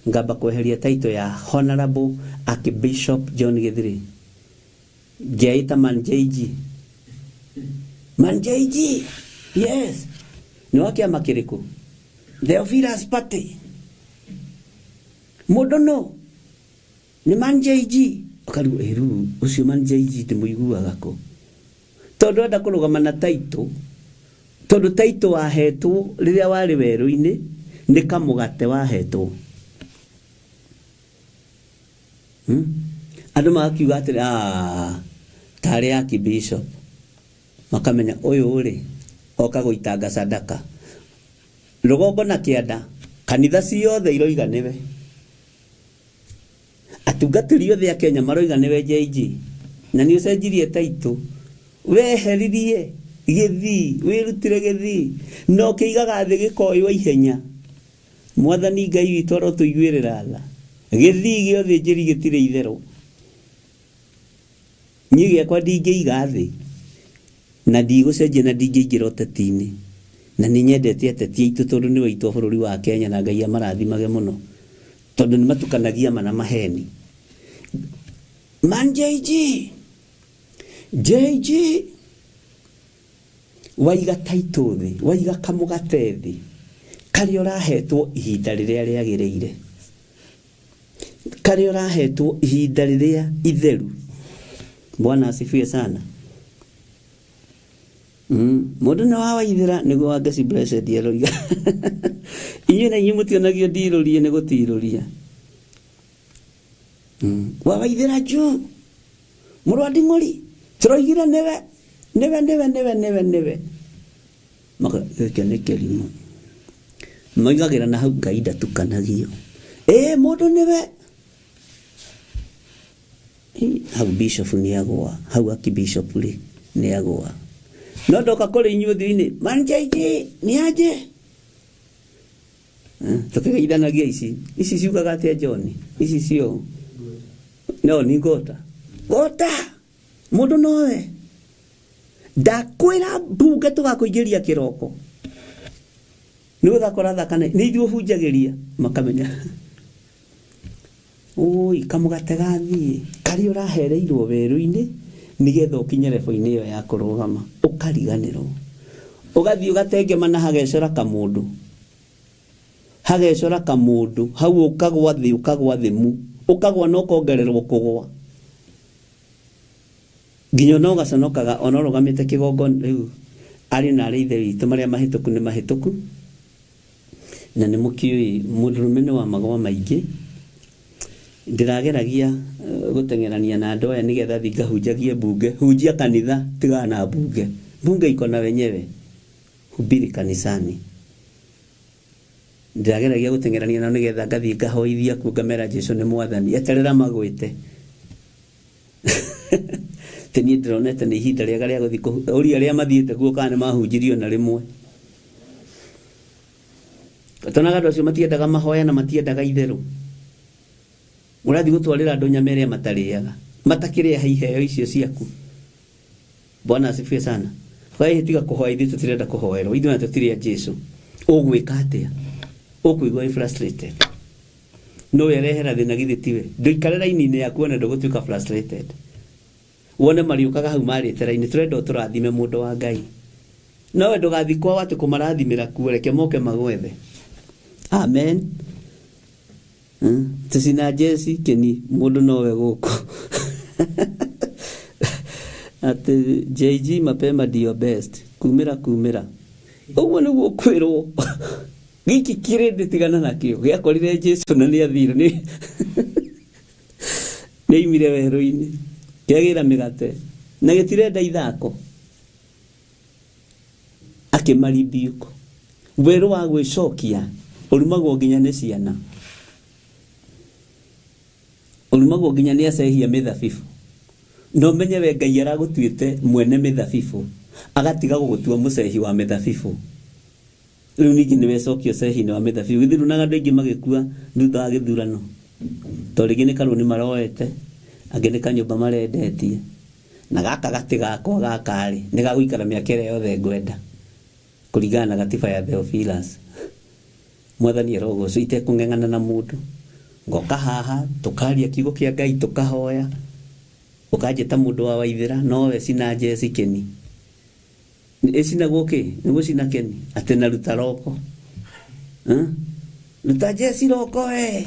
Ngamba kweheria title ya Honorable Archbishop John Githiri. Ngeita Man JG. Man JG. Yes. Nĩ wa kĩama kĩrĩkũ? Theophilus Party. Mũndũ no nĩ Man JG. Ũkarigwo ĩru ũcio Man JG ndĩmũiguaga kũ? Tondũ enda kũrũgama na title. Tondũ title wahetwo rĩrĩa warĩ werũ-inĩ nĩ kamũgate wahetwo. Andũ magakiuga atĩrĩ, ah, tarĩ Archbishop. Makamenya ũyũ rĩ oka gũitanga sadaka. Rũgongo na kĩanda kanitha ciothe iroiga nĩwe. Atungatĩri othe a Kenya maroiga nĩwe JG. Na nĩ ũcenjirie title. Weheririe gĩthii, wĩrutire gĩthii na ũkĩigaga thĩ gĩkoywo ihenya. Mwathani Ngai witũ arotũiguĩrĩra tha. Gĩthii gĩa ũthĩnjĩri gĩtirĩ itherũ. Niĩ gĩakwa ndingĩiga thĩ na ndigũcenjia na ndingĩingĩra ũteti-inĩ. Na nĩ nyendete ateti aitũ tondũ nĩo aitũ a bũrũri wa Kenya na Ngai amarathimage mũno. Tondũ nĩ matukanagia ma na maheni. Man JG. JG. Waiga title thĩ, waiga kamũgate thĩ, karĩa ũrahetwo ihinda rĩrĩa rĩagĩrĩire. Karĩa ũrahetwo ihinda rĩrĩa itheru. Bwana asifiwe sana. Mũndũ nĩ wa waithĩra nĩguo wa Ngeci Blessed aroiga. Inyuĩ na inyuĩ mũtionagio ndirũrie nĩ gũtirũria. Wa waithĩra juu. Mũrũ wa Nding'ũri tũroigire nĩwe nĩwe nĩwe nĩwe nĩwe nĩwe. Maka gĩkĩ nĩ kĩrimũ. Moigagĩra na hau Ngai ndatukanagio. Ĩ mũndũ nĩwe. Hau bishop nĩ agũa, hau archbishop rĩ nĩ agũa. No ndoka kũrĩ inyuĩ ũthiũ-inĩ, Man JG nĩ anje. Tũkĩgeithanagia ici. Ici ciugaga atĩa John? Ici cio. No ni ngota. Ngota. Mũndũ nowe. Ndakwĩra mbunge tũgakũingĩria kĩroko. Nĩ gũthaka ũrathaka na nĩ ithuĩ ũhunjagĩria makamenya. Oi kamũgate gathiĩ karĩa ũrahereirwo werũ-inĩ nĩgetha ũkinye level-inĩ ĩyo ya kũrũgama ũkariganĩrwo. Ũgathiĩ ũgatengema na hagecora kamũndũ. Hagecora kamũndũ hau ũkagwa thĩ ũkagwa thĩ mu. Ũkagwa na ũkongererwo kũgwa. Nginya ona ũgaconokaga ona ũrũgamĩte kĩgongona rĩu arĩ na arĩ ithe witũ marĩa mahĩtũku nĩ mahĩtũku. Na nĩ mũkĩũĩ mũndũrũme nĩ wa magwa maingĩ. Ndĩrageragia gũteng'erania na andũ aya nĩgetha thiĩ ngahunjagie mbunge. Hunjia kanitha tigana na mbunge. Mbunge iko na wenyewe. Hubiri kanisani. Ndĩrageragia gũteng'erania nao nĩgetha ngathiĩ ngahoithia kuo ngamera Jesu nĩ mwathani. Eterera magwĩte. Tĩ niĩ ndĩronete nĩ ihinda rĩega rĩa gũthiĩ ũria arĩa mathiĩte kuo kana nĩ mahunjirio na rĩmwe. Tonaga andũ acio matiendaga mahoya na matiendaga itherũ. Ũrathiĩ gũtwarĩra andũ nyama ĩrĩa matarĩaga. Matakĩrĩa iheo icio ciaku. Bwana asifiwe sana. Kwa hiyo tiga kũhoya ithuĩ tũtirenda kũhoerwo. Ithuĩ na tũtirĩ a Jesu. Ũgwĩka atĩa? Ũkũigua wĩ frustrated. No werehera thĩna githĩ tiwe. Ndũikare raini-inĩ yaku wone ndũgũtuĩka frustrated. Wone marĩũkaga hau marĩte raini tũrenda ũtũrathime mũndũ wa Ngai. Nowe ndũgathiĩ kwao atĩ kũmarathimĩra kuo reke moke magwethe. Amen. Tũcina Jesi kĩni mũndũ nowe gũkũ. Atĩ JG mapema ndio best. Kumĩra kumĩra. Ũguo nĩguo kwĩrwo gĩkĩ kĩrĩndĩ tigana nakĩo gĩakorire Jesu na nĩ athire nĩ nĩaimire werũ-inĩ kĩagĩra mĩgate na gĩtirenda ithako akĩmaribiuko werũ wa gwĩcokia ũrumagwo nginya nĩ ciana ũrumagwo nginya nĩ acehia mĩthabibũ na ũmenye we Ngai aragũtuĩte mwene mĩthabibũ agatiga gũgũtua mũcehi wa mĩthabibũ rĩu ningĩ nĩ wecokia ũcehi-inĩ wa mĩthabibũ githĩ nduonaga andũ aingĩ magĩkua thutha wa gĩthurano tondũ rĩngĩ nĩ karũni maroete angĩ nĩ kanyũmba marendetie na gaka gatĩ gakwa gaka rĩ nĩ gagũikara mĩaka ĩrĩa yothe ngwenda kũringana na gatiba ya Theophilus mwathani arogocwo itekũng'eng'ana na mũndũ ngoka haha tũkaria kiugo kĩa Ngai tũkahoya ũkanjĩta mũndũ wa waithĩra nowe cina Jesi Keni ĩcinagwo kĩ nĩ gũcina keni atĩ na ruta roko ruta Jesi roko we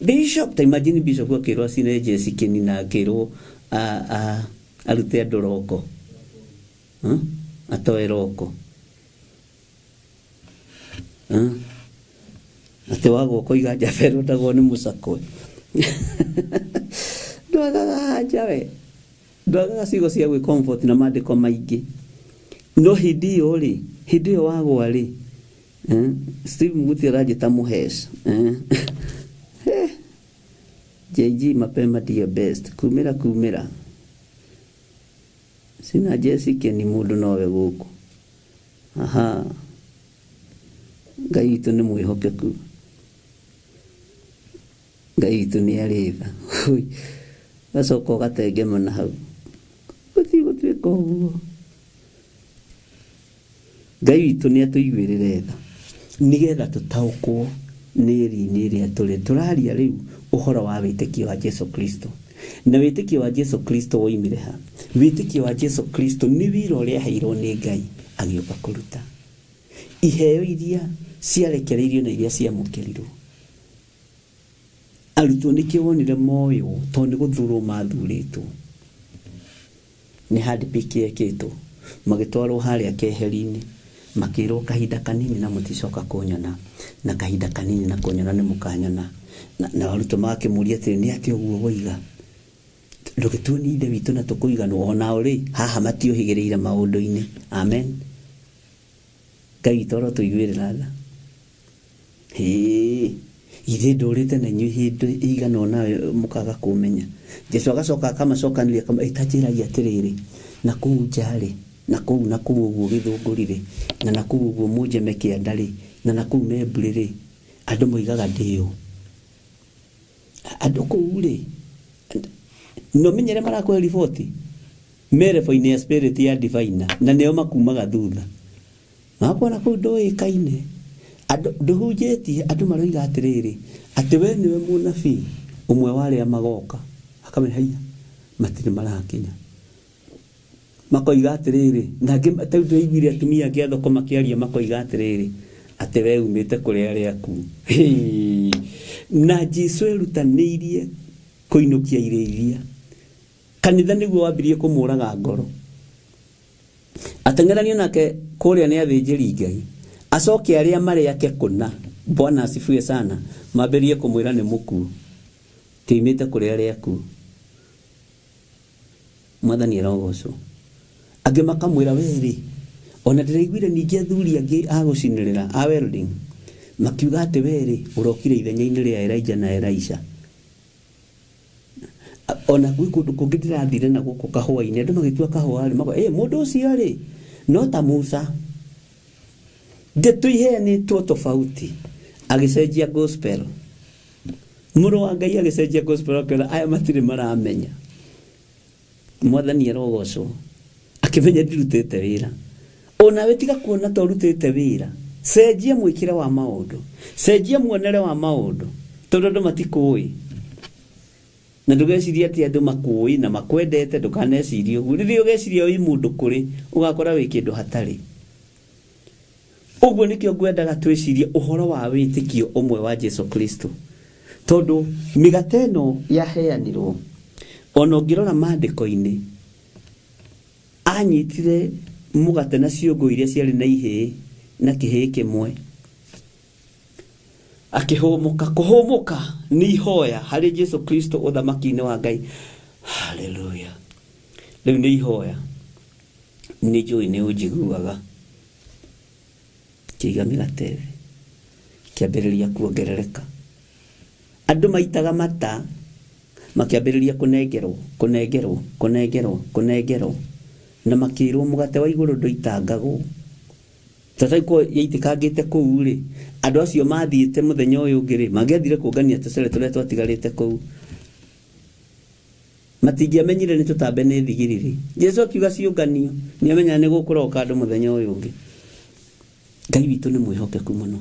bishop ta imagine bishop akĩrwo acine Jesi Keni na akĩrwo arute andũ roko atoe roko atĩ wagwo ũkoiga njamba ĩrondagwo nĩ mũcakwe ndwagaga anja we ndwagaga ciugo cia gwĩ comfort na maandĩko maingĩ no hĩndĩ ĩyo rĩ hĩndĩ ĩyo wagwa rĩ Steve Muguti aranjĩta mũhesh JG mapema ndiyo best kumĩra kumĩra sina Jessica ni mũndũ nowe gũkũ aha Ngai witũ nĩ mwĩhokeku Ngai witũ nĩ arĩ tha ũgacoka ũgatengemana hau gũtirĩ gũtuĩka ũguo Ngai witũ nĩ atũiguĩrĩre tha nĩgetha tũtaũkwo nĩ ri-inĩ ĩrĩa tũrĩ tũraria rĩu ũhoro wa wĩtĩkio wa Jesu Kristo na wĩtĩkio wa Jesu Kristo woimire ha wĩtĩkio wa Jesu Kristo nĩ wĩra ũrĩa aheirwo nĩ Ngai agĩũka kũruta iheo iria ciarekereirio na iria ciamũkĩrirwo arutwo nĩkĩo wonire moywo tondũ nĩ gũthurwo mathurĩtwo nĩ handpick yekĩtwo magĩtwarwo harĩa keheri-inĩ makĩrwo kahinda kanini na mũticoka kũnyona na kahinda kanini na kũnyona nĩ mũkanyona na arutwo magakĩmũria atĩrĩ nĩ atĩa ũguo woiga ndũgĩtuonie ithe witũ na tũkũiganwo onao rĩ haha matiũhĩgĩrĩire maũndũ-inĩ amen Ngai witũ arotũiguĩrĩra tha hĩĩ githĩ ndũrĩte na inyuĩ hĩndĩ ĩigana ũna mũkaga kũmenya Jesu agacoka akamacokanĩria ĩtanjĩragia atĩrĩrĩ na kũu nja rĩ na kũu na kũu ũguo gĩthũngũri rĩ na na kũu ũguo mũnjeme kĩanda rĩ na na kũu membũrĩ rĩ andũ moigaga ndĩ ũ andũ kũu rĩ no menyere marakũhe riboti merebo-inĩ ya spirit ya divina na nĩo makumaga thutha makuona kũu ndũĩkaine andũ ndũhunjĩtie andũ maroiga atĩrĩrĩ atĩ we nĩwe mũnabii ũmwe wa arĩa magoka akamenya haiya matirĩ marakinya makoiga atĩrĩrĩ na angĩ ta rĩu ndĩraiguire atumia angĩ a thoko makĩaria makoiga atĩrĩrĩ atĩ we umĩte kũrĩ arĩa akuũ Hĩĩ. Na Jesu erutanĩirie kũinũkia irĩithia kanitha nĩguo wambirie kũmũraga ngoro ateng'eranio nake kũrĩa nĩ athĩnjĩri Ngai acoke arĩa marĩ ake kũna Bwana asifiwe sana mambĩrĩrie kũmwĩra nĩ mũkuũ tĩimĩte kũrĩ arĩa akuũ mwathani arogocwo angĩ makamwĩra we rĩ ona ndĩraiguire ningĩ athuri angĩ a gũcinĩrĩra a welding makiuga atĩ we rĩ ũrokire ithenya-inĩ rĩa Elijah na Elisha ona gwĩ kũndũ kũngĩ ndĩrathire na gũkũ kahũa-inĩ andũ magĩtua kahũa rĩ makoiga ĩ mũndũ ũcio rĩ no ta Musa ndeto iheanĩtwo tofauti agĩcenjia gospel mũrũ wa Ngai agĩcenjia gospel akĩona aya matirĩ maramenya mwathani arogocwo akĩmenya ndirutĩte wĩra onawe tiga kuona ta ũrutĩte wĩra cenjia mwĩkĩre wa maũndũ cenjia muonere wa maũndũ tondũ andũ matikũĩ na ndũgecirie atĩ andũ makũĩ na makwendete ndũkanecirie ũguo rĩrĩa ũgeciria wĩ mũndũ kũrĩ ũgakora wĩ kĩndũ hatarĩ ũguo nĩkĩo ngwendaga twĩcirie ũhoro wa wĩtĩkio ũmwe wa Jesu Kristo tondũ mĩgate ĩno yaheanirwo ona ũngĩrora maandĩko-inĩ anyitire Mũgate na ciũngũ iria ciarĩ na ihĩĩ na kĩhĩĩ kĩmwe. Akĩhũmũka. Kũhũmũka nĩ ihoya harĩ Jesu Kristo ũthamaki-inĩ wa Ngai. Haleluya. Rĩu nĩ ihoya. Nĩ njũĩ nĩ ũnjiguaga. Kĩiga mĩgate thĩ. Kĩambĩrĩria kuongerereka. Andũ maitaga mata makĩambĩrĩria kũnengerwo, kũnengerwo, kũnengerwo, kũnengerwo. Na makĩrwo mũgate wa igũrũ ndũitangagwo. Tata iko yaitĩkangĩte kũu rĩ, andũ acio mathiĩte mũthenya ũyũ ũngĩ rĩ, mangĩathire kũngania tũcere tũrĩa twatigarĩte kũu. Matingĩamenyire nĩ tũtambe nĩ thigiriri. Jesu akiuga ciũnganio, nĩ amenyaga nĩ gũkũroka andũ mũthenya ũyũ ũngĩ. Ngai witũ nĩ mwĩhokeku mũno.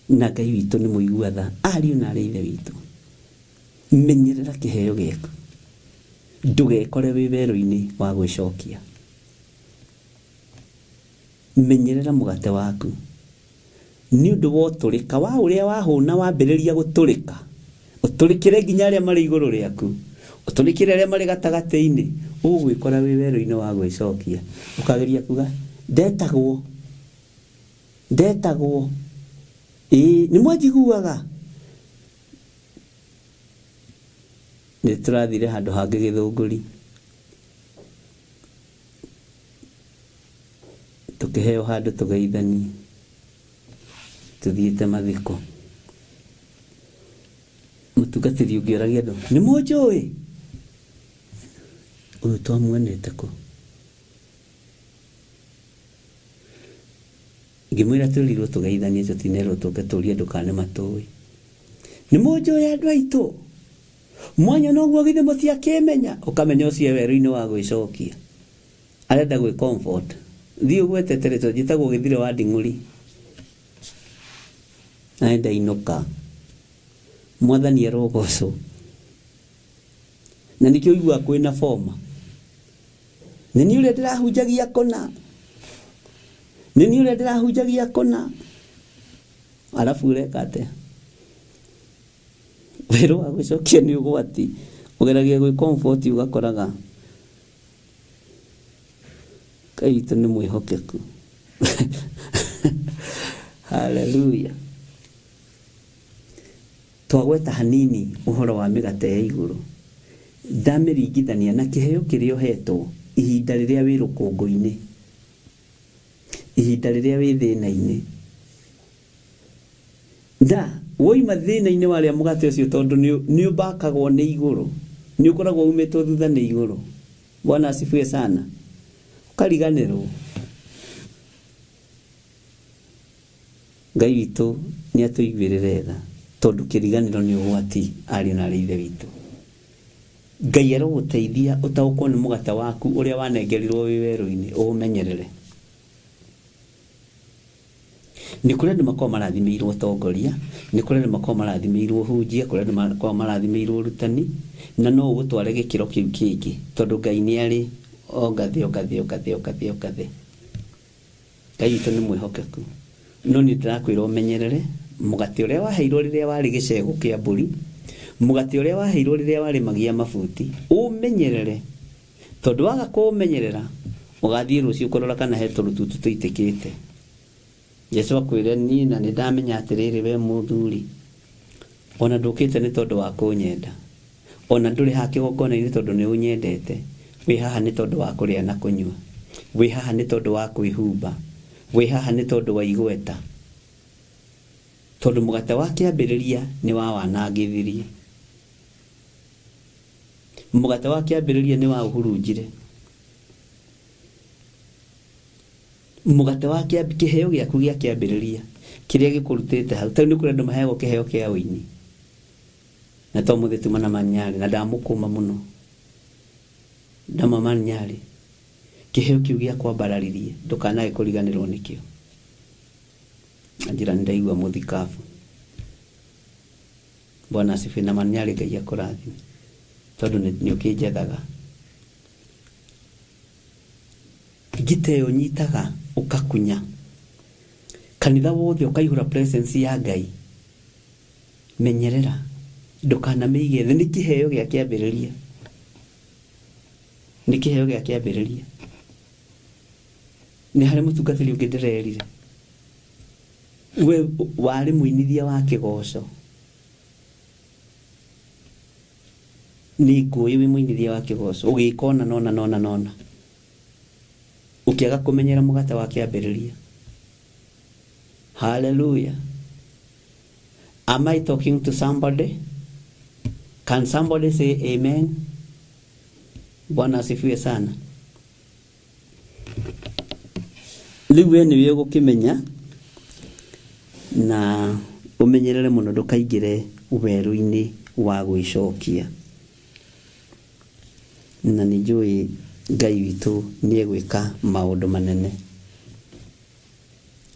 Na Ngai witũ nĩ mũigua tha. Ariũ na arĩ ithe witũ. Menyerera kĩheo gĩaku. Ndũgekore wĩ werũ-inĩ wa gwĩcokia. Menyerera mũgate waku. Nĩ ũndũ wa ũtũrĩka wa ũrĩa wahũna wambĩrĩria gũtũrĩka. Ũtũrĩkĩre nginya arĩa marĩ igũrũ rĩaku. Ũtũrĩkĩre arĩa marĩ gatagatĩ-inĩ. Ũgwĩkora wĩ werũ-inĩ wa gwĩcokia. Ũkageria kuga, ndetagwo. Ndetagwo. Ĩĩ, nĩ mwanjiguaga? Nĩ tũrathire handũ hangĩ Gĩthũngũri. Tũkĩheo handũ tũgeithanie. Tũthiĩte mathiko. Mũtungatĩri ũngĩ oragia andũ, nĩ mũnjũĩ? Ũyũ twamuonete kũ? Ngĩmwĩra twĩrirwo tũgeithanie tũtinerwo tũke tũrie andũ kana nĩ matũĩ. Nĩ mũnjũĩ andũ aitũ? Mwanyona ũguo githĩ mũtiakĩmenya? Ũkamenya ũcio e werũ-inĩ wa gwĩcokia. Arenda gwĩ comfort. Thiĩ ũgwetete rĩtwa njĩtagwo Gĩthire wa Nding'ũri. Na nĩndainũka. Mwathani arogocwo. Na nĩkĩo ũiguaga kwĩna boma. Nĩ niĩ ũrĩa ndĩrahunjagia kũna. Nĩ niĩ ũrĩa ndĩrahunjagia kũna. Arabu ũreka atĩa? Wĩra wa gũcokia nĩ ũgwati. Ũgeragia gwĩ comfort ũgakoraga Ngai witũ nĩ mwĩhokeku. Hallelujah. Twagweta hanini ũhoro wa mĩgate ya igũrũ. Ndamĩringithania na kĩheo kĩrĩa ũhetwo ihinda rĩrĩa wĩ rũkũngũ-inĩ, ihinda rĩrĩa wĩ thĩna-inĩ. Na woima thĩna-inĩ warĩa mũgate ũcio tondũ nĩ ũmbakagwo nĩ igũrũ, nĩ ũkoragwo umĩtwo thutha nĩ igũrũ. Bwana asifiwe sana. Ũkariganĩrwo. Ngai witũ nĩ atũiguĩrĩre tha tondũ kĩriganĩro nĩ ũgwati ariũ na arĩ ithe witũ. Ngai arogũteithia ũtaũkwo nĩ mũgate waku ũrĩa wanengerirwo wĩ werũ-inĩ ũũmenyerere. Nĩ kũrĩ andũ makoragwo marathimĩirwo ũtongoria, nĩ kũrĩ andũ makoragwo marathimĩirwo ũhunjia, kũrĩ andũ makoragwo marathimĩirwo ũrutani, na no ũgũtware gĩkĩro kĩu kĩngĩ tondũ Ngai nĩ arĩ o ngathĩ o ngathĩ o ngathĩ o ngathĩ o ngathĩ. Ngai witũ nĩ mwĩhokeku. No niĩ ndĩrakwĩra ũmenyerere mũgate ũrĩa waheirwo rĩrĩa warĩ gĩcegũ kĩa mbũri, mũgate ũrĩa waheirwo rĩrĩa warĩ magia mabuti, ũmenyerere tondũ waga kũũmenyerera ũgathiĩ rũciũ kũrora kana he tũrũtutu tũitĩkĩte. Jesu akwĩre niĩ na nĩ ndamenya atĩrĩrĩ we mũthuri, ona ndũkĩte nĩ tondũ wa kũnyenda, ona ndũrĩ haha kĩgongona-inĩ tondũ nĩ ũnyendete, wĩ haha nĩ tondũ wa kũrĩa na kũnyua, wĩ haha nĩ tondũ wa kwĩhumba, wĩ haha nĩ tondũ wa igweta. Tondũ mũgate wa kĩambĩrĩria nĩ wawanangithirie. Mũgate wa kĩambĩrĩria nĩ waũhurunjire. Mũgate wa kĩheo gĩaku gĩa kĩambĩrĩria kĩrĩa gĩkũrutĩte hau. Ta rĩu nĩ kũrĩ andũ maheagwo kĩheo kĩa ũini. Na to mũthĩ tuma na manyarĩ na ndamũkũma mũno. Ndama manyarĩ. Kĩheo kĩu gĩa kwambararirie ndũkanae kũriganĩrwo nĩkĩo. Na njĩra nĩ ndaigua mũthikabu. Bwana asifiwe na manyarĩ Ngai akũrathime. Tondũ nĩ ũkĩnjethaga. Ngita ĩyo ũnyitaga ũkakunya. Kanitha wothe ũkaihũra presence ya Ngai. Menyerera ndũkanamĩige thĩ, nĩ kĩheo gĩa kĩambĩrĩria. Nĩ kĩheo gĩa kĩambĩrĩria. Nĩ harĩ mũtungatĩri ũngĩ ndĩrerire we warĩ mũinithia wa kĩgoco, nĩ ngũĩ wĩ mũinithia wa kĩgoco ũgĩka ona nona nona nona ũkĩaga kũmenyera mũgate wa kĩambĩrĩria. Hallelujah. Am I talking to somebody? Can somebody say amen? Bwana asifiwe sana. Rĩu we nĩwe ũgũkĩmenya na ũmenyerere mũno ndũkaingĩre werũ-inĩ wa gwĩcokia. Na nĩ njũĩ Ngai witũ nĩ egwĩka maũndũ manene.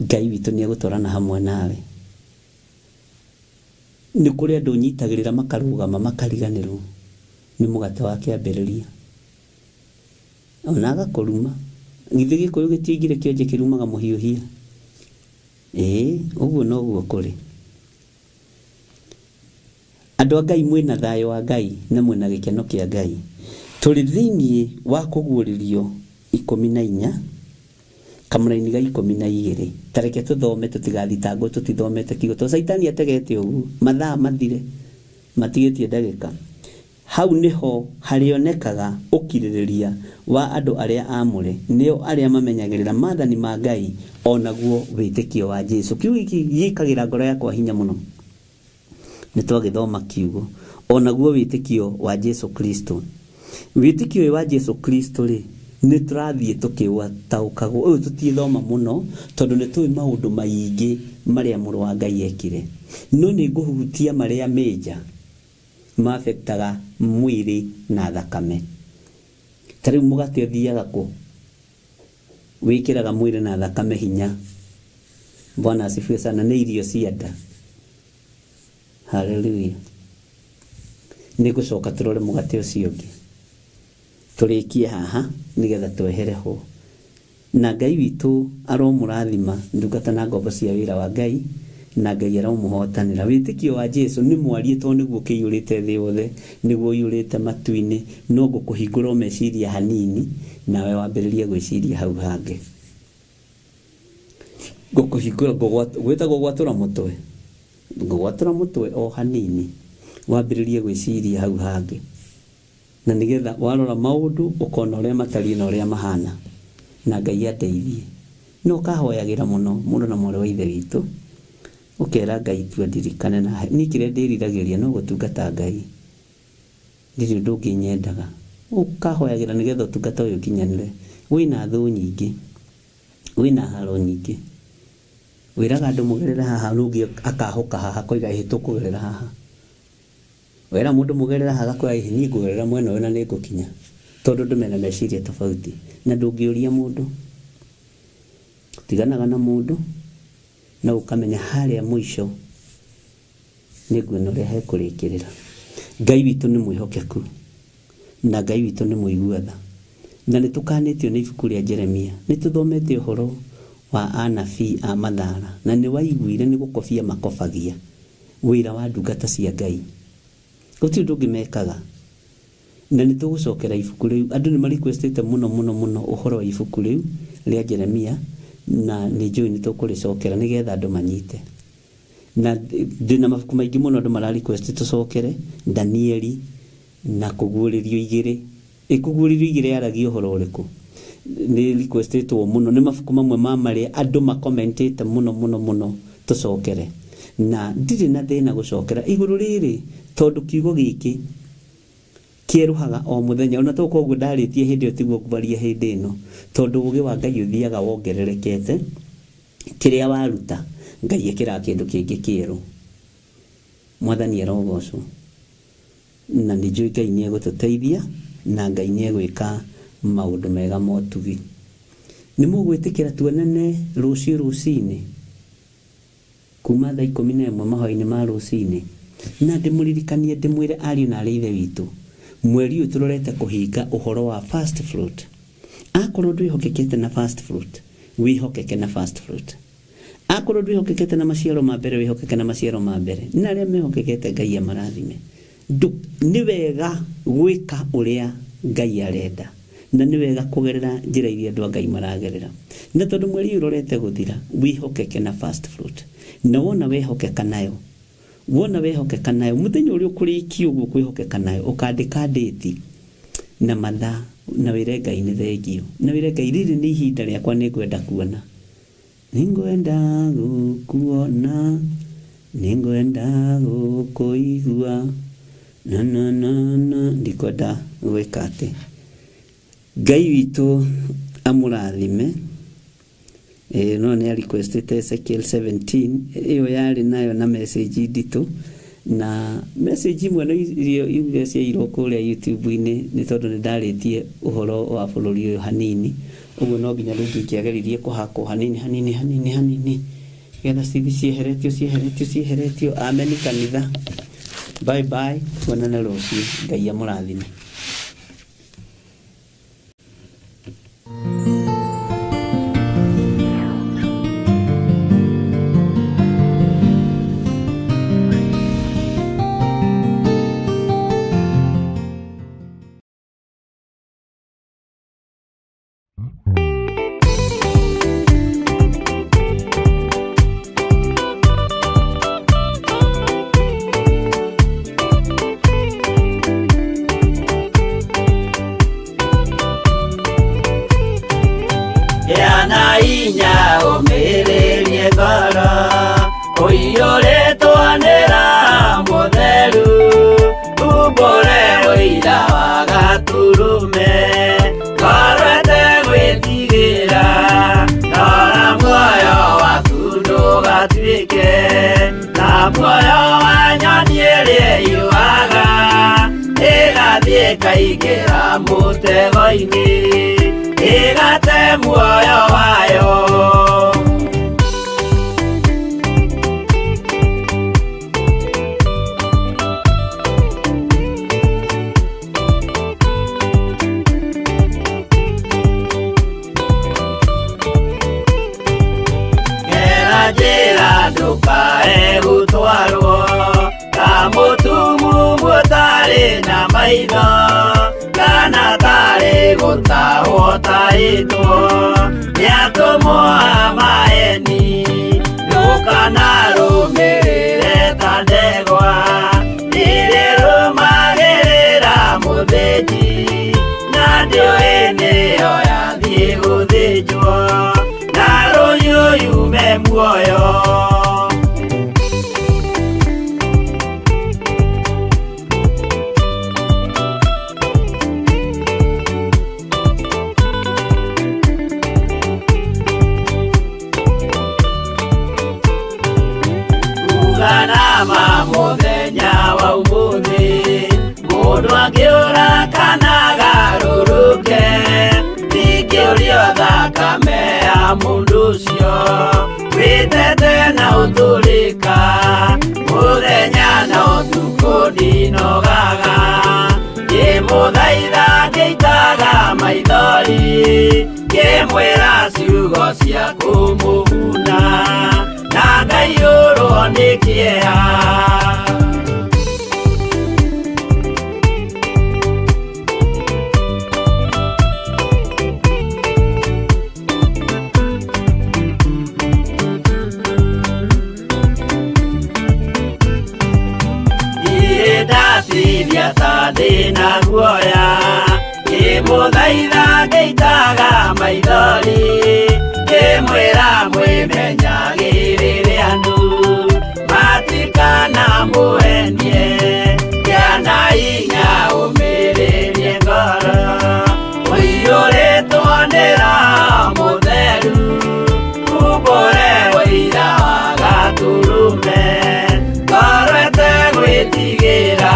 Ngai witũ nĩ egũtwarana hamwe nawe. Nĩ kũrĩ andũ nyitagĩrĩra makarũgama makariganĩrwo nĩ mũgate wa kĩambĩrĩria. Ona agakũruma. Githĩ gĩkũyũ gĩtioigire kĩonje kĩrumaga mũhiũhia? Ĩĩ, ũguo noguo kũrĩ. Andũ a Ngai mwĩna thayũ wa Ngai na mwĩna gĩkeno kĩa Ngai. Tũrĩ thĩinĩ wa kũguũrĩrio 14 kamũraini ga 12. Ta reke tũthome tũtigathitangwo tũtithomete kiugo tondũ Caitani ategete ũguo mathaa mathire matigĩtie ndagĩka. Hau nĩho harĩonekaga ũkirĩrĩria wa andũ arĩa aamũre, nĩo arĩa mamenyagĩrĩra maathani ma Ngai o naguo wĩtĩkio wa Jesu. Kiugo gĩkĩ gĩkagĩra ngoro yakwa hinya mũno. Nĩ twagĩthoma kiugo, o naguo wĩtĩkio wa Jesu Kristo. Wĩtĩkio ũyũ wa Jesu Kristo rĩ, nĩ tũrathiĩ tũkĩũtaũkagwo. Ũyũ tũtiĩthoma mũno tondũ nĩ tũĩ maũndũ maingĩ marĩa mũrũ wa Ngai ekire. No nĩ ngũhutia marĩa major maafektaga mwĩrĩ na thakame. Ta rĩu mũgate ũthiaga kũ? Wĩkĩraga mwĩrĩ na thakame hinya. Bwana asifiwe sana. Nĩ irio cia nda. Haleluya. Nĩ ngũcoka tũrore mũgate ũcio ũngĩ. Tũrĩkie haha nĩgetha twehere ho. Na Ngai witũ aromũrathima ndungata na ngombo cia wĩra wa Ngai, na Ngai aromũhotanĩra. Wĩtĩkio wa Jesu nĩ mwarie tondũ nĩguo ũkĩiyũrĩte thĩ yothe, nĩguo ũiyũrĩte matu-inĩ, no ngũkũhingũra o meciria hanini, nawe wambĩrĩrie gwĩciria hau hangĩ. Ngũkũhingũra, gwĩtagwo gwatũra mũtwe. Ngũgwatũra mũtwe o hanini, wambĩrĩrie gwĩciria hau hangĩ. Na nĩgetha warora maũndũ ũkona ũrĩa matariĩ na ũrĩa mahana. Na Ngai andeithie. No ũkahoyagĩra mũno mũrũ na mwarĩ wa Ithe witũ, ũkera Ngai tu andirikane na niĩ kĩrĩa ndĩriragĩria no gũtungata Ngai. Ndirĩ ũndũ ũngĩ nyendaga. Ũkahoyagĩra nĩgetha ũtungata ũyũ ũkinyanĩre. Wĩna thũ nyingĩ. Wĩna haro nyingĩ. Wĩraga andũ mũgerere haha na ũngĩ akahũka haha akoiga ĩhĩ tũkũgerera haha. Wera mũndũ mũgerera haha agakwĩra ĩhĩ niĩ ngũgerera mwena ũyũ na nĩ ngũkinya. Tondũ andũ mena meciria tofauti. Na ndũngĩũria mũndũ. Ũtiganaga na mũndũ na ũkamenya harĩa mũico nĩ nguona ũrĩa hekũrĩkĩrĩra. Ngai witũ nĩ mwĩhokeku na Ngai witũ nĩ mũigua tha. Na nĩ tũkanĩtio nĩ ibuku rĩa Jeremia. Nĩ tũthomete ũhoro wa anabii a mathara na nĩ waiguire nĩ gũkobia makobagia wĩra wa ndungata cia Ngai. Gũtirĩ ũndũ ũngĩ mekaga. Na nĩ tũgũcokera ibuku rĩu. Andũ nĩ ma request ĩte mũno mũno mũno ũhoro wa ibuku rĩu rĩa Jeremia na nĩ njũĩ nĩ tũkũrĩcokera nĩgetha andũ manyite. Na ndĩna mabuku maingĩ mũno andũ mara request tũcokere, Danieli na Kũguũrĩrio igĩrĩ. Ĩ Kũguũrĩrio igĩrĩ yaragia ũhoro ũrĩkũ? Nĩ request ĩtwo mũno, nĩ mabuku mamwe ma marĩa andũ ma comment ĩte mũno mũno mũno tũcokere. Na ndirĩ na thĩna gũcokera igũrũ rĩrĩ tondũ kiugo gĩkĩ kĩerũhaga o mũthenya. Ona to ũguo ndarĩtie hĩndĩ ĩyo tiguo ngwaria hĩndĩ ĩno, tondũ ũgĩ wa Ngai ũthiaga wongererekete. Kĩrĩa waruta, Ngai ekĩraga kĩndũ kĩngĩ kĩerũ. Mwathani arogocwo. Na nĩ njũĩ Ngai nĩ egũtũteithia na Ngai nĩ egwĩka maũndũ mega ma ũtugi. Nĩ mũgwĩtĩkĩra tuonane rũciũ rũcinĩ kuma thaa 11 mahoya-inĩ ma rũcinĩ? Na ndĩmũririkanie ndĩmwĩre ariũ na aarĩ a Ithe witũ, mweri ũyũ tũrorete kũhinga ũhoro wa first fruit. Akorwo ndwĩhokekete na first fruit, wĩhokeke na first fruit. Akorwo ndwĩhokekete na maciaro ma mbere, wĩhokeke na maciaro ma mbere. Na arĩa mehokekete Ngai amarathime. Nĩ wega gwĩka ũrĩa Ngai arenda. Na nĩ wega kũgerera njĩra iria andũ a Ngai maragerera. Na tondũ mweri ũyũ ũrorete gũthira, wĩhokeke na first fruit. Na wona wehokeka nayo, wona wehokeka nayo, mũthenya ũrĩa ũkũrĩkia ũguo kwĩhokeka nayo, ũkandĩka ndĩti na mathaa na wĩre Ngai nĩ thengio. Na wĩre Ngai rĩrĩ nĩ ihinda rĩakwa nĩngwenda kuona. Nĩngwenda gũkuona, nĩngwenda gũkũigua, na na na na, ndikwenda gwĩka atĩ. Ngai witũ amũrathime. No nĩ requestĩte Ezekiel 17 ĩyo yarĩ nayo na message nditũ na message imwe no iria iria ciairwo kũrĩa YouTube-inĩ nĩ tondũ nĩ ndarĩtie ũhoro wa bũrũri ũyũ hanini ũguo no nginya rĩngĩ ingĩageririe kũhakwo hanini hanini hanini hanini getha cithi cieheretio cieheretio cieheretio. Ameni kanitha, bye bye, tuonane rũciũ. Ngai amũrathime. Gĩa na hinya ũmĩrĩrie ngoro ũiyũrĩtwo nĩ Roho Mũtheru, umbũre ũira wa Gatũrũme, ngoro ĩtegwĩtigĩra, rora muoyo waku ndũgatuĩke ta muoyo wa nyoni ĩrĩa ĩyũaga, ĩgathiĩ ĩkaingĩra mũtego-inĩ, ĩgate muoyo wayo. Gera njĩra ndũkae gũtwarwo ta mũtumumu ũtarĩ na maitho, kana tarĩ gũtahwo tahĩtwo nĩ atũmwo a maeni, ndũkanarũmĩrĩre ta ndegwa ĩrĩrũmagĩrĩra mũthĩnji, na ndĩũĩ nĩyo yathiĩ gũthĩnjwo, na rũhiũ yume muoyo. Uganama mũthenya wa ũmũthĩ, mũndũ angĩũra kana agarũrũke, ndingĩũrio thakame ya mũndũ ũcio, wĩtete na ũtũrĩka, mũthenya na ũtukũ ndinogaga, ngĩmũthaitha ngĩitaga maithori, ngĩmwĩra ciugo cia kũmũguna, na ngaiyũrwo nĩ kĩeha. Niĩ ndatithia ta ndĩna guoya, ngĩmũthaitha ngĩitaga maithori, ngĩmwĩra mwĩmenyagĩrĩre andũ matikanamũhenie, gĩa na hinya ũmĩrĩrie ngoro, ũiyũrĩtwo nĩ Roho Mũtheru, umbũre ũira wa Gatũrũme, ngoro ĩtegwĩtigĩra.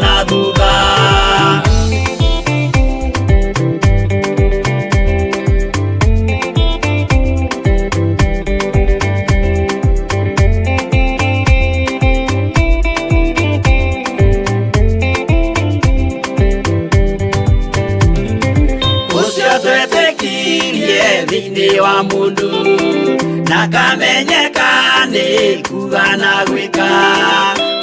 na thutha. Ũcio twetĩkirie thĩinĩ wa mũndũ na kamenyeka nĩ kuga na gwĩka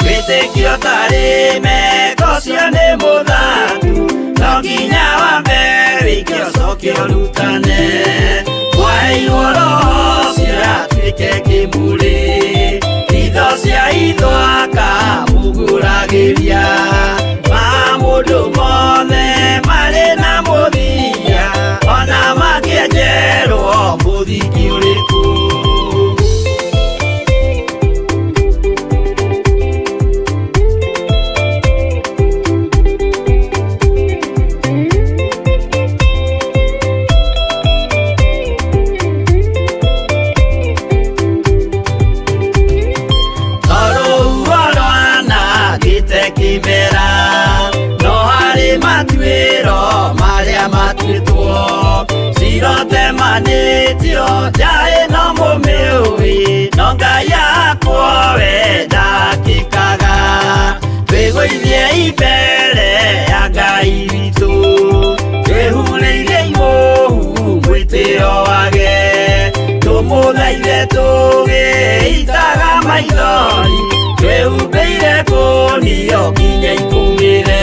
wĩtĩkio tarĩ meko ũcio nĩ mũthatu no nginya wambe wĩke ũcoke ũrutane mwaheirwo roho ũcio atuĩke kĩmũrĩ itho cia itho akamũgũragĩria ma mũndũ mothe marĩ na mũthia ona makĩenjerwo mũthingi ũrĩkũ. Tondũ rwanangĩte kĩmera no harĩ matuĩro marĩa matuĩtwo cirotemanĩtio njaĩ no mũmĩũĩ no Ngai yakwo we ndakĩkaga twĩgũithie imbere ya Ngai witũ twĩhurĩire imũhu mwĩtĩo wage tũmũthaithe tũgĩitaga maithori twĩhumbĩire kũnio nginya ikũmĩre.